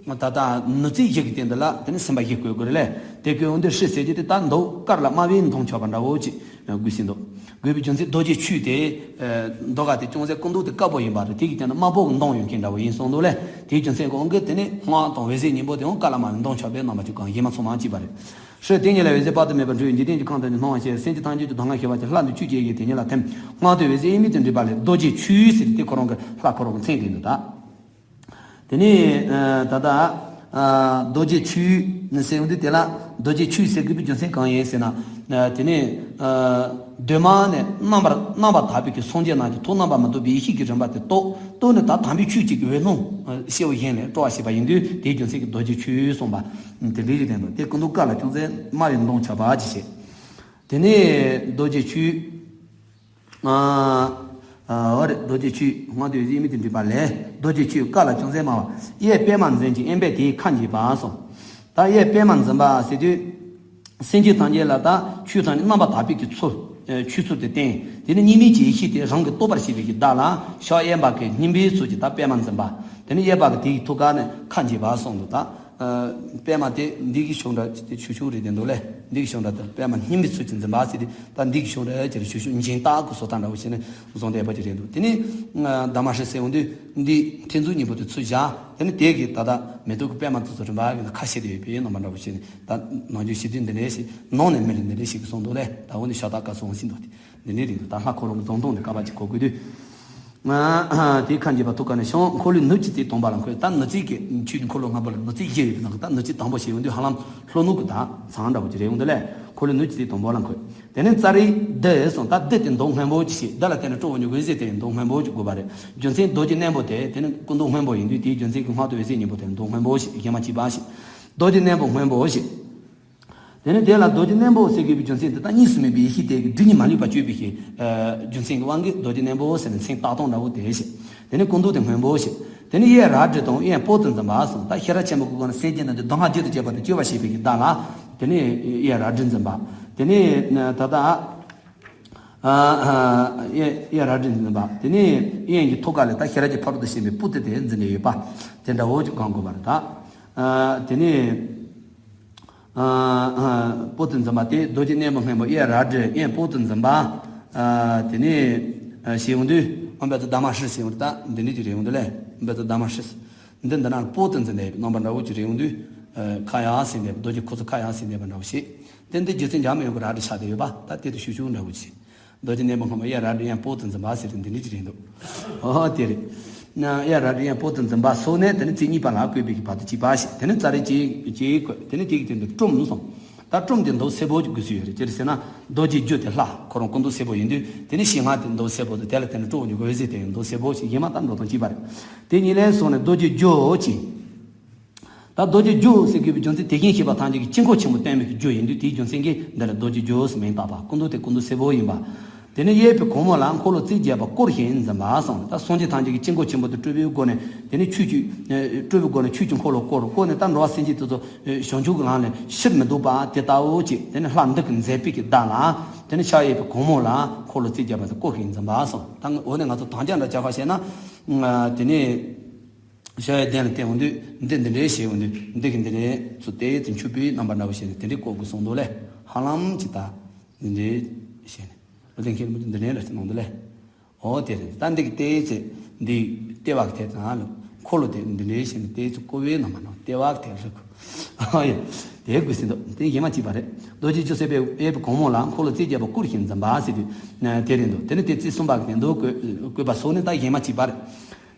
ད་ལྟ་ནུ་ཚིག་བཞི་གི་སྟེང་དུ་ལ་དེ་ནས་སེམས་པ་བཞི་བཀོད་དགོས་རེད་ལེ། དེ་བཀོད་འོང་དུས་ཧྲཱིཿཟེར་གྱི་དེ་ད་མདོ་དཀར་ལ་དམར་བའི་མདོངས་ཆགས་པ་འདྲ་བོ་ཅིག་དགོས་ཟིན་འདུག། དགོས་པའི་རྒྱུ་མཚན་རྡོ་རྗེ་ཆོས་དེ། ཨ། མདོ་ཁ་དེ་ཅུང་ཟད་སྐུ་མདོག་དེ་དཀར་པོ་ཡིན་པ་རེད། དེ་གི་སྟེང་ན་དམར་པོ་གི་མདོངས་ཡོད་མཁན་འདྲ་བོ་ཡིན་གསུངས་འདུག་ལེ། དེའི་རྒྱུ་མཚན་གྱིས་འོང་གི། དེ་ནས་སྔགས་དང་འོད་ཟེར་གཉིས་པོ་དེ་ཡང་དཀར་ལ་དམར་བའི་མདོངས་ཆགས་པའི་རྣམ་པ་ཅིག་གང་ཡིན་མ་ཚང་མ་གཅིག་པ་རེད། ཧྲཱིཿདེ་གཉིས་ལ་འོད་ཟེར་དཔག་ཏུ་མེད་པ་འཕྲོས། འཇིག་རྟེན་གྱི་ཁམས་ཐམས་ཅད་སྣང་བར་བྱེད། སེམས་ཅན་ཐམས་ཅད་ཀྱི་གདམས་ངག་ཤེས་པར་བྱེད། ལྷ་འདི་ཆོས་ཀྱི་ཡི་གེ་དེ་ཉིད་ལ་ཐིམ། སྔགས་དེ་འོད་ཟེར་དབྱེར་མེད་དུ་འདྲེས་པ་ལས། རྡོ་རྗེ་ཆོས་ཟེར་དེ་ཁོ་རང་གི་ལྷ་ཁོ་རང་གི་མཚན་དེ་འདུག་ད། དེ་ནས་ཨ་ད་ལྟ་ཨ་རྡོ་རྗེ་ཆོས་ཟེར་ཡོང་དུས། དེ་ལ་རྡོ་རྗེ་ཆོས་ཟེར་དགོས་པའི་རྒྱུ་མཚན་གང་ཡིན་ཟེར་ན། ཨ། དེ་ནས་ཨ་གདོད་མ་ནས་རྣམ་པར་རྣམ་པར་དག་པའི་གི་སངས་རྒྱས་རྣམས་ཀྱི་ཐུགས་རྣམ་པར་མི་རྟོག་པའི་ཡེ་ཤེས་ཀྱི་རིམ་པ་དེ་རྟོགས། རྟོགས་ནས་ད་དམ་པའི་ཆོས་གཅིག་གི་འོད་སྣང་སྤྱི་བོ་གཞན་ལས་སྤྲོ་བར་བྱེད་པ་ཡིན་དུས། དེའི་རྒྱུ་མཚན་གྱིས་རྡོ་རྗེ་ཆོས་གསུངས་པ་དེ་འདྲའི་ཞིག་དྲན་འདུག། དེ་སྐུ་མདོག་དཀར་ལ་ཅུང་ཟད་དམར་བའི་མདོངས་ཆགས་པ་ཅིག་བྱས། དེ་ནས་རྡོ་རྗེ་ཆོས། ཨ། ཨ། འོ་རེད། རྡོ་རྗེ་ཆོས། སྔགས་དེ་འོད་ཟེར་དབྱེར་མེད་དུ་འདྲེས་པ་ལས། རྡོ་རྗེ་ཆོས་དཀར་ལ་ཅུང་ཟད་དམར་བ། གཡས་པདྨ་འཛིན་ཅིང་གཡོན་པས་དེའི་ཁ་འབྱེད་པ་གསུངས། ད་གཡས་པདྨ་འཛིན་པ་ཟེར་དུས། སེམས་ཅན་ཐམས་ཅད་ལ་ད་ཆོས་ཐམས་ཅད་རྣམ་པར་དག་པའི་གི་ཚུལ། ཨ། ཆོས་ཚུལ་དེ་བསྟན། དེ་ནས་གཉིས་མེད་ཀྱི་ཡེ་ཤེས་དེ་རང་གིས་རྟོགས་པར་བྱེད་པའི་གི་བདག་ལ། ཕྱག་གཡས་པ་གི་སྙིམ་པའི་ཚུལ་གྱིས་ད་པདྨ་འཛིན་པ། དེ་ནས་གཡས་པ་གི་དེའི་ཐུགས་ཀ་ནས་ཁ་འབྱེད་པ་གསུངས་འདུག། ད་ཨ་པདྨ་དེ་འདི་གི་ཤུགས་འདྲ་ཅིག་དེ་ཆུང་ཆུང་རེད་དེ་འདུག་ལེ། འདི་གི་ཤུགས་འདྲ་དེ་པདྨ་སྙིམ་པའི་ཚུལ་གྱིས་འཛིན་པ་ཟེར་དུས། ད་འདི་གི་ཤུགས་འདྲ་ཅིག་ཆུང་ཆུང་འཇིང་ཏག་གི་བཟོ་ལྟ་འདྲ་བོ་བྱས་ནས་བཟུང་བསྡད་པ་ཅིག་རེད་འདུག། དེ་ནས་ཨ་དྷརྨ་ཤྲཱི་ཟེར་འོང་དུས། འདི་ཐེ་ཚོམ་གཉིས་པོ་དེ་ཚུར་བཞག། དེ་ནས་དེ་གི་ད་ལྟ་མེ་ཏོག་གི་པདྨ་དེ་ཚོ་རིམ་པ་གི་ཁ་ཕྱེ་བསྡད་ཡོད་པའི་རྣམ་པ་འདྲ་བོ་བྱས་ནས། ད་ནང་རྒྱུད་ཞི་བདེ་འདི་འདྲ་ཞིག་ནང་ནས་མི་རེ་འདི་འདྲ་ཞིག་གིས་གསུངས་འདུག་ལེ། ད་འོ་ནི་ཤ་སྟག་བཀའ་སྲུང་ཟིན་འདུག་སྟེ། འདི་ནས་རིང་དུ་ད་ལྷ་ཁོ་རང་གི་རྫོང་སྟོང་ནས་བཀའ་བ་ཅིག་གོ་དགོས་དུས། ཨ། དེའི་ཁ་འབྱེད་པ་ཐུགས་ཀ་ནས་ཕྱུང་། འཁོར་ལོའི་ནུབ་ཀྱི་རྩེ་དང་པོ་ལ་འཁོད། ད་ནུབ་རྩེ་གི་ཆོས་ཀྱི་འཁོར་ལོ་ལྔ་པོ་ལ་ནུབ་རྩེ་བཞི་ཡོད་པའི་ནང་གི་ད་ནུབ་རྩེ་དང་པོ་ཞེས་ཡོང་དུས། ཧ་ལམ་ལྷོ་ནུབ་ཀྱི་ད་མཚམས་འདྲ་བོ་ཅིག་རེད་འོང་དུས་ལས། འཁོར་ལོའི་ནུབ་ཀྱི་རྩེ་དང་པོ་ལ་འཁོད། དེ་ནས་ཙཱ་རི་བདུད་གསུངས། ད་བདུད་དེ་མདོག་སྔོན་པོ་ཅིག་བྱས། བདུད་ལ་བརྟེན་ནས་སྤྲོ་བོ་ཉིད་འོད་ཟེར་དེ་ཡང་མདོག་སྔོན་པོ་ཅིག་དགོས་པ་རེད། རྒྱུ་མཚན་རྡོ་རྗེ་སྣམ་བུ་དེ་དེ་ནི་སྐུ་མདོག་སྔོན་པོ་ཡིན་དུས། དེའི་རྒྱུ་མཚན་གྱིས་སྔགས་དང་འོད་ཟེར་གཉིས་པོ་དེ་མདོག་སྔོན་པོ་ཞེས། གཞན་མ་གཅིག་པ་ཞེས། རྡོ་རྗེ་སྣམ་བུ་སྔོན་པོ་ཞེས། དེ་ནས་དེ་ལ་རྡོ་རྗེ་སྣམ་བུ་ཟེར་དགོས་པའི་རྒྱུ་མཚན་དེ་ད་གཉིས་སུ་མེད་པའི་ཡེ་ཤེས་དེ་གི་སྒྲིབ་གཉིས་མ་ལུས་པ་གཅོད་པའི་ཞེས། ཨ། རྒྱུ་མཚན་གྱིས་དབང་གིས་རྡོ་རྗེ་སྣམ་བུ་ཟེར་ནས་མཚན་བཏགས་སྟངས་འདྲ་བོ་དེ་ཞེས། དེ་ནས་སྐུ་མདོག་དེ་སྔོན་པོ་ཞེས། དེ་ནས་གཡས་རལ་གྲི་དང་གཡོན་པོ་ཏི་འཛིན་པ་གསུངས། ད་ཤེས་རབ་ཆེན་པོ་གི་སྒོ་ནས་སེམས་ཅན་རྣམས་ཀྱི་གདམས་ངག་རྒྱུད་དུ་བྱས་པ་དེ་གཅོད་པར་བྱེད་པའི་གི་བདག་ལ། དེ་ནས་གཡས་རལ་གྲི་འཛིན་པ། དེ་ནས་ད་ལྟ་ཨ་ཨ་གཡས་གཡས་རལ་གྲི་འཛིན་པ། དེ་ནས་གཡོན་གྱི་ཐུགས་ཀ་ལས་ད་ཤེས་རབ་ཀྱི་ཕ་རོལ་ཏུ་ཕྱིན་པའི་པོ་ཏི་དེ་འཛིན་ནས་ཡོད་པ་དེ་འདྲ་བོ་ཅིག་གང་དགོས་པ་རེད། ད་ཨ་དེ་ནས། ཨ་ཨ་པོ་ཏི་འཛིན་པ་དེ་རྡོ་རྗེ་སྣམ་བུ་སྔོན་པོ། གཡས་རལ་གྲི་གཡོན་པོ་ཏི་འཛིན་པ། ཨ་དེ་ནས་ཨ་ཞེས་ཡོང་དུས། ཨོཾ་བཛྲ་དྷརྨ་ཤྲཱི་ཟེར་ཡོང་དུས། ད་འདི་འདྲ་ཅིག་རེད་ཡོང་དུས་ལས། ཨོཾ་བཛྲ་དྷརྨ་ཤྲཱི། འདི་འདི་ན་པོ་ཏི་འཛིན་པའི་རྣམ་པ་འདྲ་བོ་ཅིག་རེད་ཡོང་དུས། ཨ་ཁ་ཡར་ཟེར་ནས་རྡོ་རྗེ་ཁུ་ཚུར་ཁ་ཡར་ཟེར་ནས་པ་འདྲ་བོ་ཞིག། དེ་འདི་རྒྱུ་མཚན་འཇགས་མི་ཡོང་གི་རལ་གྲི་ཆགས་བསྡད་ཡོད་པ། ད་དེ་དུ་ཤུགས་ཆུང་འདྲ་བོ་ཅིག། རྡོ་རྗེ་སྣམ་བུ་སྔོན་པོ། གཡས་རལ་གྲི་གཡོན་པོ་ཏི་འཛིན་པ་ཟེར་དུས་འདི་འདྲ་ཅིག་རེད་འདུག། ཨོ་དེ་རེད། ན་གཡས་རལ་གྲི་གཡོན་པོ་ཏི་འཛིན་པ་སོགས་ནས། དེ་ནི་རྩེ་གཉིས་པ་ལ་བཀོད་པའི་གི་བར་དུ་གཅིག་པ་ཞེས། དེ་ནི་ཙཱ་རི་གཅིག་གཅིག་བཀོད། དེ་ནི་དེ་གི་སྟེང་དུ་ཀྲུམ་གསུངས། ད་ཀྲུམ་དེ་མདོག་སེར་པོ་ཅིག་དགོས་སུ་ཡོད་རེད། ཅི་རེད་ཟེར་ན། རྡོ་རྗེ་རྒྱུ་དེ་ལྷ་ཁོ་རང་སྐུ་མདོག་སེར་པོ་ཡིན་དུས། དེ་ནི་ཞལ་སྔ་དེ་མདོག་སེར་པོ་དང་། དེ་ལ་བརྟེན་ནས་སྤྲོ་བོ་ཉིད་འོད་ཟེར་དེ་ཡང་མདོག་སེར་པོ་ཞིག་ཡིན་པ་ལྟར་འགྲོ་སྟངས་གཅིག་པ་རེད། དེ་གཉིས་ལས་སོང་ནས་རྡོ་རྗེ་རྒྱུ་ཅིག། ད་རྡོ་རྗེ་རྒྱུ་ཟེར་དགོས་པའི་རྒྱུ་མཚན། དེ་བཞིན་གཤེགས་པ་ཐམས་ཅད་ཀྱི་དཀྱིལ་འཁོར་ཆེན་པོ་སྟོན་པའི་རྒྱུ་ཡིན་དུས། དེའི་རྒྱུ་མཚན་གྱིས་འདི་ལ་རྡོ་རྗེ་རྒྱུ་ཟེར་མིང་བཏགས་པ། སྐུ་མདོག་དེ་སྐུ་མདོག་སེར་པོ་ཡིན་པ། དེ་ནས་གཡས་པའི་གུང་མོ་ལ་འཁོར་ལོ་རྩིབས་བརྒྱད་པ་བསྐོར་ཞིང་འཛིན་པ་གསུངས། ད་སངས་རྒྱས་ཐམས་ཅད་ཀྱི་དཀྱིལ་འཁོར་ཆེན་པོ་དེ་སྤྲུལ་པའི་སྒོ་ནས། དེ་ནས་ཆོས་ཀྱི་སྤྲུལ་པའི་སྒོ་ནས་ཆོས་ཀྱི་འཁོར་ལོ་བསྐོར། བསྐོར་ནས་ད་འགྲོ་བ་སེམས་ཅན་དེ་ཚོ་བྱང་ཆུབ་ཀྱི་ལམ་ལ་ཕྱིར་མི་ལྡོག་པ་དེ་ལྟ་བུ་ཅིག། དེ་ནས་ལྷ་འདི་གིས་མཛད་པའི་གི་བདག་ལ། དེ་ནས་ཕྱག་གཡས་པའི་གུང་མོ་ལ་འཁོར་ལོ་རྩིབས་བརྒྱད་པ་དེ་བསྐོར་ཞིང་འཛིན་པ་གསུངས། ད་འོ་ནས་ང་ཚོ་དམ་བཅའ་འདྲ་བཅའ་བ་བྱས་ན། དེ་ནས། ཕྱག་གཡས་གདན་ལ་བརྟེན་འོང་དུས། འདི་འདི་འདྲའི་ཞེས་འོང་དུས། འདི་གི་འདི་འདྲའི་ཚུལ་ཏོག་ཙམ་འཁྱུད་པའི་རྣམ་པ་འདྲ་བོ་བྱས་ནས་དེ་འདྲའི་བཀོད་དགོས་གསུངས་འདུག་ལེ། ཧ་ལམ་ཅིག་ད་འདི་འདྲའི་བྱས་ནས། བློ་ལྡན་མཁན་པོ་འདི་འདྲའི་ལ་གནང་འདུག་ལེ། འོ་དེ་རེད། ད་འདི་གི་ཏོག་ཙམ་འདི་ལྟེ་བ་གི་ཐད་དང་། ལོ་ འཁོར་ལོ་དེ་འདི་འདྲའི་བཞིན་དེ་ཚོ་ཀོ་བའི་ནང་མ་ནང་ལྟེ་བ་དེ་རེད། ཨ་ཡ། དེ་དགོས་ཟིན་འདུག་དེ་ཡེ་མ་གཅིག་པ་རེད། རྡོ་རྗེ་ཅུང་ཟད་པའི་གཡས་པའི་གོང་མོ་ལ་འཁོར་ལོ་རྩིབས་བརྒྱད་པ་བསྐུར་ཞིང་འཛིན་པ་ཟེར་དུས་དེ་རེད་འདུག་དེ་ནི་དེ་རྩིབས་གསུམ་པ་གི་སྟེང་དུ་བཀོད་བཀོད་པ་སོགས་ནི་ད་ཡེ་མ་གཅིག་པ་རེད།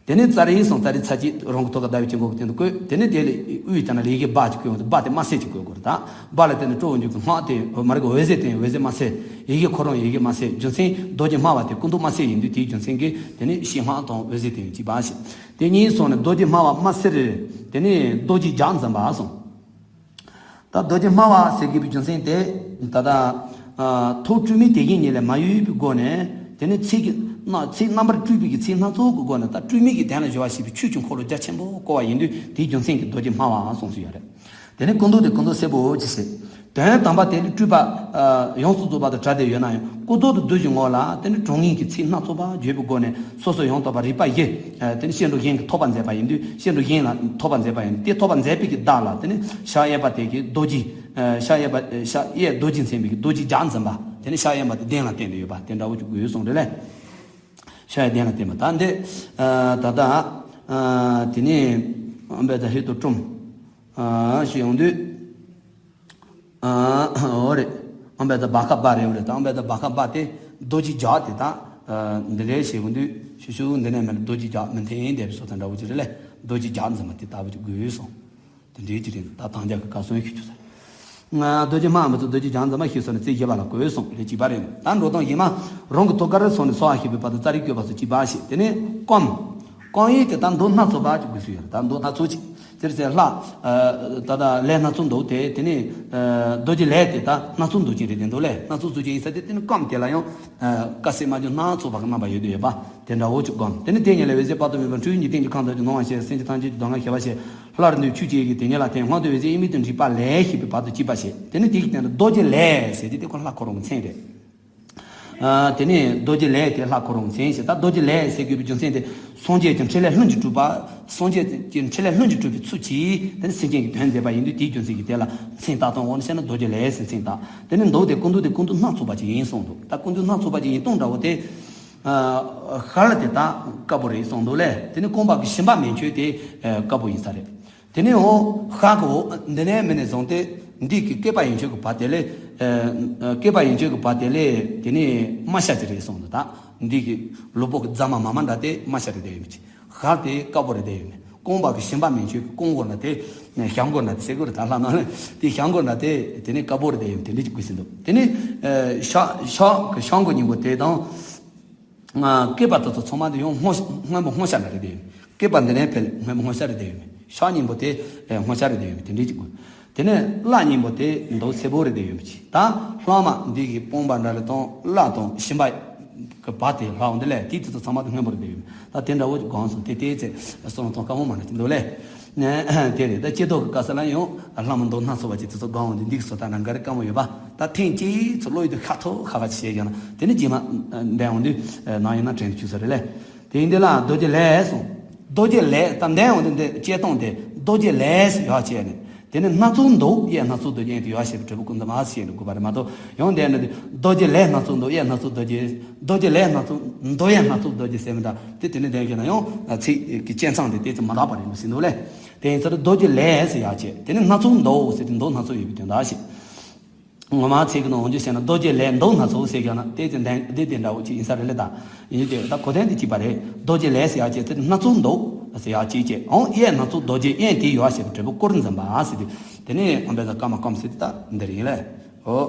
དེ་ནས་ཙཱ་རི་སོང་ཙཱ་རི་ཚར་གཅིག་རང་གི་ཐོག་ཁ་ཟླ་བའི་དཀྱིལ་འཁོར་གྱི་སྟེང་དུ་བཀོད། དེ་ནས་དེ་ལས་དབུས་ལྟར་ན་ལས་ཀྱི་སྦ་གཅིག་བཀོད་འོང་དུ་སྦ་དེ་དམར་སེར་གཅིག་བཀོད་དགོས་རེད་ད། སྦ་ལ་བརྟེན་ནས་སྤྲོ་བོ་འཇུག་གི་སྔགས་དེ་མ་རིག་འོད་ཟེར་སྟེང་འོད་ཟེར་དམར་སེར། ཡི་གེ་ཁོ་རང་ཡི་གེ་དམར་སེར། རྒྱུ་མཚན་རྡོ་རྗེ་སྨྲ་བ་དེ་སྐུ་མདོག་དམར་སེར་ཡིན་དུས་དེའི་རྒྱུ་མཚན་གྱིས་དེ་ནི་ཕྱི་སྔགས་དང་འོད་ཟེར་དེ་ཡང་གཅིག་པ་ཞིག་དེ་གཉིས་སོང་ནས་རྡོ་རྗེ་སྨྲ་བ་དམར་སེར། དེ་ནས་རྡོ་རྗེ་ལྗགས་འཛིན་པ་སོང་། ད་རྡོ་རྗེ་སྨྲ་བ་ཟེར་དགོས་པའི་རྒྱུ་མཚན་དེ། ད་ལྟ་ཨ་ཐུགས་སྤྲོས་མེད་དེ་བཞིན་ཉིད་ལས་མ་གཡོས་པའི་སྒོ་ནས། དེ་ནི་ཚིག་གི་རྣམ་ཚིག་རྣམ་པར་སྤྲུལ་པའི་གི་ཚིག་སྣ་ཚོགས་ཀྱི་སྒོ་ནས་ད་སྤྲོས་མེད་ཀྱི་དོན་ལ་སྦྱོར་བ་བྱེད་པའི་ཆོས་ཀྱི་འཁོར་ལོ་རྒྱ་ཆེན་པོ་བསྐོར་བ་ཡིན་དུས་དེའི་རྒྱུ་མཚན་གྱིས་རྡོ་རྗེ་སྨྲ་བ་གསུངས་སུ་ཡོད་རེད། དེ་ནི་སྐུ་མདོག་དེ་སྐུ་མདོག་སེར་པོ་ཅི་ཟེར། དོན་དམ་པ་དེ་ནི་སྤྲུལ་པ་ཡོངས་སུ་རྫོགས་པ་དང་བྲལ་ཏེ་ཡོད་ན་ཡང་སྐུ་མདོག་ཏུ་བསྡུས་ཀྱི་ངོ་ལ་དེ་ནི་དྲང་ངེས་ཀྱི་ཚིག་སྣ་ཚོགས་པ་བརྗོད་པའི་སྒོ་ནས་སོ་སོ་ཡང་དག་པ་རིག་པ་བཞི། དེ་ནི་སྐྱེ་འགྲོ་གཞན་གྱི་ཐོབ་པ་མཛད་པ་ཡིན་དུས་སྐྱེ་འགྲོ་གཞན་ལ་ཐོབ་པ་མཛད་པ་ཡིན་དུས་དེ་ཐོབ་པ་མཛད་པའི་གི་བདག་ལ་དེ་ནི་ཕྱག་གཡས་པ་དེ་གི་རྡོ་རྗེ། ཕྱག་གཡས་པ་ཕྱག་གཡས་རྡོ་རྗེ་མཚན་པའི་གི་རྡོ་རྗེ་ལྗགས་འཛིན་པ་དེ་ནི་ཕྱག་གཡོན་པ་དེ་གདན་ལ་བསྟན་ཏེ་ཡོད་པ་དེ་འདྲ་བོ་ཅིག་དགོས་གསུངས་རེད་ལས། ཕྱག་གཡས་གདན་ལ་བསྟན་པ་ད་འདི། ད་ལྟ་དེ་ནི་ཨམ་བན་ད་ཧེ་ཏོ་ཀྲུམ། ཞེས་ཡོང་དུས། འོ་རེད། ཨམ་བན་ད་བ་ཁ་བ་རེད། འོ་རེད། ད་ཨམ་བན་ད་བ་ཁ་བ་དེ་རྡོ་རྗེ་ལྗགས་དེ་དང་། འདི་འདྲའི་ཞེས་ཡོང་དུས་ཤུ་ཤུ་འདི་ནས་མེད་རྡོ་རྗེ་ལྗགས་མི་འཐེན་འདས་པའི་སོ་ཐན་འདྲ་བོ་ཅིག་རེད་ལས། རྡོ་རྗེ་ལྗགས་འཛིན་པ་དེ་ལྟ་བུ་ཅིག་དགོས་སོང་། དེ་འདྲའི་ཅིག་རེད། ད་ཐང་རྒྱ་གི་ག་སོན་ཤི་ཆུ་ས་རེད། རྡོ་རྗེ་སྨྲ་མི་ཚོ་རྡོ་རྗེ་ལྗགས་འཛིན་པ་ཤི་སོང་ནས་རྩིབས་བཞི་པ་ལ་བཀོད་སོང་རེད། གཅིག་པ་རེད། ད་འགྲོ་སྟངས་ཡིན་མ། རང་གི་ཐོག་ཁར་སོང་ནས་སོ་ཨ་ཤི་བའི་བར་དུ་ཙཱ་རི་བཀོད་པ་སོགས་གཅིག་པ་ཞིག་དེ་ནས་སྐོམ། སྐོམ་ཡིན་དེ་ད་མདོ་སྣ་ཚོགས་པ་ཅིག་དགོས་སུ་ཡོད་རེད། ད་མདོ་སྣ་ཚོགས་ཅིག་དེར་ཚེ་ལྷ། ད་ལྟ་ལས་སྣ་ཚོགས་མདོ་དེ་དེ་ནས། རྡོ་རྗེ་ལས་དེ་ད་སྣ་ཚོགས་མདོ་ཅན་རེད་དེ་འདུག་ལས་སྣ་ཚོགས་མདོ་ཅན་ཡིན་ས་དེ་དེ་ནི་སྐོམ་དེ་ལ་ཡང་། དཀའ་སེལ་སྨྲ་བརྗོད་སྣ་ཚོགས་པ་གི་རྣམ་པ་ཡོད་དུ་ཡོད་པ་དེ་འདྲ་བོ་ཅིག་སྒོམ། དེ་ནི་དེ་ཉིད་ལས་འོད་ཟེར་དཔག་ཏུ་མེད་པ་འཕྲོས་འཇིག་རྟེན་གྱི་ཁམས་དག་ཅིང་སྣང་བ་ཞེས་སེམས་ཅན་ཐམས་ཅད་ཀྱི་གདམས་ངག་ཤེས་པ་ཞེས་སླར་འདུས་ཆོས་ཅན་གྱི་དེ་ཉིད་ལ་བརྟེན་སྔོན་དུ་འོད་ཟེར་དབྱེར་མེད་དུ་འདྲེས་པ་ལས་ཞེས་པའི་བར་དུ་གཅིག་པ་ཞེས་དེ་ནི་དེ་ཡི་སྟེང་དུ་རྡོ་རྗེ་ལས་ཟེར་དེ་དེ་ཁོ་ལྷ་འཁོར་རོང་གི་མཚན་རེད། དེ་ནས་རྡོ་རྗེ་ལས་དེ་ལྷ་འཁོར་རོང་མཚན་ཞེས་ད་རྡོ་རྗེ་ལས་ཟེར་དགོས་པའི་རྒྱུ་མཚན་དེ་སངས་རྒྱས་ཀྱི་འཕྲིན་ལས་ལྷུན་གྱིས་གྲུབ་པ། སངས་རྒྱས་ཀྱི་འཕྲིན་ལས་ལྷུན་གྱིས་གྲུབ་པའི་ཚུལ་གྱིས་དེ་ནི་སེམས་ཅན་གྱི་དོན་མཛད་པ་ཡིན་དུས་དེའི་རྒྱུ་མཚན་གྱིས་དེ་ལ་མཚན་བཏགས་སྟངས་འོག་ནས་བཤད་ན་རྡོ་རྗེ་ལས་ཟེར་མཚན་བཏགས། དེ་ནི་མདོ་དེ་སྐུ་མདོག་དེ་སྐུ་མདོག་སྣ་ཚོགས་པ་ཅིག་ཡིན་གསུངས་འདུག་ད་སྐུ་མདོག་སྣ་ཚོགས་པ་ཅིག་ཡིན་སྟངས་འདྲ་བོ་དེ། ཤར་ལ་དེ་དག་དཀར་པོ་རེད་གསུངས་འདུག་ལས། དེ་ནི་རྐང་པ་གི་ཞིམ་པ་མེ་མཆོད་དེ་དཀར་པོ་ཡིན་ས་རེད། དེ་ནས་འོ་ཤར་གི་འོ་འདི་ནས་མི་ནས་བཟུང་སྟེ་འདི་གི་སྐེད་པ་ཡན་ཆད་ཀྱི་བར་དེ་ལས། སྐེད་པ་ཡན་ཆད་ཀྱི་བར་དེ་ལས་དེ་ནས་དམར་ཤ་ཅིག་རེད་གསུངས་འདུག་ད་འདི་གི་ལུས་པོ་གི་རྫ་མ་མ་མ་འདྲ་དེ་དམར་ཤ་རེད་བསྡད་ཡོད་མི་ཅིག་ཤར་དེ་དཀར་པོ་རེད་བསྡད་ཡོད་མི། རྐང་པ་གི་ཞིམ་པ་མེ་མཆོད་ཀྱི་རྐང་མགོ་འདྲ་དེ། ཞྭ་མགོ་འདྲ་དེ་ཟེར་གི་རེད་ད་ལྷ་ནང་ལ་དེ་ཞྭ་མགོ་འདྲ་དེ་དེ་ནས་དཀར་པོ་རེད་བསྡད་ཡོད་མི་དེ་འདྲ་ཅིག་དགོས་ཟིན་འདུག་དེ་ནས་ཤ་ཤ་གི་ཤྭ་མགོ་སྙིང་པོ་དེ་དང་། སྐེད་པ་དེ་ཚོ་ཚང་མ་དེ་ཡང་སྔོ་སྔོན་པོ་སྔོ་ཤ་འདྲ་རེད་དེ། སྐེད་པ་འདི་ནས་ཕལ་སྔོན་པོ་སྔོ་ཤ་རེད་དེ་ཡོད་མི། ཤ་སྙིང་པོ་དེ་སྔོ་ཤ་རེད་དེ་ཡོད་མི་དེ་འདྲས་ཅིག་དགོས། དེ་ནས་བརླ་སྙིང་པོ་དེ་མདོག་སེར་པོ་རེད་དེ་ཡོད་མི་ཅིག་ད་ལྷག་མ་འདི་གི་དཔུང་པ་འདྲ་རེད་དང་བརླ་དང་ཞིམ་པ་གི་བ་དེ་ལྷག་འོང་དེ་ལས་དེ་དེ་ཚོ་ཚང་མ་དེ་སྔོན་པོ་རེད་དེ་ཡོད་མི། ད་དེ་འདྲ་བོ་གང་སོང་དེ་དེ་ཚེ་སོང་དང་དཀའ་མོ་མ་འདྲ་ཅིག་འདུག་ལས། དེ་རེད། ད་སྐྱེ་ཐོག་གི་དཀའ་ས་ལ་ཡང་ལྷ་མོ་མདོག་སྣ་ཚོགས་པ་ཅིག་དེ་ཚོ་གང་འོང་དེ་འདི་གི་སོ་ད་ནང་ག་རེ་དཀའ་མོ་ཡོད་པ། ད་ཐེངས་གཅིག་ཚོ་བློ་ཡུལ་དུ་ཤ་ཐོག་ཤ་ཁ་ཅིག་བྱས་ཀྱང་ན་དེ་ནི་རྗེས་མ་འདས་འོང་དུས་ནང་ཡིན་ན་དྲན་དུ་ཆུག་ས་རེད་ལས། དེ་ཡིན་དེ་ལ་རྡོ་རྗེ་ལས་གསུངས། རྡོ་རྗེ་ལས་ད་འདས་འོང་དུས་འདི་སྐྱེ་སྟངས་དེ་རྡོ་རྗེ་ལས་ཡག་བྱས་ནས་དེ་ནི་སྣ་ཚོགས་མདོག་གཡས་སྣ་ཚོགས་རྡོ་རྗེ་ཡིན་དུ་ཡག་བྱས་པའི་འབྲས་བུ་ཀུན་ཏུ་མ་ཞེས་ནས་དགོས་པ་རེད་མ་གཏོགས་ཡང་འདས་ན་དེ་རྡོ་རྗེ་ལས་སྣ་ཚོགས་མདོག་གཡས་སྣ་ཚོགས་རྡོ་རྗེ། རྡོ་རྗེ་ལས་སྣ་ཚོགས་མདོག་གཡས་སྣ་ཚོགས་རྡོ་རྗེ་ཟེར་མི་འདྲ་དེ་དེ་ནི་འདས་ཀྱི་ན་ཡང་ཚིག་གི་སྤྱན་ཚང་དེ་དེ་ཚོ་མ་འདྲ་བ་རེད་མི་སྲིད་འདུག་ལས། དེ་ཡིན་ཚར་རྡོ་རྗེ་ལས་ཟེར་ཡག་བྱས་དེ་ནི་སྣ་ཚོགས་མདོག་ཟེར་དུས་མདོག་སྣ་ཚོགས་ཡོད་པའི་དོན་དག་ཞིག་ངོ་མ་ཚིག་གི་ནང་འོང་རྒྱུ་བཤད་ན་རྡོ་རྗེ་ལས་མདོག་སྣ་ཚོགས་ཟེར་ཀྱང་ན་དེ་ཚེ་འདན་འདི་དེ་འདྲ་བོ་ཅིག་ཡིན་ས་རེད་ལེ་ད། ཡིན་དེ་ད་གོ་དོན་དེ་གཅིག་པ་རེད། རྡོ་རྗེ་ལས་ཟེར་ཡག་བྱས་ཚེ་སྣ་ཚོགས་མདོག་ཟེར་ཡག་གཅིག་བྱས་འོང་གཡས་སྣ་ཚོགས་རྡོ་རྗེ་གཡོན་དེའི་ཡོལ་བ་བྱས་པའི་འབྲས་བུ་སྐུར་འཛིན་པ་ཟེར་དུས། དེ་ནས་ཨམ་བན་ད་ཀ་མ་ཀམ་ཟེར་དུས་ད་འདི་རེད་ཡིན་ལེ། ཨོ།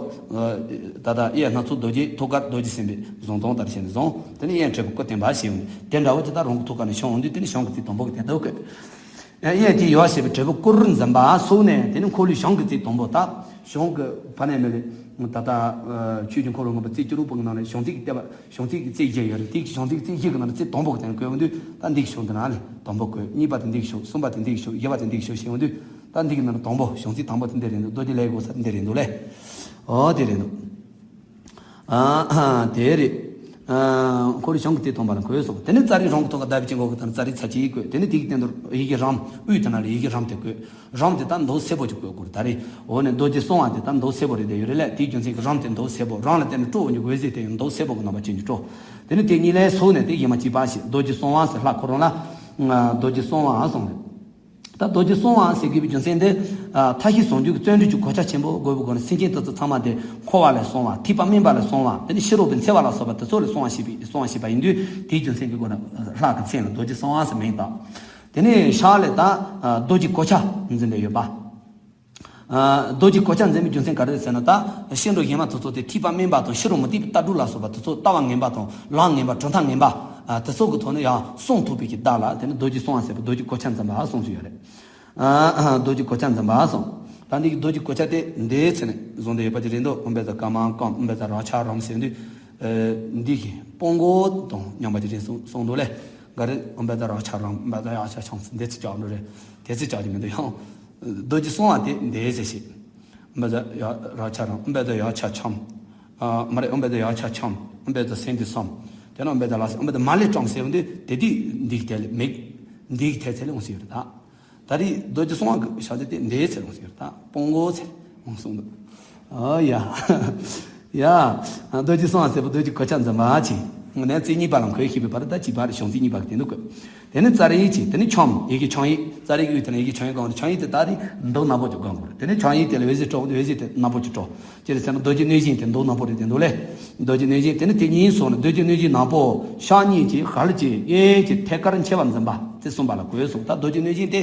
ད་ད་གཡས་སྣ་ཚོགས་རྡོ་རྗེ་ཐུགས་ཀར་རྡོ་རྗེ་སེམས་དཔའི་གཟུངས་དང་ལྟར་བྱས་ནས་བཟུང་དེ་ནས་གཡོན་འབྲས་བུ་སྐུར་བསྟན་པ་ཞེས་འོང་དེ་འདྲ་བོ་ཅིག་ད་རང་གི་ཐུགས་ཀ་ནས་བྱུང་འོང་དུས་དེ་ནས་བྱང་གི་རྩིབས་དང་པོ་གི་དེ་འདུག་གི། གཡས་དེའི་ཡོལ་བ་བྱས་པའི་འབྲས་བུ་སྐུར་འཛིན་པ་སོགས་ནས་དེ་ནི་འཁོར་ལོའི་བྱང་གི་རྩིབས་དང་པོ་དང་བྱང་གི་ཕ་ནས་མེ་ལེ། ད་ལྟ་ཆོས་ཀྱི་འཁོར་ལོ་མངོན་པ་རྩིབས་བཅུ་དྲུག་པོ་གི་ནང་ནས་བྱང་རྩིབས་ཀྱི་ལྟེ་བ་བྱང་རྩིབས་ཀྱི་རྩིབས་བཞི་ཡོད་རེད། དེའི་བྱང་རྩིབས་ཀྱི་རྩིབས་བཞི་གི་ནང་ནས་རྩིབས་དང་པོ་གི་དེ་ནི་བཀོད་འོང་དུས་ད་འདི་གི་བྱང་དེ་ན་ལེ་དང་པོ་བཀོད་གཉིས་པ་དེ་འདི་གི་བྱང་གསུམ་པ་དེ་འདི་གི་བྱང་བཞི་པ་དེ་འདི་གི་བྱང་ཞེས་འོང་དུས་ད་འདི་གི་ནང་ནས་དང་པོ་བྱང་རྩིབས་དང་པོ་དེ་འདི་རེད་འདུག་རྡོ་རྗེ་ལས་དགོས་ས་དེ་འདི་རེད་འདུག་ལེ། ཨོ་དེ་རེད་འདུག་ཨ་ཨ་དེ་རེད། ཨ་འཁོར་ལོའི་བྱང་གི་རྩིབས་དང་པོ་ལ་འཁོད་སོང་། དེ་ནས་ཙཱ་རི་རང་གི་ཐོག་ཁ་ཟླ་བའི་དཀྱིལ་འཁོར་གྱི་སྟེང་ཙཱ་རི་ཚར་གཅིག་བཀོད། དེ་ནས་དེའི་སྟེང་དུ་ཡི་གེ་རམ་དབུས་དེ་ན་ལ་ཡི་གེ་རམ་དེ་བཀོད། རམ་དེ་ད་མདོག་སེར་པོ་ཅིག་བཀོད་དགོས་ད་རེད། འོ་ནས་རྡོ་རྗེ་གསང་བ་དེ་ད་མདོག་སེར་པོ་རེད་དེ་ཡོད་རེད་ལ་དེའི་རྒྱུ་མཚན་གྱིས་རམ་དེ་མདོག་སེར་པོ་རང་ལ་བརྟེན་ནས་སྤྲོ་བོ་འཇུག་འོད་ཟེར་དེ་ཡང་མདོག་སེར་པོ་གི་རྣམ་པ་ཅན་གྱིས་སྤྲོ། དེ་ནས་དེ་གཉིས་ལས་སོགས་ནས་དེ་ཡི་མ་གཅིག་པ་ཞེས་རྡོ་རྗེ་གསང་བ་ཟེར་ལྷ་ཁོ་རང་ལ། རྡོ་རྗེ་གསང་བ་གསུངས་རེད། ད་རྡོ་རྗེ་གསང་བ་ཟེར་དགོས་པའི་རྒྱུ་མཚན་དེ། ཨ། མཐའ་བཞི་ཟུང་འཇུག་གི་བརྩོན་འགྲུས་ཀྱི་གོ་ཆ་ཆེན་པོ་དགོས་པའི་སྒོ་ནས་སེམས་ཅན་དེ་ཚོ་ཚང་མ་དེ་འཁོར་བ་ལས་སོང་བ། ཐེག་པ་དམན་པ་ལས་སོང་བ། དེ་ནས་ཕྱི་རོལ་པའི་འཚེ་བ་ལ་སོགས་པ་དེ་ཚོ་ལས་སོང་བ་ཞེས་པའི་སོང་བ་ཞེས་པ་ཡིན་དུས། དེའི་རྒྱུ་མཚན་གྱི་སྒོ་ནས་ལྷ་གི་མཚན་ལ་རྡོ་རྗེ་གསང་བ་ཟེར་མིང་བཏགས། དེ་ནས་ཞབས་ལ་ད་རྡོ་རྗེ་གོ་ཆ་འཛིན་པའི་ཡོད་པ། ཨ། རྡོ་རྗེ་གོ་ཆ་འཛིན་པའི་རྒྱུ་མཚན་ག་རེ་རེད་ཟེར་ན། ད་སྐྱེ་འགྲོ་གཞན་མ་དེ་ཚོ་དེ་ཐེག་པ་དམན་པ་དང་ཕྱི་རོལ་མུ་སྟེགས་པའི་ལྟ་གྲུབ་ལ་སོགས་པ་དེ་ཚོ་ལྟ་བ་ངན་པ་དང་ལམ་ངན་པ་གྲུབ་མཐའ་ངན་པ། ཨ། དེ་ཚོ་གི་ཐོག་ནས་ཡང་སྲུང་ཐུབ་པའི་གི་བདག་ལ་དེ་ནི་རྡོ་རྗེ་གསང་བ་ཟེར་བ། རྡོ་རྗེ་གོ་ཆ་འཛིན་པ་གསུངས་སུ་ཡོད་རེད། ཨ། རྡོ་རྗེ་གོ་ཆ་འཛིན་པ་གསུངས། ད་འདི་གི་རྡོ་རྗེ་གོ་ཆ་དེ་འདིའི་ཚེ་ནས་བཟུང་སྟེ་ཡོད་པ་ཅིག་རེད་འདུག་ཨོཾ་བཛྲ་ཀ་མ་ཀཾ། ཨོཾ་བཛྲ་རཀྵ་རཾ་ཟེར་དུས། ཨ། འདི་གི་སྤོ་མགོ་དང་མཉམ་པ་ཅིག་རེད་གསུངས་གསུངས་འདུག་ལེ། ག་རེ། ཨོཾ་བཛྲ་རཀྵ་རཾ། ཨོཾ་བཛྲ་ཡཀྵ་ཁྱཾ་ཟེར་འདི་ཚིག་ཅིག་འདུག་རེད། དེ་ཚིག་ཅིག་ཅིག་མི་འདུག་ཡང་རྡོ་རྗེ་གསང་བ་དེ་འདི་ཟེར་ཞིག་ཨོཾ་བཛྲ་ཡཀྵ་རཀྵ་རཾ། ཨོཾ་བཛྲ་ཡཀྵ་ཁྱཾ། ཨ། མ་རེད། ཨོཾ་བཛྲ་ཡཀྵ་ཁྱཾ། ཨོཾ་བཛྲ་སཾ་སྟི་སཾ། དེ་ནས་ཨོཾ་བཛྲ་ལ་སོགས། ཨོཾ་བཛྲ་མ་ལས་ཀྲཾ་ཟེར་བ་འདི་དེ་དུས་འདི་གི་དེ་ལས་མེད། འདི་གི་དེ་ཚེ་ལས་འོང་ཟེར་ཡོད་རེད་ད། ད་རེས་རྡོ་རྗེ་གསང་བ་གི་ཞབས་ཀྱུ་དེ་འདིའི་ཚེ་ལ་འོང་ཟེར་ཡོད་རེད་ད། སྤོ་མགོ་ཚེ་ལ་འོང་གསུངས་འདུག་ཨོ་ཡ། ཡ། རྡོ་རྗེ་གསང་བ་ཟེར་བ་རྡོ་རྗེ་གོ་ཆ་འཛིན་པ་ཅིག་ངས་རྩེ་གཉིས་པ་ལ་འཁོད་ཤེས་པའི་བར་ད་གཅིག་པ་རེད། གཞུང་ཚིག་གཉིས་པ་གི་དེ་འདུག་གི་དེ་ནས་ཙཱ་རི་ཡིག་ཅིག་དེ་ནས་ཁྱམས། ཡི་གེ་ཁྱམས་ཡིག་ཙཱ་རི་གི་དབུས་དེ་ན་ཡི་གེ་ཁྱམས་ཡིག་གང་རེད། ཁྱམས་ཡིག་དེ་ད་རེས་མདོ་ནག་པོ་ཅིག་སྒང་དགོས་རེད། དེ་ནས་ཁྱམས་ཡིག་དེ་ལ་འོད་ཟེར་འཕྲོ་འོད་ཟེར་དེ་ནག་པོ་ཅིག་འཕྲོ། ཅི་རེད་ཟེར་ན་རྡོ་རྗེ་གནོད་སྦྱིན་དེ་མདོ་ནག་པོ་རེད་དེ་འདུག་ལེ། རྡོ་རྗེ་གནོད་སྦྱིན་དེ་ནི་དེ་གཉིས་སོང་ནས། རྡོ་རྗེ་གནོད་སྦྱིན་ནག་པོ་ཕྱག་གཉིས་ཀྱིས་ཧལ་གྱིས་གཡས་ཀྱི་ཐད་ཀར་མཆེ་བ་འཛིན་པ་ཚེ་གསུམ་པ་ལ་གོས་སོང་། ད་རྡོ་རྗེ་གནོད་སྦྱིན་དེ།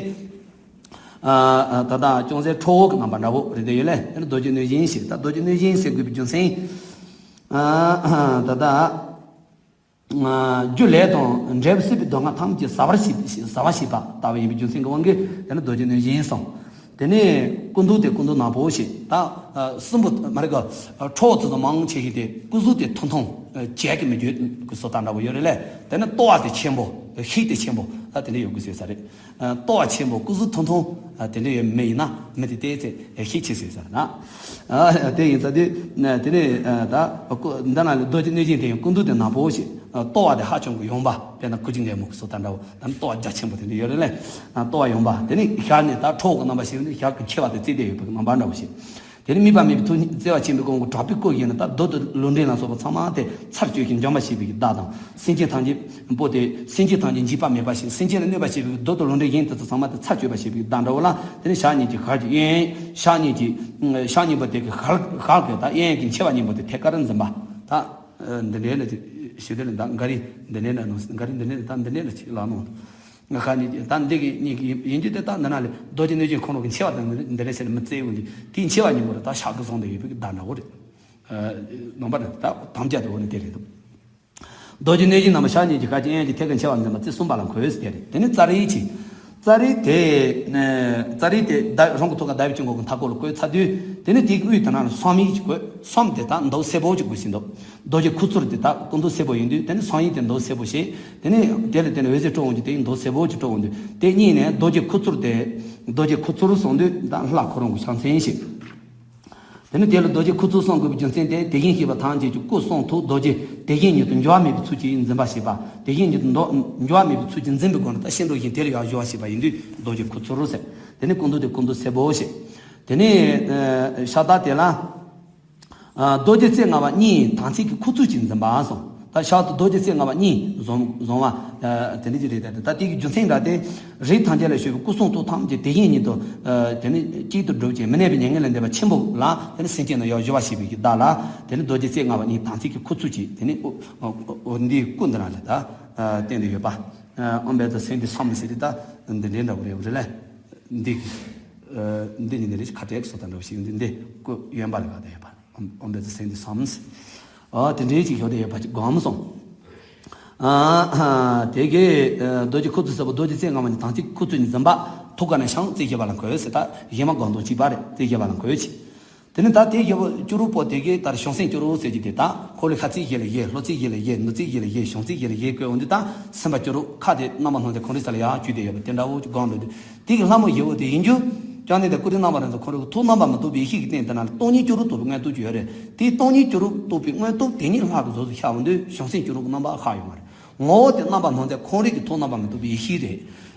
ཨ། ད་ལྟ་ཅུང་ཟད་ཁྲོ་བོ་གི་རྣམ་པ་འདྲ་བོ་རེད་དེ་ཡོད་ལེ། དེ་ནི་རྡོ་རྗེ་གནོད་སྦྱིན་ཞེས། ད་རྡོ་རྗེ་གནོད་སྦྱིན་ཟེར་དགོས་པའི་རྒྱུ་མཚན། ཨ། ད་ལྟ། ཨ། རྒྱུ་ལས་དང་འབྲས་བུ་སྲིད་པའི་སྡུག་བསྔལ་ཐམས་ཅད་ཟ་བར་བྱེད། ཟ་བར་བྱེད་པ་ལྟ་བུ་ཡིན་པའི་རྒྱུ་མཚན་གྱི་དབང་གིས་དེ་ནི་རྡོ་རྗེ་གནོད་སྦྱིན་གསུངས། དེ་ནས་སྐུ་མདོག་དེ་སྐུ་མདོག་ནག་པོ་ཞེས། ད་སྲིན་པོ་མ་རེད་ག་ཁྲོ་བོ་དེ་ཚོ་མང་ཆེ་ཤོས་དེ་སྐུ་གཟུགས་དེ་ཐུང་ཐུང་བྱེད་ཀྱི་མི་འགྱུར་གྱི་བཟོ་ལྟ་འདྲ་བོ་ཡོད་རེད་ལེ། དེ་ནས་ལྟོ་བ་དེ་ཆེན་པོ། ཤིག་དེ་ཆེན་པོ། ད་དེ་འདྲ་ཡོད་དགོས་ཟེར་ས་རེད། ལྟོ་བ་ཆེན་པོ་སྐུ་གཟུགས་ཐུང་ཐུང་དེ་འདྲ་ཡོད་མི་ཡིན་ན་མི་དེ་ཏོག་ཙམ་ཤིག་ཆེ་ཟེར་ས་རེད་ན། དེ་ཡིན་ཙང་དེ་དེ་ནས་ད་འདི་ན་ལས་རྡོ་རྗེ་གནོད་སྦྱིན་དེ་ཡང་སྐུ་མདོག་དེ་ནག་པོ་ཞེས། ལྟོ་བ་དེ་ཧ་ཅང་གི་ཡངས་པ། དཔེར་ན་ཁུ་ཆུ་འགལ་མོ་གི་བཟོ་ལྟ་འདྲ་བོ། ད་ནི་ལྟོ་བ་རྒྱ་ཆེན་པོ་དེ་འདྲ་ཡོད་རེད་ལེ། ལྟོ་བ་ཡངས་པ། དེ་ནས་ཞབས་ནི་ད་ཁྲོ་བོ་གི་རྣམ་པ་ཞིག་ནི་ཞབས་ཀྱི་མཆེ་བ་དེ་བརྩེགས་ཏེ་ཡོད་པའི་རྣམ་པ་འདྲ་བོ་ཞིག་དེ་ནི་དམིགས་པ་མེད་པའི་ཐུགས་ཉིད་བརྩེ་བ་ཆེན་པོའི་དབང་གིས་དྲག་པོའི་སྐུ་བཞེངས་ནས། ད་རྡོ་དང་ལུས་འབྲེལ་ལ་སོགས་པ་ཚང་མ་དེ་ཚར་གཅོད་ཅིང་འཇོམས་པར་བྱེད་པའི་གི་བརྡ་དང་། སེམས་ཅན་ཐམས་ཅད་པོ་དེ། སེམས་ཅན་ཐམས་ཅད་འཇིགས་པ་མེད་པ་ཞིང་། སེམས་ཅན་ལ་གནོད་པ་བྱེད་པའི་རྡོ་དང་ལུས་འབྲེལ་གཞན་དེ་ཚོ་ཚང་མ་དེ་ཚར་གཅོད་པར་བྱེད་པའི་གི་བརྡ་འདྲ་བོ་ལ། དེ་ནི་ཞབས་གཉིས་ཀྱིས་ཧལ་གྱིས་གཡས། ཞབས་གཉིས་ཀྱིས། ཞབས་གཉིས་པོ་དེ་གི་ཧལ་ཧལ་གྱིས་ད་གཡས་གཡོན་གྱི་མཆེ་བ་གཉིས་པོ་དེ་ཐད་ཀར་འཛིན་པ། ད་འདི་འདྲའི་ལ་ཅིག་ཞུ་དེ་ལ་ད་འགའ་རེ་འདི་འདྲའི་ལ་ནོ། འགའ་རེ་འདི་འདྲའི་ལ་ད་འདི་འདྲའི་ལ་ཅིག་ལ་ནོ། ང་ཁ་ནས་ད་འདི་གི་གཉིས་ཀྱི་ཡིན་གྱི་དེ་ད་འདི་ན་ལས་རྡོ་རྗེ་གནོད་སྦྱིན་ཁོང་རང་གི་མཆེ་བ་དང་འདི་འདི་ལས་བྱས་ནས་མི་བརྩེ་འོང་གི་དེའི་མཆེ་བ་གཉིས་པོ་རེད། ད་ཞབས་ཀྱིས་བཟུང་སྟེ་ཡོད་པའི་གི་བརྡ་འདྲ་བོ་རེད། ནང་པ་རེད། ད་དམ་བཅའ་དེ་འོ་ནི་དེ་རེད་འདུག་རྡོ་རྗེ་གནོད་སྦྱིན་རྣམས་ཞབས་གཉིས་ཀྱིས་ཧལ་གྱིས་གཡས་གཡོན་གྱི་ཐད་ཀར་མཆེ་བ་འཛིན་པ་ཚེ་གསུམ་པ་ལ་གོས་ཟེར་དེ་རེད། དེ་ནས་ཙཱ་རི་ཡིག་ཅིག་ཙཱ་རི་དེ། ཙཱ་རི་དེ་ཟླ་རང་གི་ཐུགས་ཀ་ཟླ་བའི་དཀྱིལ་འཁོར་གྱི་མཐའ་སྐོར་ལ་བཀོད་ཚར་དུས། དེ་ནས་དེའི་དབུས་དེ་ན་ལ་སཾ་ཡིག་ཅིག་བཀོད། སཾ་དེ་ད་མདོག་སེར་པོ་ཅིག་དགོས་ཟིན་འདུག་རྡོ་རྗེ་ཁུ་ཚུར་དེ་ད་སྐུ་མདོག་སེར་པོ་ཡིན་དུས། དེ་ནས་སཾ་ཡིག་དེ་མདོག་སེར་པོ་ཞེས། དེ་ནས་དེ་ལ་དེ་ནས་འོད་ཟེར་སྤྲོ་འོང་གྱི་དེ་ཡིན་མདོག་སེར་པོ་ཅིག་སྤྲོ་འོང་དུས། དེ་གཉིས་ནས་རྡོ་རྗེ་ཁུ་ཚུར་དེ། རྡོ་རྗེ་ཁུ་ཚུར་གསུངས་དུས་ད་ལྷ་ཁོ་རང་གི་ཕྱག་མཚན་ཞིག་དེ་ནི་དེ་ལ་རྡོ་རྗེ་ཁུ་ཚུར་གསུང་དགོས་པའི་རྒྱུ་མཚན་དེ། དེ་བཞིན་གཤེགས་པ་ཐམས་ཅད་ཀྱི་སྐུ་གསུང་ཐུགས་རྡོ་རྗེ་དེ་བཞིན་ཉིད་དུ་འགྱུར་བ་མེད་པའི་ཚུལ་གྱིས་འཛིན་པ་ཞེས་པ། དེ་བཞིན་ཉིད་དུ་མདོ་འགྱུར་བ་མེད་པའི་ཚུལ་གྱིས་འཛིན་པའི་སྒོ་ནས་ད་སྐྱེ་འགྲོ་གཞན་དེ་ལ་ཡང་སྦྱོར་བ་ཞེས་པ་ཡིན་དུས་རྡོ་རྗེ་ཁུ་ཚུར་ཟེར། དེ་ནི་སྐུ་མདོག་དེ་སྐུ་མདོག་སེར་པོ་ཞེས། དེ་ནི་ཨ་ཤ་སྟག་དེ་ལ་ཨ་རྡོ་རྗེ་རྩེ་ལྔ་པ་གཉིས་དམ་ཚིག་གི་ཁུ་ཚུར་གྱིས་འཛིན་པ་གསུངས། ད་ཞབས་ཏོག་རྡོ་རྗེ་རྩེ་ལྔ་པ་གཉིས་བཟུང་བཟུང་བ། ཨ་དེ་འདྲ་ཅིག་རེད། ད་ད་དེ་གི་རྒྱུ་མཚན་འདྲ་སྟེ། རིགས་ཐམས་ཅད་ལ་བཞུགས་པའི་སྐུ་གསུང་ཐུགས་ཐམས་ཅད་དེ་བཞིན་ཉིད་དུ། ཨ་དེ་ནི་གཅིག་ཏུ་བསྒྲུབ་ཅིང་མི་གནས་པའི་མྱ་ངན་ལས་འདས་པ་ཆེན་པོ་ལ། དེ་ནི་སེམས་ཅན་ནི་ཡང་སྦྱོར་བ་ཞེས་པའི་གི་བརྡ་ལ། དེ་ནི་རྡོ་རྗེ་རྩེ་ལྔ་པ་གཉིས་དམ་ཚིག་གི་ཁུ་ཚུར་གྱིས། དེ་ནི་འོ་འོ་འོ་འདིའི་སྐུ་འདི་རང་ལ་ད་ཨ་བསྟན་ཏེ་ཡོད་པ། ཨ་ཨོཾ་བཛྲ་སཾ་སྟི་སཾ་ཟེར་ཏེ་ད་འདི་འདྲའི་འདྲ་བོ་རེད་རེད་ལ། འདི་གི་ཨ་འདི་ནི་འདི་རེད། ཁ་བྲལ་གྱི་སོ་ད་འདྲ་བོ་ཞིག་འདི་འདི་སྐུ་གཡོན་པ་ལ་བཀག་སྟེ་ཡོད་པ། ཨོཾ་བཛྲ་སཾ་སྟི་སཾ། ཨ་དེ་འདྲའི་ཅིག་ཤོར་ཏེ་ཡོད་པ་ཅིག་སྒོམ་སོང་། ཨ་དེ་གའི་ཨ་རྡོ་རྗེ་ཁུ་ཚུར་ཟེར་བ་རྡོ་རྗེ་རྩེ་ལྔ་པ་ནི་དམ་ཚིག་ཁུ་ཚུར་ནི་འཛིན་པ། ཐུགས་ཀ་ནས་ཤངས་རྩེ་བཞི་པ་ལ་འཁོད་ཟེར། ད་གཞན་མ་སྒོམ་དང་གཅིག་པ་རེད། རྩེ་བཞི་པ་ལ་འཁོད་ཅིག་དེ་ནི་ད་དེ་བཞི་པོ་བཅུ་དྲུག་པོ་དེ་གའི་ལྟར་བྱང་སེམས་བཅུ་དྲུག་ཟེར་གྱི་དེ་དག་འཁོར་ལོའི་ཁ་ཚིག་བཞི་ལ་བཞི། ལྷོ་ཚིག་བཞི་ལ་བཞི། ནུབ་ཚིག་བཞི་ལ་བཞི། བྱང་ཚིག་བཞི་ལ་བཞི་བཀོད་འོང་དུས་ད་སེམས་པ་བཅུ་དྲུག་ཁ་དེ་རྣམ་པར་སྣང་མཛད་ཁོང་ཁྲོའི་ས་ལ་ཡར་བཅུག་སྟེ་ཡོད་པ་དེ་འདྲ་བོ་ཅིག་སྒོམ་འདུག་དུས། དེ་གི་ལྷ་མོ་བཞི་པོ་དེ་ཡིན་རྒྱུ། བཅོམ་ལྡན་འདས་ཀུན་དང་རྣམ་པར་རོལ་པའི་ཁོང་རང་གི་ཐུགས་རྣམ་པར་མི་རྟོག་པའི་ཡེ་ཤེས་ཀྱི་སྟེང་དེ་ན་ལ་སྟོང་ཉིད་བཅུ་དྲུག་རྟོགས་པའི་མངོན་རྟོགས་ཅིག་ཡོད་རེད། དེའི་སྟོང་ཉིད་བཅུ་དྲུག་རྟོགས་པའི་མངོན་རྟོགས་དེ་ཉིད་ལྷ་གི་གཟུགས་སུ་ཤར་འོང་དུས་བྱང་སེམས་བཅུ་དྲུག་གི་རྣམ་པ་ཤར་ཡོང་བ་རེད། ངོ་བོ་དེ་རྣམ་པར་སྣང་མཛད་ཁོང་རང་གི་ཐུགས་རྣམ་པར་མི་རྟོག་པའི་ཡེ་ཤེས་རེད།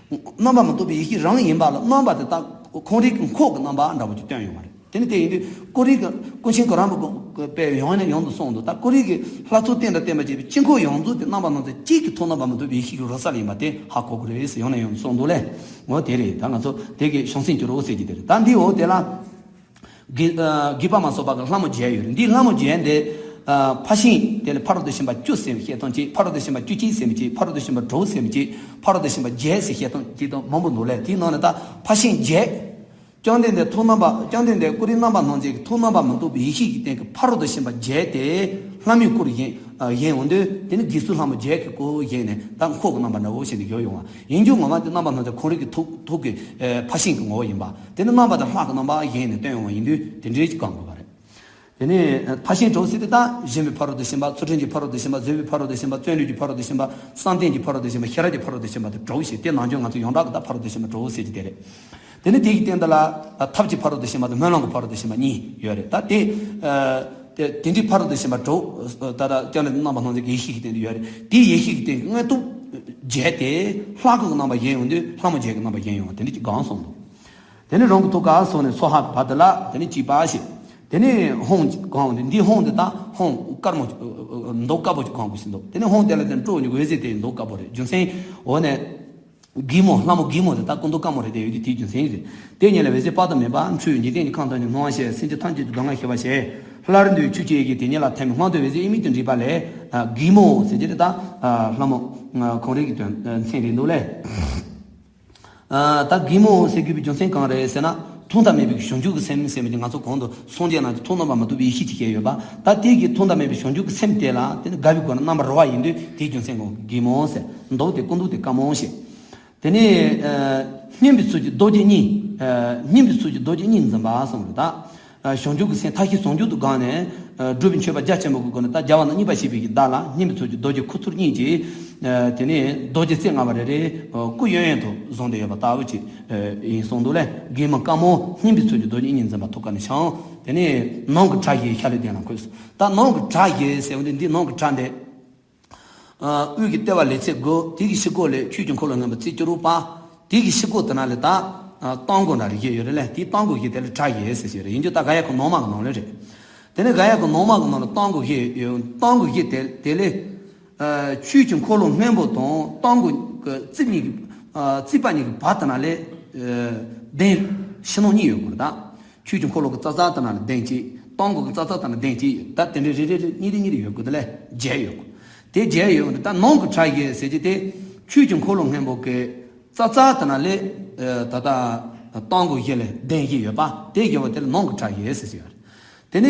རྣམ་པར་མི་རྟོག་པའི་ཡེ་ཤེས་རང་ཡིན་པ་ལ་རྣམ་པ་དེ་དག་ཁོང་རང་གི་འཁོར་གྱི་རྣམ་པ་འདྲ་བོ་ཅིག་སྟོན་ཡོང་བ་རེད། དེ་ནི་དེ་ཡིན་དུས་ཀོ་རི་གི་ཀུན་མཁྱེན་གོ་རམས་པ་དཔེ་ཡང་ནས་ཡང་དུ་གསུངས་འདུག་ད་ཀོ་རི་གི་ལྷ་ཚོགས་རྟེན་དང་བརྟེན་པར་བཅས་པའི་དཀྱིལ་འཁོར་ཡོངས་རྫོགས་དེ་རྣམ་པར་སྣང་མཛད་གཅིག་གི་ཐོག་རྣམ་པར་མི་རྟོག་པའི་ཡེ་ཤེས་ཀྱི་རོལ་རྩལ་ཡིན་པ་དེ་ཧ་གོ་དགོས་རེད་ཟེར་ཡང་ནས་ཡང་དུ་གསུངས་འདུག་ལས། འོ་དེ་རེད། ད་ང་ཚོ་དེ་གི་བྱང་སེམས་ཀྱི་རོལ་ཟེར་གྱི་དེ་རེད། ད་འདི་འོ་དེ་ལ། དགྱེས་ཨ་དགྱེས་པ་མ་སོགས་པ་གི་ལྷ་མོ་བརྒྱད་ཡོད་རེད། འདིའི་ལྷ་མོ་བརྒྱད་འདི་ཨ་ཕར་ཕྱིན་དེ་ལ་ཕ་རོལ་ཏུ་ཕྱིན་པ་བཅུ་ཟེར་བའི་བཤད་སྟངས་གཅིག་ཕ་རོལ་ཏུ་ཕྱིན་པ་བཅུ་གཅིག་ཟེར་བའི་གཅིག་ཕ་རོལ་ཏུ་ཕྱིན་པ་དྲུག་ཟེར་བའི་གཅིག་ཕ་རོལ་ཏུ་ཕྱིན་པ་བརྒྱད་ཟེར་བཤད་སྟངས་གཅིག་དང་མང་པོ་འདུག་ལས། དེའི་ནང་ནས་ད་ཕར་ཕྱིན་བརྒྱད། བཅོམ་ལྡན་འདས་ཐོག་རྣམ་པ་བཅོམ་ལྡན་འདས་ཀོ་རི་རྣམ་པར་སྣང་མཛད་ཀྱི་ཐོག་རྣམ་པར་མི་རྟོག་པའི་ཡེ་ཤེས་ཀྱི་སྟེང་གི་ཕ་རོལ་ཏུ་ཕྱིན་པ་བརྒྱད་དེ་ལྷ་མོའི་སྐུར་བཞེངས་ཨ་བཞེངས་འོང་དུས། དེ་ནི་དགྱེས་བསུ་ལྷ་མོ་བརྒྱད་ཀྱི་སྐུ་བཞེངས་ནས་ད་འཁོར་གྱི་རྣམ་པ་འདྲ་བོ་ཞིག་ཏུ་གྱུར་ཡོང་བ། ཡིན་རྒྱུ་ངོ་མ་དེ་རྣམ་པར་སྣང་མཛད་ཁོང་རང་གི་ཐུགས་ཐུགས་ཀྱི་ཨེ་ཕར་ཕྱིན་གྱི་ངོ་བོ་ཡིན་པ། དེ་ནི་རྣམ་པ་དང་ལྷ་གི་རྣམ་པ་བཞེངས་ནས་སྟོན་ཡོང་བ་ཡིན་དུས་དེ་འདྲའི་ཅིག་གང་དགོས་པ་རེད། དེ་ནས་ཕར་ཕྱིན་དྲུག་ཟེར་དེ་དག་སྦྱིན་པའི་ཕ་རོལ་ཏུ་ཕྱིན་པ། ཚུལ་ཁྲིམས་ཀྱི་ཕ་རོལ་ཏུ་ཕྱིན་པ། བཟོད་པའི་ཕ་རོལ་ཏུ་ཕྱིན་པ། བརྩོན་འགྲུས་ཀྱི་ཕ་རོལ་ཏུ་ཕྱིན་པ། བསམ་གཏན་གྱི་ཕ་རོལ་ཏུ་ཕྱིན་པ། ཤེས་རབ་ཀྱི་ཕ་རོལ་ཏུ་ཕྱིན་པ་དང་དྲུག་ཞེས་དེ་ནང་བྱོན་ང་ཚོ་ཡོངས་གྲགས་ཀྱི་ད་ཕ་རོལ་ཏུ་ཕྱིན་པ་དྲུག་ཟེར་གྱི་དེ་རེད། དེ་ནི་དེ་ཡི་སྟེང་དུ་ལ་ཐབས་ཀྱི་ཕ་རོལ་ཏུ་ཕྱིན་པ་དང་སྨོན་ལམ་གྱི་ཕ་རོལ་ཏུ་ཕྱིན་པ་གཉིས་ཡོད་རེད། ད་དེ་དེ་དེ་འདྲའི་ཕ་རོལ་ཏུ་ཕྱིན་པ་དྲུག་ད་ལྟ་ཀྱང་ནི་རྣམ་པར་སྣང་མཛད་ཀྱི་ཡེ་ཤེས་ཀྱི་སྟེང་དུ་ཡོད་རེད། དེའི་ཡེ་ཤེས་ཀྱི་སྟེང་གི་དངོས་སྟོབས་བརྒྱད་དེ་ལྷ་སྐུ་གི་རྣམ་པ་བཞེངས་ཡོང་དུས་ལྷ་མོ་བརྒྱད་ཀྱི་རྣམ་པ་བཞེངས་ཡོང་བ་དེ་འདྲ་ཅིག་གང་གསུངས་འདུག་དེ་ནས་རང་གི་ཐུགས་ཀ་སོགས་ནས་སོ་ཧ་གི་བར་དུ་ལ་དེ་ནས་གཅིག་པ་ཞེས། དེ་ནས་ཧཱུྃ་གང་འོང་དུས་འདི་ཧཱུྃ་འདི་དག་ཧཱུྃ་དཀར་མོ་མདོག་དཀར་པོ་ཅིག་གང་དགོས་ཟིན་འདུག་དེ་ནས་ཧཱུྃ་དེ་ལ་དེ་སྤྲོ་བ་ཉིད་འོད་ཟེར་དེ་མདོག་དཀར་པོ་རེད། རྒྱུ་མཚན་འོ་ནས། གད་མོ་ལྷ་མོ་གད་མོ་དེ་དག་སྐུ་མདོག་དཀར་མོ་རེད། དེ་ཡོད་དུས་དེའི་རྒྱུ་མཚན་རེད། དེ་ཉིད་ལ་འོད་ཟེར་དཔག་ཏུ་མེད་པ་འཕྲོས་འཇིག་རྟེན་གྱི་ཁམས་ཐམས་ཅད་སྣང་ཞིང་སེམས་ཅན་ཐམས་ཅད་ཀྱི་སྡུག་བསྔལ་ཞི་བར་བྱེད། སླར་འདོད་ཆུ་སྐྱེས་ཀྱི་དེ་ཉིད་ལ་ཐལ་མོ་སྔོན་དུ་འོད་ཟེར་དབྱེར་མེད་དུ་འདྲེས་པ་ལས། གད་མོ་ཟེར་གྱི་རེད། ད་ལྷ་མོ་ཁོང་རང་གི་དོན་མཚན་རེད་འདུག་ལས། ད་གད་མོ་ཟེར་དགོས་པའི་རྒྱུ་མཚན་གང་རེད་ཟེར་ན། ཐོག་མཐའ་མེད་པའི་བྱང་ཆུབ་ཀྱི་སེམས་ཟེར་མི་དེ་ང་ཚོ་གོང་དུ་སངས་རྒྱས་རྣམས་ཀྱི་ཐོག་རྣམ་པར་མི་རྟོག་པའི་ཡེ་ཤེས་ཀྱི་ཞེས་ཡོད་པ། ད་དེ་གི་ཐོག་མཐའ་མེད་པའི་བྱང་ཆུབ་ཀྱི་སེམས་དེ་ལ་དེ་ནི་དགའ་བའི་སྒོ་ནས་རྣམ་པར་རོལ་བ་ཡིན་དུས་དེའི་རྒྱུ་མཚན་གོ་གད་མོ་ཟེར། མདོག་དེ་སྐུ་མདོག་དེ་དཀར་མོ་ཞེས། དེ་ནས་སྙན་པའི་ཚུལ་གྱིས་རྡོ་རྗེ་གཉིས། སྙན་པའི་ཚུལ་གྱིས་རྡོ་རྗེ་གཉིས་འཛིན་པ་གསུངས་རེད་ད། བྱང་ཆུབ་ཀྱི་སེམས་མཐའ་བཞི་ཟུང་འཇུག་ཏུ་བསྒོམས་ནས། སྒྲུབ་པའི་མཆོད་པ་རྒྱ་ཆེན་པོ་གི་སྒོ་ནས་ད་རྒྱལ་བ་རྣམས་མཉེས་པར་བྱེད་པའི་གི་བརྡ་ལ་སྙན་པའི་ཚུལ་གྱིས་རྡོ་རྗེ་ཁུ་ཚུར་གཉིས་ཀྱིས། དེ་ནས་རྡོ་རྗེ་རྩེ་ལྔ་པ་རེ་རེ་སྐུ་གཡོན་གཡོན་དུ་བཟུང་སྟེ་ཡོད་པ་ལྟ་བུ་ཅིག་ཡིན་གསུངས་འདུག་ལས། གད་མོ་དཀར་མོ་སྙན་པའི་ཚུལ་གྱིས་རྡོ་རྗེ་གཉིས་འཛིན་པ་ཐུགས་ཀ་ནས་འཕྱང་། དེ་ནས་ནང་གི་གྲྭ་བཞི་ཤ་ལུས་ལྡན་ལ་འཁོད། ད་ནང་གི་གྲྭ་བཞི་ཟེར་བ་འདི་འདི་ནང་གི་གྲྭ་འདི། དབུས་ཀྱི་ལྟེ་བ་ལས་ཚེས་དགུ། དེ་གི་ཕྱི་སྒོ་ལས་ཆོས་ཀྱི་འཁོར་ལོ་མངོན་པ་རྩིབས་བཅུ་རུ་པ། དེ་གི་ཕྱི་སྒོ་དེ་ན་ལས་ད་སྟོང་སྒོ་འདྲ་རེ་བཞི་ཡོད་རེད་ལས། དེའི་སྟོང་སྒོ་བཞི་དེ་ལ་གྲྭ་བཞི་ཟེར་ཞིག་རེད། ཡིན་རྒྱུ་ད་ག་ཡ་གི་ནང་མ་གི་ནང་ལས་རེད། དེ་ནས་ག་ཡ་གི་ནང་མ་གི་ནང་ལ་སྟོང་སྒོ་བཞི་ཡོད། སྟོང་སྒོ་བཞི་དེ་དེ་ལས་ཆོས་ཀྱི་འཁོར་ལོ་སྔོན་པོ་དང་སྟོང་སྒོ་གི་རྩིབས་གཉིས་ཀྱི་རྩིག་པ་གཉིས་ཀྱི་བར་དེ་ན་ལས་གདན་ཕྱི་ནང་གཉིས་ཡོད་དགོས་རེད་ད། ཆོས་ཀྱི་འཁོར་ལོ་གི་རྩ་རྩ་དེ་ན་ལ་གདན་གཅིག་སྟོང་སྒོ་གི་རྩ་རྩ་དེ་ན་གདན་གཅིག་ད་དེ་འདྲའི་རེ་རེ་རེ་གཉིས་རེ་གཉིས་རེ་ཡོད་དགོས་དེ་ལས་བརྒྱད་ཡོད་དགོས། དེ་བརྒྱད་ཡོད་དགོས་ད་ནང་གི་གྲྭ་བཞི་ཟེར་གྱི་དེ་ཆོས་ཀྱི་འཁོར་ལོ་སྔོན་པོ་གི་རྩ་རྩ་དེ་ན་ལས་ད་ལྟ་སྟོང་སྒོ་བཞི་ལས་གདན་བཞི་ཡོད་པ་དེ་བཞི་བ་དེ་ལ་ནང་གི་གྲྭ་བཞི་ཟེར་གྱི་ཡོད་རེད། དེ་ནས་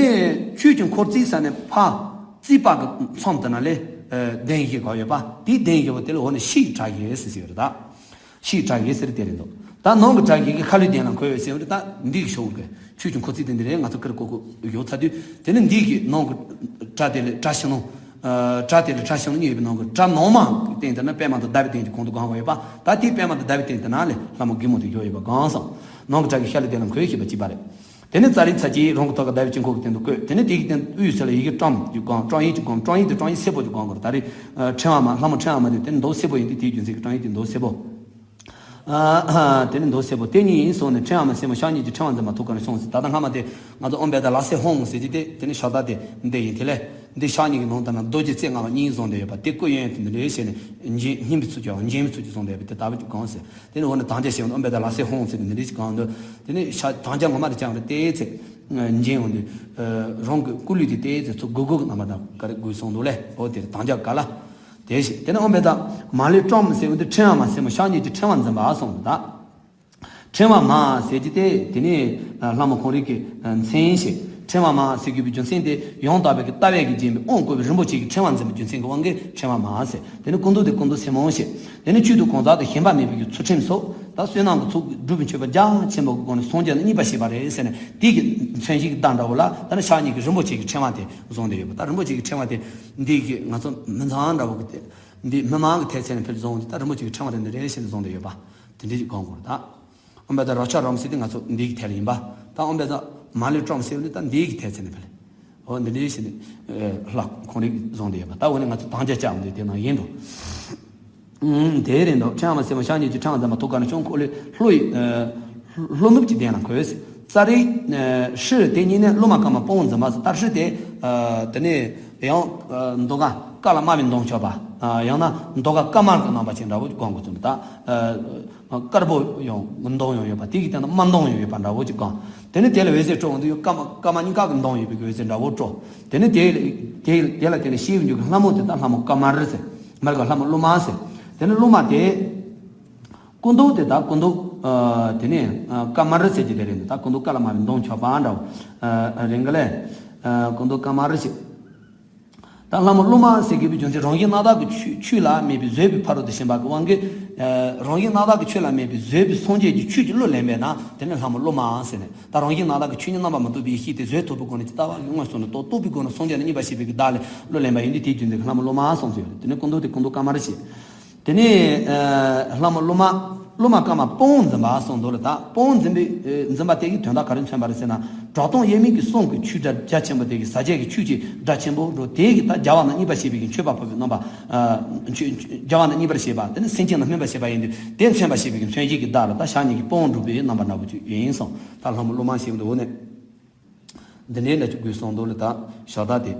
ཆོས་ཀྱི་འཁོར་རྩིབས་ས་ནས་ཕ་རྩིག་པ་གི་མཚམས་དེ་ན་ལས་གདན་བཞི་ག་ཡོད་པ་དེ་གདན་བཞི་བ་དེ་ལ་འོ་ནས་ཕྱི་ཡི་གྲྭ་བཞི་ཟེར་གྱི་ཡོད་རེད་ད། ཕྱིའི་གྲྭ་བཞི་ཟེར་དེ་རེད་འདུག་ད་ནང་གི་གྲྭ་བཞི་གི་ཤ་ལུས་ལྡན་ལ་འཁོད་ཡོད་ཟེར་བ་རེད། ད་འདི་གི་ཤོག་གི་ཆོས་ཀྱི་འཁོར་རྩིབས་དེ་འདི་རེད། ང་ཚོ་ཀིར་ཀོ་ཀོ་ཡོད་ཚ་དུས་དེ་ནི་འདི་གི་ནང་གི་གྲྭ་དེ་ལས་གྲྭ་ཕྱི་ནང་གྲྭ་དེ་ལས་གྲྭ་ཕྱི་ནང་གཉིས་ཡོད་པའི་ནང་གི་གྲྭ་ནང་མ་གི་སྟེང་དེ་ན་པདྨ་དང་ཟླ་བའི་སྟེང་གི་གོང་དུ་གང་བ་ཡོད་པ། ད་དེའི་པདྨ་དང་ཟླ་བའི་སྟེང་དེ་ན་ལས་ལྷ་མོ་གི་མོ་དེ་ཡོད་ཡོད་པ་གང་སོང་། ནང་གི་གྲྭ་གི་ཤ་ལུས་ལྡན་ལ་འཁོད་ཞེས་པ་གཅིག་པ་རེད། དེ་ནས་ཙཱ་རི་ཚ་གྱིས་རང་གི་ཐོག་ག་ཟླ་བའི་དཀྱིལ་འཁོར་གྱི་སྟེང་དུ་བཀོད། དེ་ནས་དེ་གི་སྟེང་དབུས་ཟེར་ལ་ཡི་གེ་ཀྲོམ་གྱི་སྒང་ཀྲོང་ཡིག་གི་སྒང་ཀྲོང་ཡིག་དེ་ཀྲོང་ཡིག་སེར་པོ་གྱི་སྒང་གོ་ད་རེས་ཕྲེང་བ་མ་ལྷ་མོ་ཕྲེང་བ་མ་དེ་དེ་མདོག་སེར་པོ་ཡིན་དུས་དེའི་རྒྱུ་མཚན་གྱི་ཀྲོང་ཡིག་དེ་མདོག་སེར་པོ། དེ་ནི་མདོག་སེར་པོ་དེ་གཉིས་ཡིན་སོང་ནས་ཕྲེང་བ་མ་སེར་མོ་ཕྱག་གཉིས་ཀྱི་ཕྲེང་བ་འཛིན་པ་ཐུགས་ཀ་ནས་བྱུང་ཟེར། ད་ལྟ་སྔ་མ་དེ་ང་ཚོ་ཨོཾ་བཛྲ་ལ་སེ་ཧཱུྃ་ཟེར་གྱི་དེ་དེ་ནི་ཕྱག་བདར་དེ་འདི་ཡིན། དེ་ལས་འདི་ཕྱག་གཉིས་ཀྱི་ནང་དུ་ན་རྡོ་རྗེ་རྩེ་ལྔ་པ་གཉིས་བཟུང་བསྡད་ཡོད་པ་དེ་སྐུ་གཡོན་དུ་འདི་འདྲའི་བྱས་ནས་འཇིགས་སྙིང་པའི་ཚུལ་གྱིས་འཇིགས་མེད་ཚུལ་གྱིས་བཟུང་བསྡད་ཡོད་པ་དེ་ལྟ་བུ་གང་ཟེར། དེ་ནི་འོ་ན་དམ་བཅའ་བྱས་ནས་ཨོཾ་བཛྲ་ལ་སེ་ཧཱུྃ་ཟེར་ནས་འདི་འདྲའི་ཞིག་གང་འདོད། དེ་ནི་ཤ་དམ་བཅའ་ངོ་མ་དེ་བཅངས་རེད་དེའི་ཚེ་འཇིགས་འོང་དུས་རང་གི་སྐུ་ལུས་དེ་དེའི་ཚེ་ཚུར་སྒུར་སྒུར་གྱི་རྣམ་པ་དང་ག་རེ་དགོས་སོང་འདུག་ལས། འོ་དེ་རེད་དམ་བཅའ་ག་ལ། དེ་བཞིན་དེ་ནས་ཨོཾ་བཛྲ་མ་ལས་ཀྲོམ་ཟེར་བ་འདི་ཕྲེང་བ་མ་སེར་མོ་ཕྱག་གཉིས་ཀྱི་ཕྲེང་བ་འཛིན་པ་གསུངས་འདུག་ད། ཕྲེང་བ་མ་ཟེར་གྱི་དེ་དེ་ནི་ལྷ་མོ་ཁོང་རང་གི་མཚན་ཞེས། ཕྲེང་བ་མ་ཟེར་དགོས་པའི་རྒྱུ་མཚན་དེ་ཡང་དག་པའི་གི་ལྟ་བས་ཀྱི་བརྒྱན་པའི་དབང་བསྐུར་བའི་རིན་པོ་ཆེ་གི་ཕྲེང་བ་འཛིན་པའི་རྒྱུ་མཚན་གྱི་དབང་གིས་ཕྲེང་བ་མ་ཟེར། དེ་ནི་སྐུ་མདོག་དེ་སྐུ་མདོག་སེར་མོ་ཞེས། དེ་ནི་བཅུད་དུ་གང་ཟག་དང་ཞེན་པ་མེད་པའི་གི་ཚུལ་ཁྲིམས་སོགས་ད་བསོད་ནམས་ཀྱི་ཚོགས་ཀྱིས་སྒྲུབ་པའི་མཆོད་པ་རྒྱ་ཆེན་པོ་གི་སྒོ་ནས་སངས་རྒྱས་ལ་མཉེས་པར་བྱེད་པ་རེད་ཟེར་ནས་དེ་གི་མཚོན་བྱེད་ཀྱི་བརྡ་འདྲ་བོ་ལ་ད་ནི་ཕྱག་གཉིས་ཀྱི་རིན་པོ་ཆེ་གི་ཕྲེང་བ་དེ་བཟུང་བསྡད་ཡོད་པ། ད་རིན་པོ་ཆེ་གི་ཕྲེང་བ་དེ་འདི་གི་ང་ཚོ་མི་ཚང་འདྲ་བོ་གི་དེ་འདི་མི་མང་གི་ཐད་ཚད་ནས་ཕེབས་བཟུང་ད་རིན་པོ་ཆེ་གི་ཕྲེང་བ་དེ་འདི་རེད་ཟེར་ནས་བཟུང་བསྡད་ཡོད་པ་དེ་འདྲའི་གི་གང་དགོས་རེད་ད། ཨོཾ་བཛྲ་རཀྵ་རོམ་ཟེར་དེ་ང་ཚོ་འདི་གི་ཐད་ལ་ཡིན་པ། ད་ཨོཾ་བཛྲ་མ་ལས་ཀྲོམ་ཟེར་བ་ནི་ད་འདི་གི་ཐད་ཚད་ནས་ཕེབས། འོ་འདི་འདྲའི་ཞིག་ནི་ལྷ་ཁོང་རིགས་བཟུང་དེ་ཡོད་པ། ད་འོ་ནི་ང་ཚོ་དང་རྒྱ་བཅའ་འདི་དེ་ནང་ཡིན་འགྲོ། དེ་རེད་འདུག་ཕྲེང་བ་མ་སེར་མོ་ཕྱག་གཉིས་ཀྱི་ཕྲེང་བ་འཛིན་པ་ཐུགས་ཀ་ནས་བྱུང་། འཁོར་ལོ་ལྷོ་ཡི་ལྷོ་ནུབ་ཀྱི་གདན་ལ་འཁོད། རྩ་ སྟ་རི་ཧྲི་དེ་གཉིས་ནི་ཀླུ་མ་ཀརྨ་དཔའ་བོ་འཛིན་པ་ཟེར། སྟ་ཧྲི་དེ་དེ་ནི་ཡང་མདོ་ཁམས་ཀ་ལ་དམའ་བའི་མདོངས་ཆགས་པ། ཡང་ན་མདོ་ཁམས་ཀ་དམར་གྱི་རྣམ་པ་ཅན་འདྲ་བོ་གོང་གི་ཙམ་ད། དཀར་པོ་ཡང་མདོངས་ཡང་ཡོད་པ། དེ་གི་སྟེང་དུ་དམར་མདོངས་ཡང་ཡོད་པ་འདྲ་བོ་ཅིག་གང་། དེ་ནི་དེ་ལ་འོད་ཟེར་སྤྲོ་འོང་དུ་ཡོད། ཀ་མ་ཀ་མ་གཉིས་ཀ་གི་མདོངས་ཡོད་པའི་འོད་ཟེར་འདྲ་བོ་སྤྲོ། དེ་ནི་དེ་དེ་དེ་ལ་དེ་ནི་ཤེས་འཇུག་གི་ལྷ་མོ་དེ་དག་ལྷ་མོ་ཀ་མ་རི་ཟེར། མ་རི་ཀ་ལྷ་མོ་ཀླུ་མ་ཟེར། དེ་ནི་ཀླུ་མ་དེ། སྐུ་མདོག་དེ་དག་སྐུ་མདོག་དེ་ནི་ཀ་མ་རི་ཟེར་གྱི་དེ་རེད། དེ་དག་སྐུ་མདོག་ཀ་ལ་དམར་བའི་མདོངས་ཆགས་པ་འདྲ་བོ་རེད་ག་ལེ། སྐུ་མདོག་ཀ་མ་རི་ཞེས། ད་ལྷ་མོ་ཀླུ་མ་ཟེར་གྱི་བའི་རྒྱུ་མཚན་རང་བཞིན་སྣང་བཏགས་ཀྱི་ཆོས་ཆོས་ལ་མེད་པའི་བཟོད་པའི་ཕ་རོལ་ཏུ་ཕྱིན་པ་གི་དབང་གིས། རང་བཞིན་སྣང་བཏགས་ཀྱི་ཆོས་ལ་མེད་པའི་བཟོད་པའི་སངས་རྒྱས་ཀྱི་ཆོས་ཀྱི་བློ་ལེན་པས་ན་དེ་ནི་ལྷ་མོ་ཀླུ་མ་ཟེར་ནས། ད་རང་བཞིན་སྣང་བཏགས་ཀྱི་ཆོས་ཉིད་རྣམ་པར་མི་རྟོག་པའི་ཡེ་ཤེས་དེ་བཟོད་ཐུབ་པའི་སྒོ་ནས་ཇི་ལྟ་བ་གི་མངོན་སུམ་དུ་རྟོགས་རྟོགས་པའི་སྒོ་ནས་སངས་རྒྱས་ལ་བརྙས་པ་བྱེད་པའི་གི་བདག་ལ་བློ་ལེན་པ་ཡིན་དུས་དེའི་རྒྱུ་མཚན་གྱིས་ལྷ་མོ་ཀླུ་མ་གསུངས་སུ་ཡོད་རེད། དེ་ནི་སྐུ་མདོག་དེ་སྐུ་མདོག་ཀ་མ་རི་ཞེས། དེ་ནས་ལྷ་མོ་ཀླུ་མ། ཀླུ་མ་ཀརྨ་དཔའ་བོ་འཛིན་པ་གསུངས་འདུག་ལ། ད་དཔའ་བོ་འཛིན་པའི་འཛིན་པ་དེ་གིས་དོན་དག་ག་རེ་མཚོན་པ་རེད་ཟེར་ན། གྲགས་སྟོང་དབྱེར་མེད་ཀྱི་གསུང་གི་ཆོས་སྒྲ་རྒྱ་ཆེན་པོ་དེ་གིས་ཟབ་རྒྱས་ཀྱི་ཆོས་ཀྱི་སྒྲ་ཆེན་པོ་འགྲོ་དེ་གིས་ད་རྒྱལ་བ་རྣམས་མཉེས་པར་བྱེད་པའི་གི་མཆོད་པ་ཕུལ་བའི་རྣམ་པ། རྒྱལ་བ་རྣམས་མཉེས་པར་བྱེད་པ་དེ་ནི་སེམས་ཅན་རྣམས་སྨོན་པར་བྱེད་པ་ཡིན་དུས་དེ་མཚོན་པར་བྱེད་པའི་གི་མཚོན་བྱེད་ཀྱི་བདག་ལ་ད་ཞག་གཉིས་ཀྱི་དཔའ་བོ་འགྲུབ་པའི་རྣམ་པ་འདྲ་བོ་ཅིག་ཡིན་གསུངས། ད་ལྷ་མོ་ཀླུ་མ་ཞེས་པ་འདི་འོ་ནས། འདི་འདྲའི་འདྲ་ཅིག་དགོས་གསུངས་འདུག་ལ། ད་ཞག་ད་དེ་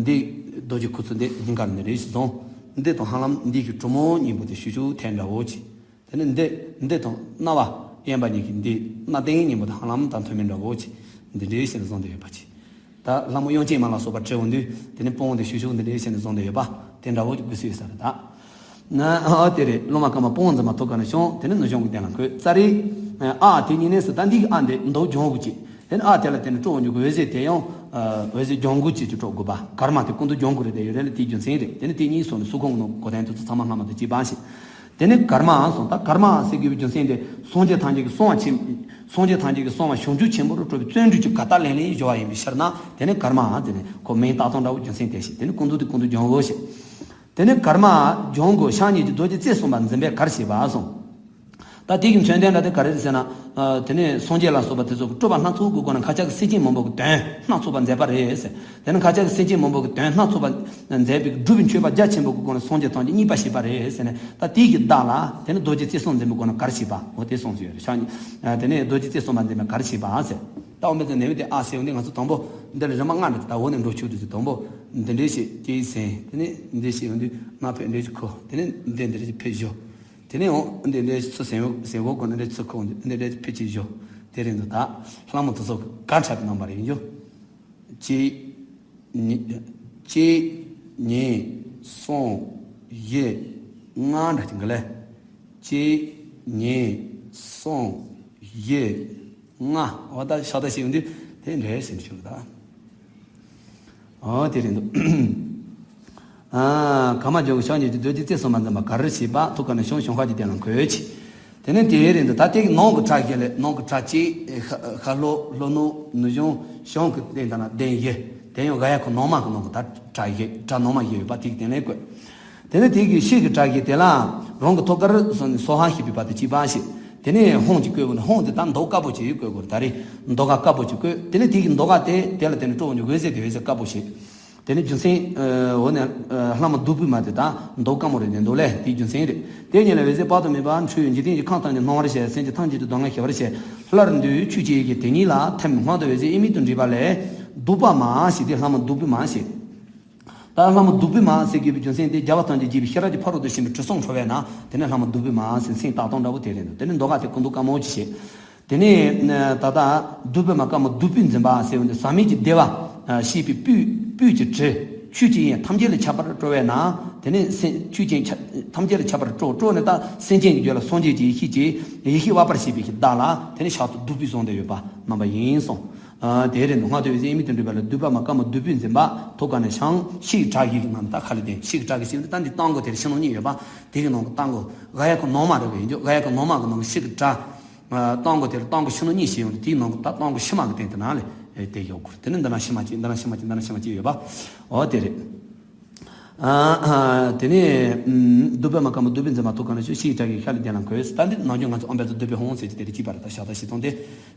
འདི་རྡོ་རྗེ་ཁུ་ཚུར་འདི་སྙིང་གར་ནི་རེ་ཞིག་བཟུང་། འདི་དང་ཧ་ལམ་འདི་གི་གྲུ་མོ་སྙིང་པོ་དེ་ཤུ་ཤུ་འཐེན་འདྲ་བོ་ཅིག་དེ་ནི་འདི་འདི་དང་རྣ་བ་གཡས་པ་གཉིས་ཀྱི་འདི་སྣ་སྟེང་སྙིང་པོ་དང་ཧ་ལམ་དང་མཐུན་མིན་འདྲ་བོ་ཅིག་འདི་འདྲའི་ཞིག་བཟུང་དེ་ཡོད་པ་ཅིག་ད་ལྷ་མོ་གཡོན་ཅན་མ་ལ་སོགས་པ་བྲི་འོང་དུས་དེ་ནི་དཔུང་དེ་ཤུ་ཤུ་འདི་འདྲའི་ཞིག་བཟུང་དེ་ཡོད་པ་དེ་འདྲ་བོ་ཅིག་དགོས་སུ་ཡོད་ས་རེད་ད། ན་ཨ་དེ་རེད། ཀླུ་མ་ཀརྨ་དཔའ་བོ་འཛིན་པ་ཐུགས་ཀ་ནས་བྱུང་། དེ་ནས་ནུ་གཞོང་གི་སྟེང་ལ་འཁོད། ཙ་རི། ཨ་དེ་གཉིས་ནས་སུ་ད་འདི་གི་ཨ་འདི་མདོག་ལྗང་གུ་ཅིག་དེ་ནས་ཨ་དེ་ལ་དེ་ནས་སྤྲོ་བོ་འཇུག་གི་འོད་ཟེར་དེ་ཡང་འོད་ཟེར་ལྗང་གུ་ཅིག་ཅིག་སྤྲོ་དགོས་པ། ཀརྨ་དེ་སྐུ་མདོག་ལྗང་གུ་རེད། དེ་ཡོད་རེད་ལ་དེའི་རྒྱུ་མཚན་རེད། དེ་ནས་དེ་གཉིས་སོགས་ནས་སུ་ཁོང་གི་ནང་གོ་དོན་དེ་ཚོ་ཚང་མ་སྔ་མ་དང་གཅིག་པ་ཞིག་དེ་ནས་ཀརྨ་སོང་ད་ཀརྨ་ཟེར་དགོས་པའི་རྒྱུ་མཚན་དེ་སངས་རྒྱས་ཐམས་ཅད་ཀྱི་གསང་བ་ཆེན། སངས་རྒྱས་ཐམས་ཅད་ཀྱི་གསང་བ་བྱང་ཆུབ་ཆེན་པོ་རུ་གྲུབ་པའི་བརྩོན་འགྲུས་ཀྱི་ག་ཏ་ལེན་ལེན་སྦྱོར་བ་ཡིན་པའི་ཕྱིར་ན་དེ་ནས་ཀརྨ་དེ་ནས་ཁོ་མིང་བཏགས་སྟངས་འདྲ་བོ་རྒྱུ་མཚན་དེ་ཞིག་དེ་ནས་སྐུ་མདོག་དེ་སྐུ་མདོག་ལྗང་གུ་ཞིག་དེ་ནས་ཀརྨ་ལྗང་གུ་ཕྱག་གཉིས་ཀྱིས་རྡོ་རྗེ་རྩེ་གསུམ་པ་འཛིན་པས་ག་རེ་བྱས་པ་གསུངས། ད་དེ་གི་མཚོན་དོན་འདྲ་དེ་ག་རེ་རེད་ཟེར་ན། དེ་ནས་སངས་རྒྱས་ལ་སོགས་པ་དེ་ཚོ་གི་སྤྲུལ་པ་སྣ་ཚོགས་ཀྱི་སྒོ་ནས་མཁའ་ཁྱབ་ཀྱི་སེམས་ཅན་མང་པོ་གི་དོན་སྣ་ཚོགས་པ་མཛད་པ་རེད་ཟེར། དེ་ནས་མཁའ་ཁྱབ་ཀྱི་སེམས་ཅན་མང་པོ་གི་དོན་སྣ་ཚོགས་པ་མཛད་པའི་སྒྲུབ་པའི་མཆོད་པ་རྒྱ་ཆེན་པོ་གི་སྒོ་ནས་སངས་རྒྱས་ཐམས་ཅད་མཉེས་པར་བྱེད་པ་རེད་ཟེར་ནས། ད་དེ་གི་བདག་ལ་དེ་ནས་རྡོ་རྗེ་རྩེ་གསུམ་འཛིན་པའི་སྒོ་ནས་ག་རེ་བྱས་པ་འོ་དེ་གསུངས་སུ་ཡོད་རེད། ཤག་ནི་དེ་ནས་རྡོ་རྗེ་རྩེ་གསུམ་པ་འཛིན་པས་ག་རེ་བྱས་པ་ཟེར། ད་འོ་མེད་ཙང་ནས་བུ་དེ་ཨ་ཟེར་འོ་འདི་ང་ཚོ་དང་པོ་འདི་ལ་རིམ་པ་ལྔ་འདྲ་དེ་ད་འོ་ནས་འགྲོ་ཆུག་དུས་ཚོད་དང་པོ་འདི་འདྲའི་ཞིག་སྐྱེ་ཡི་ཟིན། དེ་ནས་འདི་ཞིག་འོ་འདི་སྣ་ཕེ་འདྲའི་ཞིག་ཁོ། དེ་ནས་འདི་འདི་རེ་ཞིག་ཕེ་བཞོ། དེ་ནས་འོ་འདི་འདི་ཚུར་ཟིན་འོ་ཟིན་འོ་གོ་ན་འདི་ཚུར་ཁོ་འདི་འདི་འདི་ཕེ་ཅིག་བཞོ། དེ་རིང་དུ་ད་ལྷ་མོ་དེ་ཚོ་ག་འཁྲབ་པའི་རྣམ་པ་རེད་འཇོ། གཅིག་གཉིས། གཅིག་གཉིས། གསུམ། བཞི། ལྔ་འདྲ་ཅིག་གི་ལས། གཅིག་གཉིས། གསུམ། བཞི། ལྔ། འོ་ད་ཤ་ད་ཤེས་ཡོང་དུས་དེ་འདྲའི་ཟིན་ཆུག་ད། འོ་དེ་རེད་འདུག་ཨ། ཀརྨ་ལྗང་གུ་ཕྱག་གཉིས་ཀྱིས་རྡོ་རྗེ་རྩེ་གསུམ་པ་འཛིན་པས་ག་རེ་བྱས་པ། ཐུགས་ཀ་ནས་བྱུང་། གཞོང་ཁ་གི་སྟེང་ལ་འཁོད་ཅིག་དེ་ནས་དེའི་རིང་དུ་ད་ལྟའི་གི་ནང་གི་གྲྭ་བཞི་ལས། ནང་གི་གྲྭ་གཅིག་ཤ་ཤ་ལྷོ་ལྷོ་ནུབ་ནུབ་གཞོང་གཞོང་གི་སྟེང་དང་ན་གདན་བཞི། དེ་ཡང་ག་ཡ་ཁོ་ནང་མ་གི་ནང་གི་ད་གྲྭ་བཞི་གྲྭ་ནང་མ་བཞི་ཡོད་པ་དེའི་སྟེང་ལ་བཀོད། དེ་ནས་དེའི་གི་ཕྱི་གི་གྲྭ་བཞི་དེ་ལ་རང་གི་ཐུགས་ཀར་སོ་ནས་སོ་ཧ་ཞེས་པའི་བར་དུ་གཅིག་པ་ཞིག་དེ་ནས་ཧཱུྃ་གཅིག་བཀོད་དགོས་ན་ཧཱུྃ་དེ་ད་མདོག་དཀར་པོ་ཅིག་བཀོད་དགོས་རེད། ད་རེས་མདོག་ཁ་དཀར་པོ་ཅིག་བཀོད། དེ་ནས་དེའི་གི་མདོག་ཁ་དེ་དེ་ལ་དེ་ནས་སྤྲོ་བོ་འཇུག་འོད་ཟེར་དེ་འོད་ཟེར་དཀར་པོ་ཞིག་དེ་ནི་རྒྱུ་མཚན། འོ་ནས་ལྷ་མོ་བདུག་སྤོས་མ་དེ་དག་མདོག་དཀར་མོ་རེད་དེ་འདུག་ལས་དེའི་རྒྱུ་མཚན་རེད། དེ་ཉིད་ལ་འོད་ཟེར་དཔག་ཏུ་མེད་པ་འཕྲོས་འཇིག་རྟེན་གྱི་ཁམས་ཐམས་ཅད་སྣང་བར་བྱས། སེམས་ཅན་ཐམས་ཅད་ཀྱི་སྡུག་བསྔལ་ཞི་བར་བྱས། སླར་འདུས་ཆོས་ཅན་ཡིད་ཀྱི་དེ་ཉིད་ལ་ཐིམ། སྔོན་དུ་འོད་ཟེར་དབྱེར་མེད་དུ་འདྲེས་པ་ལས། བདུག་པ་མ་ཞེས་ཏེ་ལྷ་མོ་བདུག་སྤོས་མ་ཞེས། ད་ལྷ་མོ་བདུག་སྤོས་མ་ཟེར་དགོས་པའི་རྒྱུ་མཚན་དེ་རྒྱལ་བ་ཐམས་ཅད་དགྱེས་པའི་ཤེས་རབ་ཀྱི་ཕ་རོལ་ཏུ་ཕྱིན་པའི་དྲི་བསུང་འཕྲོ་བས་ན་དེ་ནི་ལྷ་མོ་བདུག་སྤོས་མ་ཟེར་མཚན་བཏགས་སྟངས་འདྲ་བོ་དེ་རེད་འདུག་དེ་ནི་མདོ་སྔགས་དེ་སྐུ་མདོག་དཀར་མོ་ཅིག་བྱས། དེ་ནས་ད་ལྟ་བདུག་སྤོས་མ་དཀར་མོ་བདུག་སྤོས་འཛིན་པ་ཟེར་བ་འདི་ཟག་མེད་ཀྱི་བདེ་བ་ཞེས་པའི་སྤོས་སྤོས་ཀྱི་དྲི། ཆོས་ཅན་ཡིན་ཐམས་ཅད་ལ་ཁྱབ་པར་སྤྲོ་བས་ན་དེ་ནི་སེམས་ཆོས་ཅན་ཁྱབ་ཐམས་ཅད་ལ་ཁྱབ་པར་སྤྲོ། སྤྲོ་ནས་ད་སེམས་ཅན་གྱི་རྒྱུད་ལ་སངས་རྒྱས་ཀྱི་ཡེ་ཤེས་ཀྱི་ཡེ་ཤེས་དབབ་པར་བྱེད་པའི་གི་བདག་ལ་དེ་ནི་ཕྱག་ཏུ་བདུག་སྤོས་བཟུང་སྟེ་ཡོད་པ་རྣམ་པ་ཡིན་གསུངས། དེའི་རིང་དུ་སྔོན་དུ་འོད་ཟེར་དབྱེར་མེད་དུ་འདྲེས་པ་ལས། བདུག་པ་མ་དཀར་མོ་བདུག་སྤོས་འཛིན་པ། ཐུགས་ཀ་ནས་ཕྱག་ཕྱི་ཡི་གྲྭ་བཞི་གི་ནང་ད་ཁ་ལས་དེ་ཕྱི་གི་གྲྭ་གི་ཕྱི་ད་འདི་སྟོང་སྒོ་དེར་ཕྱི་ནང་གཉིས་ཡོད་པ། དེ་གི་ནང་གི་སྟོང་སྒོ་ག་ཡ་ཁོ་ནང་མ་རེད་པས་འཇོག་ག་ཡ་ཁོ་ནང་མ་གི་ནང་གི་ཕྱི་གི་གྲྭ། སྟོང་སྒོ་དེར་སྟོང་སྒོ་ཕྱི་ནང་གཉིས་ཞེས་ཡོང་དུས་དེའི་ནང་གི་ད་སྟོང་སྒོ་ཕྱི་མ་གི་སྟེང་དུ་ན་ལས་དེ་ཡོད་དགོས། དེ་ནི་འདི་ན་ཕྱི་མ་གཅིག་འདི་ན་ཕྱི་མ་གཅིག་འདི་ན་ཕྱི་མ་གཅིག་ཡོད་པ། འོ་དེ་རེད། དེ་ནས་བདུག་པ་མ་དཀར་མོ་བདུག་སྤོས་འཛིན་པ། ཐུགས་ཀ་ནས་ཕྱོགས་ཕྱི་ཡི་གྲྭ་བཞི་ཤ་ལས་དེ་ལ་འཁོད། ད་འདི་ནང་ཆོས་ང་ཚོ་ཨོཾ་བཛྲ་བདུག་སྤོས་ཧཱུྃ་ཟེར་གྱི་དེ་རེད། གཅིག་པ་རེད། ད་ཕྱག་ད་ཞིག་བཏང་སྟེ་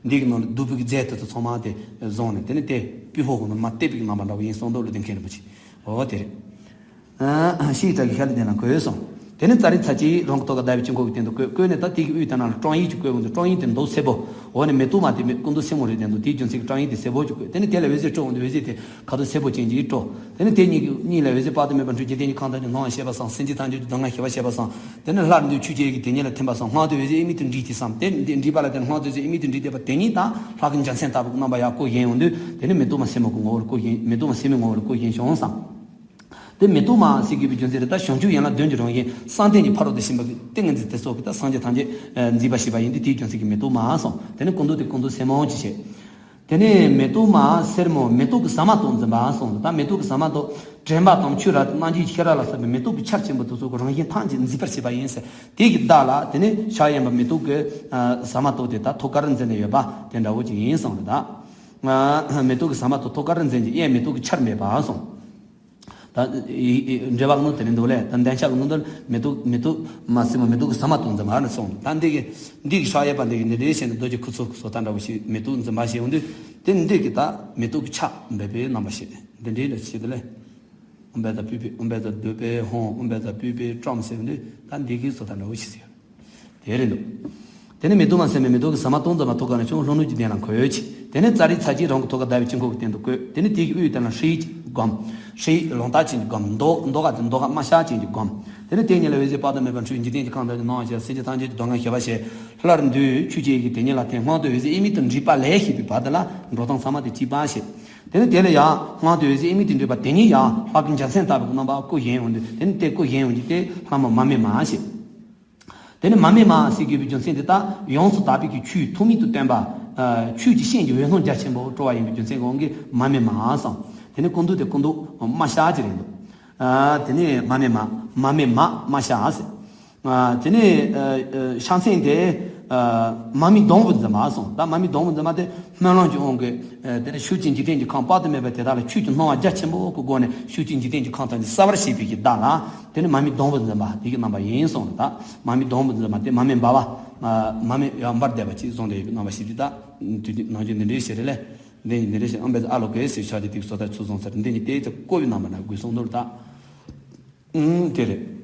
འདི་གི་ནང་ལ་བདུག་སྤོས་ཀྱི་རྫས་དེ་ཚོ་ཚང་མ་དེ་བཟུང་ནས་དེ་ནི་དེ་སྤོས་ཕོར་གོང་དུ་མར་བཏེགས་པའི་རྣམ་པ་འདྲ་བོ་ཡིན་གསུངས་འདུག་ལ། དེ་མཁན་རིན་པོ་ཆེ། འོ་དེ་རེད། ཕྱི་ཡི་གྲྭ་བཞི་ཤ་ལས་དེ་ལ་འཁོད་གསུངས། དེ་ནས་ཙཱ་རི་ཚ་ཅིག་རང་གི་ཐོག་ཁར་བརྡབས་པའི་དཀྱིལ་འཁོར་གྱི་སྟེང་དུ་བཀོད། བཀོད་ནས་ད་དེ་གི་དབུས་དེ་ནང་ལ་བཀྲོང་ཡིག་ཅིག་བཀོད་འོང་དུས། བཀྲོང་ཡིག་དེ་མདོག་སེར་པོ། འོ་ན་མེ་ཏོག་མ་དེ་མེ་སྐུ་མདོག་སེར་མོ་རེད་བསྟན་འདུག་དེའི་རྒྱུ་མཚན་གྱིས་བཀྲོང་ཡིག་དེ་སེར་པོ་ཅིག་བཀོད། དེ་ནས་དེ་ལ་འོད་ཟེར་འཕྲོ་འོང་དུས་འོད་ཟེར་དེ་ཁ་དོག་སེར་པོ་ཅན་གྱིས་སྤྲོ། དེ་ནས་དེ་གཉིས་ཀྱི་གཉིས་ལ་འོད་ཟེར་དཔག་ཏུ་མེད་པ་འཕྲོས། འཇིག་རྟེན་གྱི་ཁམས་ཐམས་ཅད་སྣང་བར་བྱེད་པ་སང་། སེམས་ཅན་ཐམས་ཅད་ཀྱི་སྡུག་བསྔལ་ཞི་བར་བྱེད་པ་སང་། དེ་ནས་སླར་འདུས་ཆུ་སྐྱེས་ཀྱི་དེ་ཉིད་ལ་ཐིམ་པ་སང་། སྔགས་དེ་འོད་ཟེར་དབྱིག་མིག་ཏུ་འདྲིས་ཏེ་སམ། དེ་འདྲིས་པ་ལ་དེ་སྔགས་དེ་འོད་ཟེར་དབྱིག་མིག་ཏུ་འདྲིས་ཏེ་པ་དེ་ཉིད་ད་ལྷ་གི་འཇའ་ཚོན་ལྟ་བུའི་རྣམ་པ་ཡར་བཀོད་བཞིན་འོང་དུས། དེ་ནས་མེ་ཏོག་མ་སེར་མོ་གི་ངོ་བོར་བཀོད་བཞིན། མེ་ཏོག་མ་སེར་མོའི་ངོ་བོར་བཀོད་བཞིན་བྱུང་སམ། དེ་མེ་ཏོག་མ་ཟེར་དགོས་པའི་རྒྱུ་མཚན་རེད། ད་བྱང་ཆུབ་ཡན་ལག་བདུན་གྱི་རང་བཞིན་བསམ་གཏན་གྱི་ཕ་རོལ་ཏུ་ཕྱིན་པ་གི་ཏིང་ངེ་འཛིན་དེ་ཚོ་གིས་ད་སངས་རྒྱས་ཐམས་ཅད་མཛེས་པར་བྱེད་པ་ཡིན་ཏེ། དེའི་རྒྱུ་མཚན་གྱིས་མེ་ཏོག་མ་གསུངས། དེ་ནས་སྐུ་མདོག་དེ་སྐུ་མདོག་སེར་མོ་ཅིག་བྱས། དེ་ནས་མེ་ཏོག་མ་སེར་མོ། མེ་ཏོག་གི་ཟ་མ་ཏོག་འཛིན་པ་གསུངས། ད་མེ་ཏོག་གི་ཟ་མ་ཏོག་དྲན་པ་དང་ཆོས་རབ་རྣམ་འབྱེད་ཤེས་རབ་ལ་སོགས་པའི་མེ་ཏོག་གི་ཆར་ཆེན་པོ་དེ་ཚོ་གི་རང་བཞིན་ཐམས་ཅད་མཛེས་པར་བྱེད་པ་ཡིན་ཟེར། དེ་གི་བདག་ལ་དེ་ནས་ཕྱག་གཡས་པ་མེ་ཏོག་གི་ཨ་ཟ་མ་ཏོག་དེ་ད་ཐོག་ཁར་འཛིན་ནས་ཡོད་པ་དེ་འདྲ་བོ་ཅིག་ཡིན་གསུངས་རེད། ད་མེ་ཏོག་གི་ཟ་མ་ཏོག་ཐོག་ཁར་འཛིན་ཅིང་གཡས་མེ་ཏོག་གི་ཆར་འབེབས་པ་གསུངས། ད་འགྲེལ་པ་གི་ནང་དེ་ནས་འདུག་ལེ། ད་འདན་ཆགས་ཀྱི་ནང་དུ་མེ་ཏོག་མེ་ཏོག་མ་སེར་མོ། མེ་ཏོག་གི་ཟ་མ་ཏོག་འཛིན་པ་ནི་གསུངས། ད་འདི་གི་འདི་གི་ཕྱག་གཡས་པ་འདི་གི་འདི་འདྲའི་བྱས་ནས་རྡོ་རྗེ་ཁུ་ཚུར་ཁུ་ཚུར་ད་འདྲ་བོ་ཞིག་མེ་ཏོག་འཛིན་པ་ཞིག་འོང་དུས། དེ་འདི་གི་ད་མེ་ཏོག་གི་ཆར་འབེབས་པའི་རྣམ་པ་ཞིག་འདི་འདྲའི་ལ་བྱེད་དུ་ལེ། ཨུམ་བེ་ཛ་པུས་པའི་ཨུམ་བེ་ཛ་དུ་པའི་ཧོང་། ཨུམ་བེ་ཛ་པུས་པའི་ཀྲོམ་ཟེར་འོང་དུས། ད་འདི་གི་བཟོ་ད་འདྲ་བོ་ཞིག་ཟེར། དེ་རེད་འདུག་དེ་ནས་མེ་ཏོག་མ་སེར་མོ། མེ་ཏོག་གི་ཟ་མ་ཏོག་འཛིན་པ་ཐོག་ཁ་ནས་བྱུང་། ལྷོ་ནུབ་ཀྱི་གདན་ལ་འཁོད་ཅིང་། དེ་ནས་ཙཱ་རི་ཚ་ཅིག་རང་གི་ཐོག་ཁར་བརྡབས་པའི་དཀྱིལ་འཁོར་གྱི་སྟེང་དུ་བཀོད། དེ་ནས་དེ་གི་དབུས་དེ་ལ་ཧྲཱིཿ་ཅིག་བསྒོམ། ཧྲཱིཿ་ལོང་ལྟ་ཅན་གྱིས་བསྒོམ། མདོག་མདོག་དཀར་དེ་མདོག་དམར་ཤར་ཅན་གྱིས་བསྒོམ། དེ་ནས་དེ་ཉིད་ལ་འོད་ཟེར་དཔག་ཏུ་མེད་པ་འཕྲོས། འཇིག་རྟེན་གྱི་ཁམས་ཐམས་ཅད་སྣང་བར་བྱེད། སེམས་ཅན་ཐམས་ཅད་ཀྱི་སྡུག་བསྔལ་ཞི་བར་བྱེད། སླར་འདུས་ཆུ་སྐྱེས་ཀྱི་དེ་ཉིད་ལ་ཐིམ། སྔགས་དེ་འོད་ཟེར་དབྱིག་མིག་ཏུ་འདྲིས་པ་ལས་ཞེས་པའི་བར་དེ་ལ་འགྲོ་སྟངས་ཚང་མ་དེ་གཅིག་པ་བྱེད། དེ་ནས་དེ་ལ་ཡང་སྔགས་དེ་འོད་ཟེར་དབྱིག་མིག་ཏུ་འདྲིས་པ་དེ་ཉིད་ཡང་ལྷ་གི་འཇའ་ཚོན་ལྟ་བུའི་རྣམ་པ་བཀོད་བཞིན་འོང་དུས། དེ་ནས་དེ་བཀོད་བཞིན་འོང་དུས་དེ་ལྷ་མོ་མར་མེ་མ་ཞེས། དེ་ནས་མར་མེ་མ་ཟེར་དགོས་པའི་རྒྱུ་མཚན་དེ་ད་ཡོངས་སུ་དག་པའི་གི་ཆོས་ཐུགས་མིག་ཏུ་སྟོན་པ། ཨ་ཆོས་ཀྱི་ཤིང་གི་འོད་སྣང་རྒྱ་ཆེན་པོ་སྤྲོ་བ་ཡིན་པའི་རྒྱུ་མཚན་གྱི་དབང་གིས་མར་མེ་མ་གསུངས། དེ་ནས་སྐུ་མདོག་དེ་སྐུ་མདོག་དམར་ཤར་གྱི་རེད་འདུག་ཨ་དེ་ནས་མར་མེ་མ། མར་མེ་མ་དམར་ཤར་ཟེར། ཨ་དེ་ནས་ཨ་ཨ་ཕྱག་མཚན་དེ་ཨ་མར་མེ་སྡོང་བུ་འཛིན་པ་གསུངས། ད་མར་མེ་སྡོང་བུ་འཛིན་པ་དེ་སྨོན་ལམ་གྱི་དབང་གིས་ཨ་དེ་ནས་ཤུགས་ཀྱིས་འཇིག་རྟེན་གྱི་ཁམས་དཔག་ཏུ་མེད་པ་དེ་དག་ལ་ཆོས་ཀྱི་སྣང་བ་རྒྱ་ཆེན་པོ་གི་སྒོ་ནས་ཤུགས་ཀྱིས་འཇིག་རྟེན་གྱི་ཁམས་ཐམས་ཅད་གསལ་བར་བྱེད་པའི་གི་བདག་ལ། དེ་ནི་མར་མེ་སྡོང་བུ་འཛིན་པ་དེ་གི་རྣམ་པ་ཡིན་གསུངས་རེད། ད་མར་མེ་སྡོང་བུ་འཛིན་པ་དེ་མར་མེ་འབར་བ། མར་མེ་ཡར་འབར་བསྡད་པ་ཅིག་བཟུང་བསྡད་ཡོད་པའི་རྣམ་པ་ཞིག་རེད། ད་དུས་ཀྱི་ནང་རྒྱུན་འདི་འདྲའི་ཞིག་རེད་ལེ། འདི་འདི་འདྲའི་ཞིག་ཨམ་བེ་ཨ་ལོ་ཀེ་སི་ཤ་ཅི་ཏིག་སོ་ད་ཚུར་བཟུང་ཚར། འདི་ཉིད་དེ་ཚེ་བཀོད་པའི་རྣམ་པ་ན་དགོས་གསུངས་འདུག་ད་ཨུམ་དེ་རེད།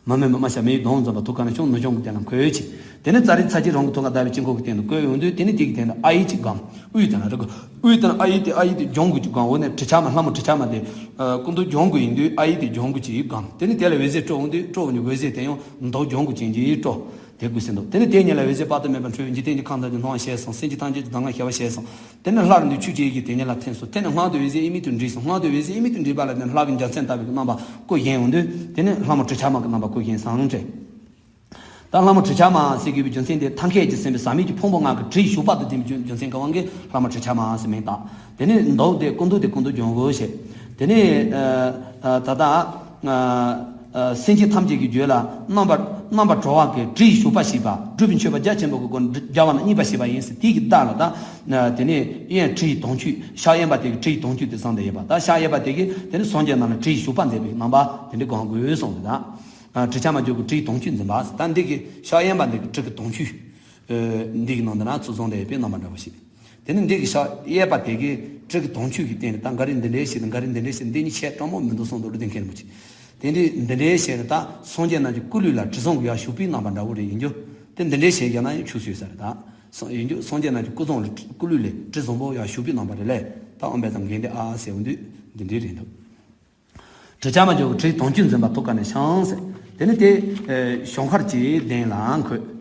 མར་མེ་མ་མ་ཤ་མེའི་སྡོང་འཛིན་པ་ཐུགས་ཀ་ནས་བྱུང་། ནུབ་བྱང་གི་གདན་ལ་འཁོད་ཅིང་། དེ་ནས་ཙཱ་རི་ཚ་ཅིག་རང་གི་ཐུགས་ཀ་བརྡབས་པའི་དཀྱིལ་འཁོར་གྱི་སྟེང་དུ་བཀོད་ཡོང་དུས། དེ་ནས་དེ་གི་སྟེང་དུ་ཨ་ཡིག་ཅིག་བསྒོམ། དབུས་དེ་ན་རི་གུ། དབུས་དེ་ན་ཨ་ཡིག་དེ། ཨ་ཡིག་དེ་ལྗང་གུ་ཅིག་བསྒོམ། འོ་ན་དྲི་ཆབ་མ། ལྷ་མོ་དྲི་ཆབ་མ་དེ་ཨ་སྐུ་མདོག་ལྗང་གུ་ཡིན་དུས་ཨ་ཡིག་དེ་ལྗང་གུ་ཅིག་བསྒོམ། དེ་ནས་དེ་ལ་འོད་ཟེར་སྤྲོ་འོང་དུས་སྤྲོ་འོང་དུས་འོད་ཟེར་དེ་ཡང་མདོག་ལྗང་གུ་ཅན་གྱིས་སྤྲོ། དེ་དགོས་ཟེར་འདུག་དེ་ནས་དེ་ཉིད་ལ་འོད་ཟེར་དཔག་ཏུ་མེད་པ་འཕྲོས། འཇིག་རྟེན་གྱི་ཁམས་ཐམས་ཅད་སྣང་བར་བྱས་སོང་། སེམས་ཅན་ཐམས་ཅད་ཀྱི་སྡུག་བསྔལ་ཞི་བར་བྱས་སོང་། དེ་ནས་སླར་འདུས་ཆུ་སྐྱེས་ཀྱི་དེ་ཉིད་ལ་ཐིམ་སོང་། དེ་ནས་སྔགས་དེ་འོད་ཟེར་དབྱིག་མིག་ཏུ་འདྲིས་སོང་། སྔགས་དེ་འོད་ཟེར་དབྱིག་མིག་ཏུ་འདྲིས་པ་ལ་དེ་ནས་ལྷ་གི་འཇའ་ཚོན་ལྟ་བུའི་རྣམ་པ་བཀོད་བཞིན་འོང་དུས། དེ་ནས་ལྷ་མོ་དྲི་ཆབ་མ་གི་རྣམ་པ་བཀོད་བཞིན་སོང་ཟེར། ད་ལྷ་མོ་དྲི་ཆབ་མ་ཟེར་དགོས་པའི་རྒྱུ་མཚན་དེ་ཐབས་མཁས་ཀྱིས་ཟིན་པའི་ཟག་མེད་ཀྱི་ཕུང་པོ་ལྔ་གི་དྲི་ཞུགས་པ་དང་ལྡན་པའི་རྒྱུ་རྒྱུ་མཚན་གྱི་དབང་གིས་ལྷ་མོ་དྲི་ཆབ་མ་ཟེར་མིང་བཏགས། དེ་ནས་མདོག་དེ་སྐུ་མདོག་དེ་སྐུ་མདོག་ལྗང་གུ་ཞེས། དེ་ནས་ཨ་ཨ་ད་ལྟ་ཨ་ཨ་སེམས་ཅན་ཐམས་ཅད་ཀྱི་རྒྱུད་ལ་རྣམ་པར་རྣམ་པར་གྲོལ་བ་གི་དྲི་ཞུགས་པ་ཞེས་པ། སྒྲུབ་པའི་མཆོད་པ་རྒྱ་ཆེན་པོ་གི་སྒོ་ནས་སྦྱར་བ་ན་མཉེས་པར་བྱེད་པ་ཡིན་ཟེར། དེ་གི་བདག་ལ་ད་དེ་ནས་གཡས་དྲིའི་དྭངས་བཅུད། ཕྱག་གཡོན་པ་དེ་གི་དྲིའི་དྭངས་བཅུད་དེ་བཟུང་བསྡད་ཡོད་པ། ད་ཕྱག་གཡས་པ་དེ་གིས་དེ་ནས་སངས་རྒྱས་རྣམས་ལ་དྲི་ཞུགས་པ་མཛད་པའི་རྣམ་པ་དེ་འདྲ་གང་དགོས་གསུངས་ཏེ། ད། ཨ་དྲི་ཆབ་མ་འཇོག་གི་དྲིའི་དྭངས་བཅུད་འཛིན་པ། ད་འདི་གི་ཕྱག་གཡོན་པ་འདི་གི་དྲི་གི་དྭངས་བཅུད། ཨ་འདི་གི་ནང་དུ་ན་ཚུར་བཟུང་བསྡད་ཡོད་པའི་རྣམ་པ་འདྲ་བོ་ཞིག་དེ་ནི་འདི་གི་ཕྱག་གཡས་པ་དེ་གི་དྲི་གི་དྭངས་བཅུད་ཀྱི་སྟེང་ནས་ད་འགའ་རེ་འདི་འདྲའི་ཞིག་དང་འགའ་རེ་འདི་འདྲའི་ཞིག་འདི་གཉིས་ཆེས་སྤྲང་མོ་མི་འདུག་གསུངས་འདུག་བློ་ལྡན་མཁན་རིན་པོ་ཆེ། དེ་འདི་འདི་འདྲའི་ཞིག་ནི་ད་སངས་རྒྱས་རྣམས་ཀྱི་སྐུ་ལུས་ལ་དྲི་བཟང་གིས་ཡར་བྱུག་པའི་རྣམ་པ་འདྲ་བོ་རེ་ཡིན་རྒྱུ། དེ་འདི་འདྲའི་ཞིག་ཡིན་ན་ཡང་ཆོག་ས་ཡོད་ས་རེད། ད་སངས་ཡིན་རྒྱུ་སངས་རྒྱས་རྣམས་ཀྱི་སྐུ་གཟུགས་ལ་སྐུ་ལུས་ལས་དྲི་བཟང་པོ་ཡར་བྱུག་པའི་རྣམ་པ་རེད་ལས། ད་ཨོཾ་བཛྲ་གྷནྡྷེ་ཨཱཿ་ཟེར་འོང་དུས་འདི་འདྲའི་རེད་འདུག་དྲི་ཆབ་མ་འཇོག་གི་དྲིའི་དྭངས་བཅུད་འཛིན་པ་ཐུགས་ཀ་ནས་ཤང་ཟེར། དེ་ནས་དེ་ཨེ་ཞོང་ཁར་གྱི་གདན་ལ་འཁོད།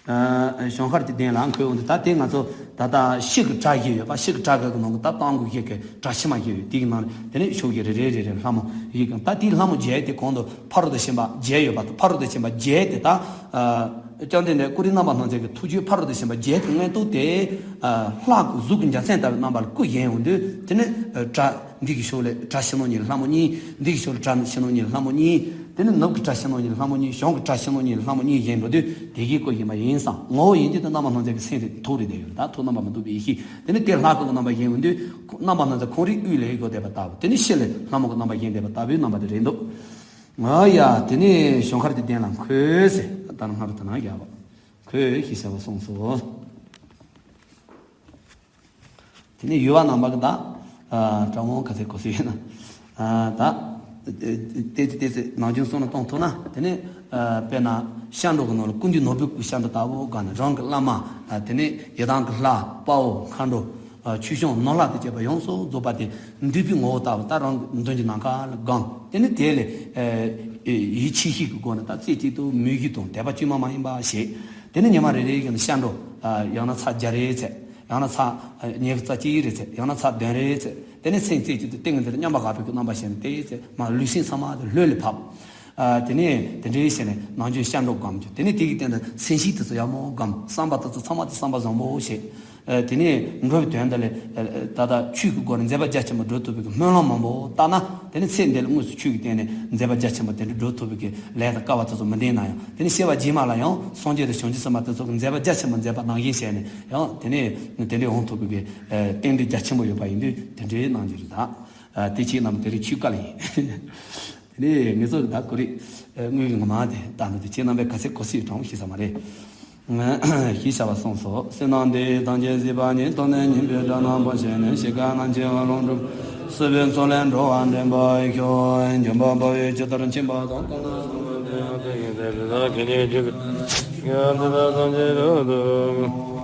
ཨ་ཞོང་ཁར་གྱི་གདན་ལ་འཁོད་འོང་དུས། ད་དེ་ང་ཚོ་ད་ལྟ་ཤིང་གི་གྲྭ་བཞི་ཡོད་པ། ཤིང་གི་གྲྭ་གི་ནང་གི་ད་སྟེང་གི་ཤིང་གི་གྲྭ་ཕྱི་མ་བཞི་ཡོད། དེ་གི་ནང་ནས་དེ་ནས་ཕྱོགས་བཞི་རེ་རེ་རེ་རེ་ལྷ་མོ་བཞི་གང་། ད་དེའི་ལྷ་མོ་བརྒྱད་དེ་གོང་དུ་ཕ་རོལ་ཏུ་ཕྱིན་པ་བརྒྱད་ཡོད་པ་དང་། ཕ་རོལ་ཏུ་ཕྱིན་པ་བརྒྱད་དེ་ད་ཨ་བཅོམ་ལྡན་འདས་ཀུན་རིག་རྣམ་པར་སྣང་མཛད་ཀྱི་ཐུགས་རྒྱུད་ཕ་རོལ་ཏུ་ཕྱིན་པ་བརྒྱད་ཀྱི་མངོན་རྟོགས་དེ་ཨ་ལྷ་གི་གཟུགས་ཀྱི་འཇའ་ཚོན་ལྟ་བུའི་རྣམ་པ་ལ་བཀོད་བཞིན་འོང་དུས། དེ་ནས་ཨ་གྲྭ་འདི་གི་ཕྱོགས་ལས་གྲྭ་ཕྱི་ནང་གཉིས་ལ་ལྷ་མོ་གཉིས། འདི་གི་ཕྱོགས་ལས་གྲྭ་ཕྱི་ནང་གཉིས་ལ་ལྷ་མོ་གཉིས། དེ་ནས་ནུབ་ཀྱི་གྲྭ་ཕྱི་ནང་གཉིས་ལ་ལྷ་མོ་གཉིས། གཞུང་གི་གྲྭ་ཕྱི་ནང་གཉིས་ལ་ལྷ་མོ་གཉིས་བཞིན་འགྲོ་དུས་དེ་གིས་བཀོད་བཞིན་པ་ཡིན་ཙང་། ངོ་བོ་ཡིན་དུས་དེ་རྣམ་པར་སྣང་མཛད་ཀྱི་སེམས་རེད། ཐུགས་རེད་བསྡད་ཡོད་རེད། ད་ཐུགས་རྣམ་པར་སྨིན་འདུས་པའི་ཡེ་ཤེས། དེ་ནས་དེ་ལྷ་སྐུ་གི་རྣམ་པ་བཞིན་འོང་དུས་རྣམ་པར་སྣང་མཛད་ཁོང་རིག་དབུས་ལས་འགོ་བསྡད་པ་ལྟ་བུ། དེ་ནས་ཕྱི་ལས་ལྷ་མོ་གི་རྣམ་པ་བཞིན་བསྡད་པ་ལྟ་བུའི་རྣམ་པ་དེ་རེད་འདུག་ཨ་ཡ། དེ་ནས་ཞོང་ཁར་གྱི་གདན་ལ་འཁོད་ཟེར། ད་ནི་སྔར་དེ་ན་ཡག་པ་འཁོད་ཞེས་བྱ་བ་གསུངས་སོ། དེ་ནས་ཡུལ་བ་རྣམ་པ་གི་ད་ཨ་གྲྭ་བོ་ག་ཚད་གོ་སྲོལ་ཡོད་ན། ཨ་ད་ ཏེ་ཙི་ཏེ་ཙི་ནང་རྒྱུན་སོང་ན་གཏོང་ཐུབ་ན། དེ་ནས་དཔེར་ན་ཤར་འགྲོ་གི་ནང་ལ་ཀུན་འདུས་ནོར་བུའི་སྐུ་ཤར་འགྲོ་ལྟ་བུ་གང་ནས་རང་གི་བླ་མ། དེ་ནས་ཡི་དམ་གྱི་ལྷ་དཔའ་བོ་མཁའ་འགྲོ། ཆོས་སྐྱོང་ནོར་ལྷ་དང་བཅས་པ་ཡོངས་སུ་རྫོགས་པ་དེ་འདུས་པའི་ངོ་བོ་ལྟ་བུ་ད་རང་གི་མདུན་གྱི་ནམ་མཁའ་ལ་བསྒོམ། དེ་ནས་དེ་ལས་ཡིད་ཆེས་ཤིང་གི་སྒོ་ནས་ད་རྩེ་གཅིག་ཏུ་མོས་གུས་དང་དད་པ་བཅོས་མ་མ་ཡིན་པ་བྱེད། དེ་ནས་ཉི་མ་རེ་རེ་གི་ནས་ཤར་འགྲོ། ཡང་ན་ཚར་བརྒྱ་རེ་ཚེ། ཡང་ན་ཚར་ཉི་ཤུ་རྩ་གཅིག་རེ་ཚེ། ཡང་ན་ཚར་བདུན་རེ་ཚེ། དེ་ནས་སེམས་རྩེ་གཅིག་ཏུ་ཏིང་ངེ་འཛིན་ལ་མཉམ་པར་དགའ་བའི་གི་རྣམ་པ་བྱས་ནས་དེ་ཚེ་མ་ལུས་སེམས་ཚང་མ་དེ་ལྷོད་ལ་ཕབ། དེ་ནས་དེ་འདྲའི་བྱས་ནས་ནམ་རྒྱུན་ཤར་འགྲོ་བསྒོམ་རྒྱུ། དེ་ནས་དེ་གི་སྟེང་དུ་སེམས་བསྐྱེད་དེ་ཚོ་ཡག་མོ་བསྒོམ། བསམ་པ་དེ་ཚོ་ཚང་མ་དེ་བསམ་པ་བཟང་པོ་བྱེད། དེ་ནས་འགྲོ་བའི་དོན་དེ་ལ་ད་ལྟ་ཆོས་ཀྱི་སྒོ་ནས་མཛད་པ་རྒྱ་ཆེན་པོ་སྒྲུབ་ཐུབ་པའི་གི་སྨོན་ལམ་མང་པོ་བཏབ་ན། དེ་ནས་ཚེ་འདི་ལ་དངོས་སུ་ཆོས་ཀྱི་སྟེང་ནས་མཛད་པ་རྒྱ་ཆེན་པོ་དེ་འདྲ་སྒྲུབ་ཐུབ་པའི་གི་ལས་དང་སྐལ་བ་དེ་ཚོ་མི་ལྡན་ན་ཡང་། དེ་ནས་སྐྱེ་བ་རྗེས་མ་ལ་ཡང་སངས་རྒྱས་དང་བྱང་ཆུབ་སེམས་དཔའ་དེ་ཚོ་གི་མཛད་པ་རྒྱ་ཆེན་པོ་མཛད་པ་ནང་བཞིན་བྱས་ནས་ཡང་དེ་ནས་དེ་འདྲའི་འོང་ཐུབ་པའི་གི་རྟེན་འབྲེལ་རྒྱ་ཆེན་པོ་ཡོད་པ་ཡིན་དུས་དེ་འདྲའི་གནང་རྒྱུ་རེད། ད་དེ་ཁྱེད་རྣམས་དེ་རིང་ཆོས་བཀའ་ལ་ཡིན། དེ་ནས་ངེད་ཚོ་གི་ད་གོ་རིག་དངོས་ཀྱི་ངོ་མ་དེ་ལྟ་འདུག་དེ་ཁྱེད་རྣམ་པས་ག་ཚད་གོ་སྲིད་དྲང་པོ་ཤེས་ས་མ་རེད། ཞེས་བྱ་བ་གསུངས་སོ། བསོད་ནམས་འདི་ཡིས་ཐམས་ཅད་གཟིགས་པ་ཉིད། ཐོབ་ནས་ཉེས་པའི་དགྲ་རྣམས་ཕམ་བྱས་ནས། གཤིས་ཀ་རྣམ་འཆོལ་བ་ལོག་འགྲོ། སྲིད་པའི་མཚོ་ལས་འགྲོ་བ་འདྲེན་པར་ཤོག། འཇམ་དཔལ་དཔའ་བོས་ཇི་ལྟར་མཁྱེན་པ་དང་། དེ་ལྟར་གྱི་དེ་ལ་ཁྱེད་ཀྱི་རྒྱུད་ཀྱི་དེ་དག་ཐམས་ཅད་རབ་ཏུ།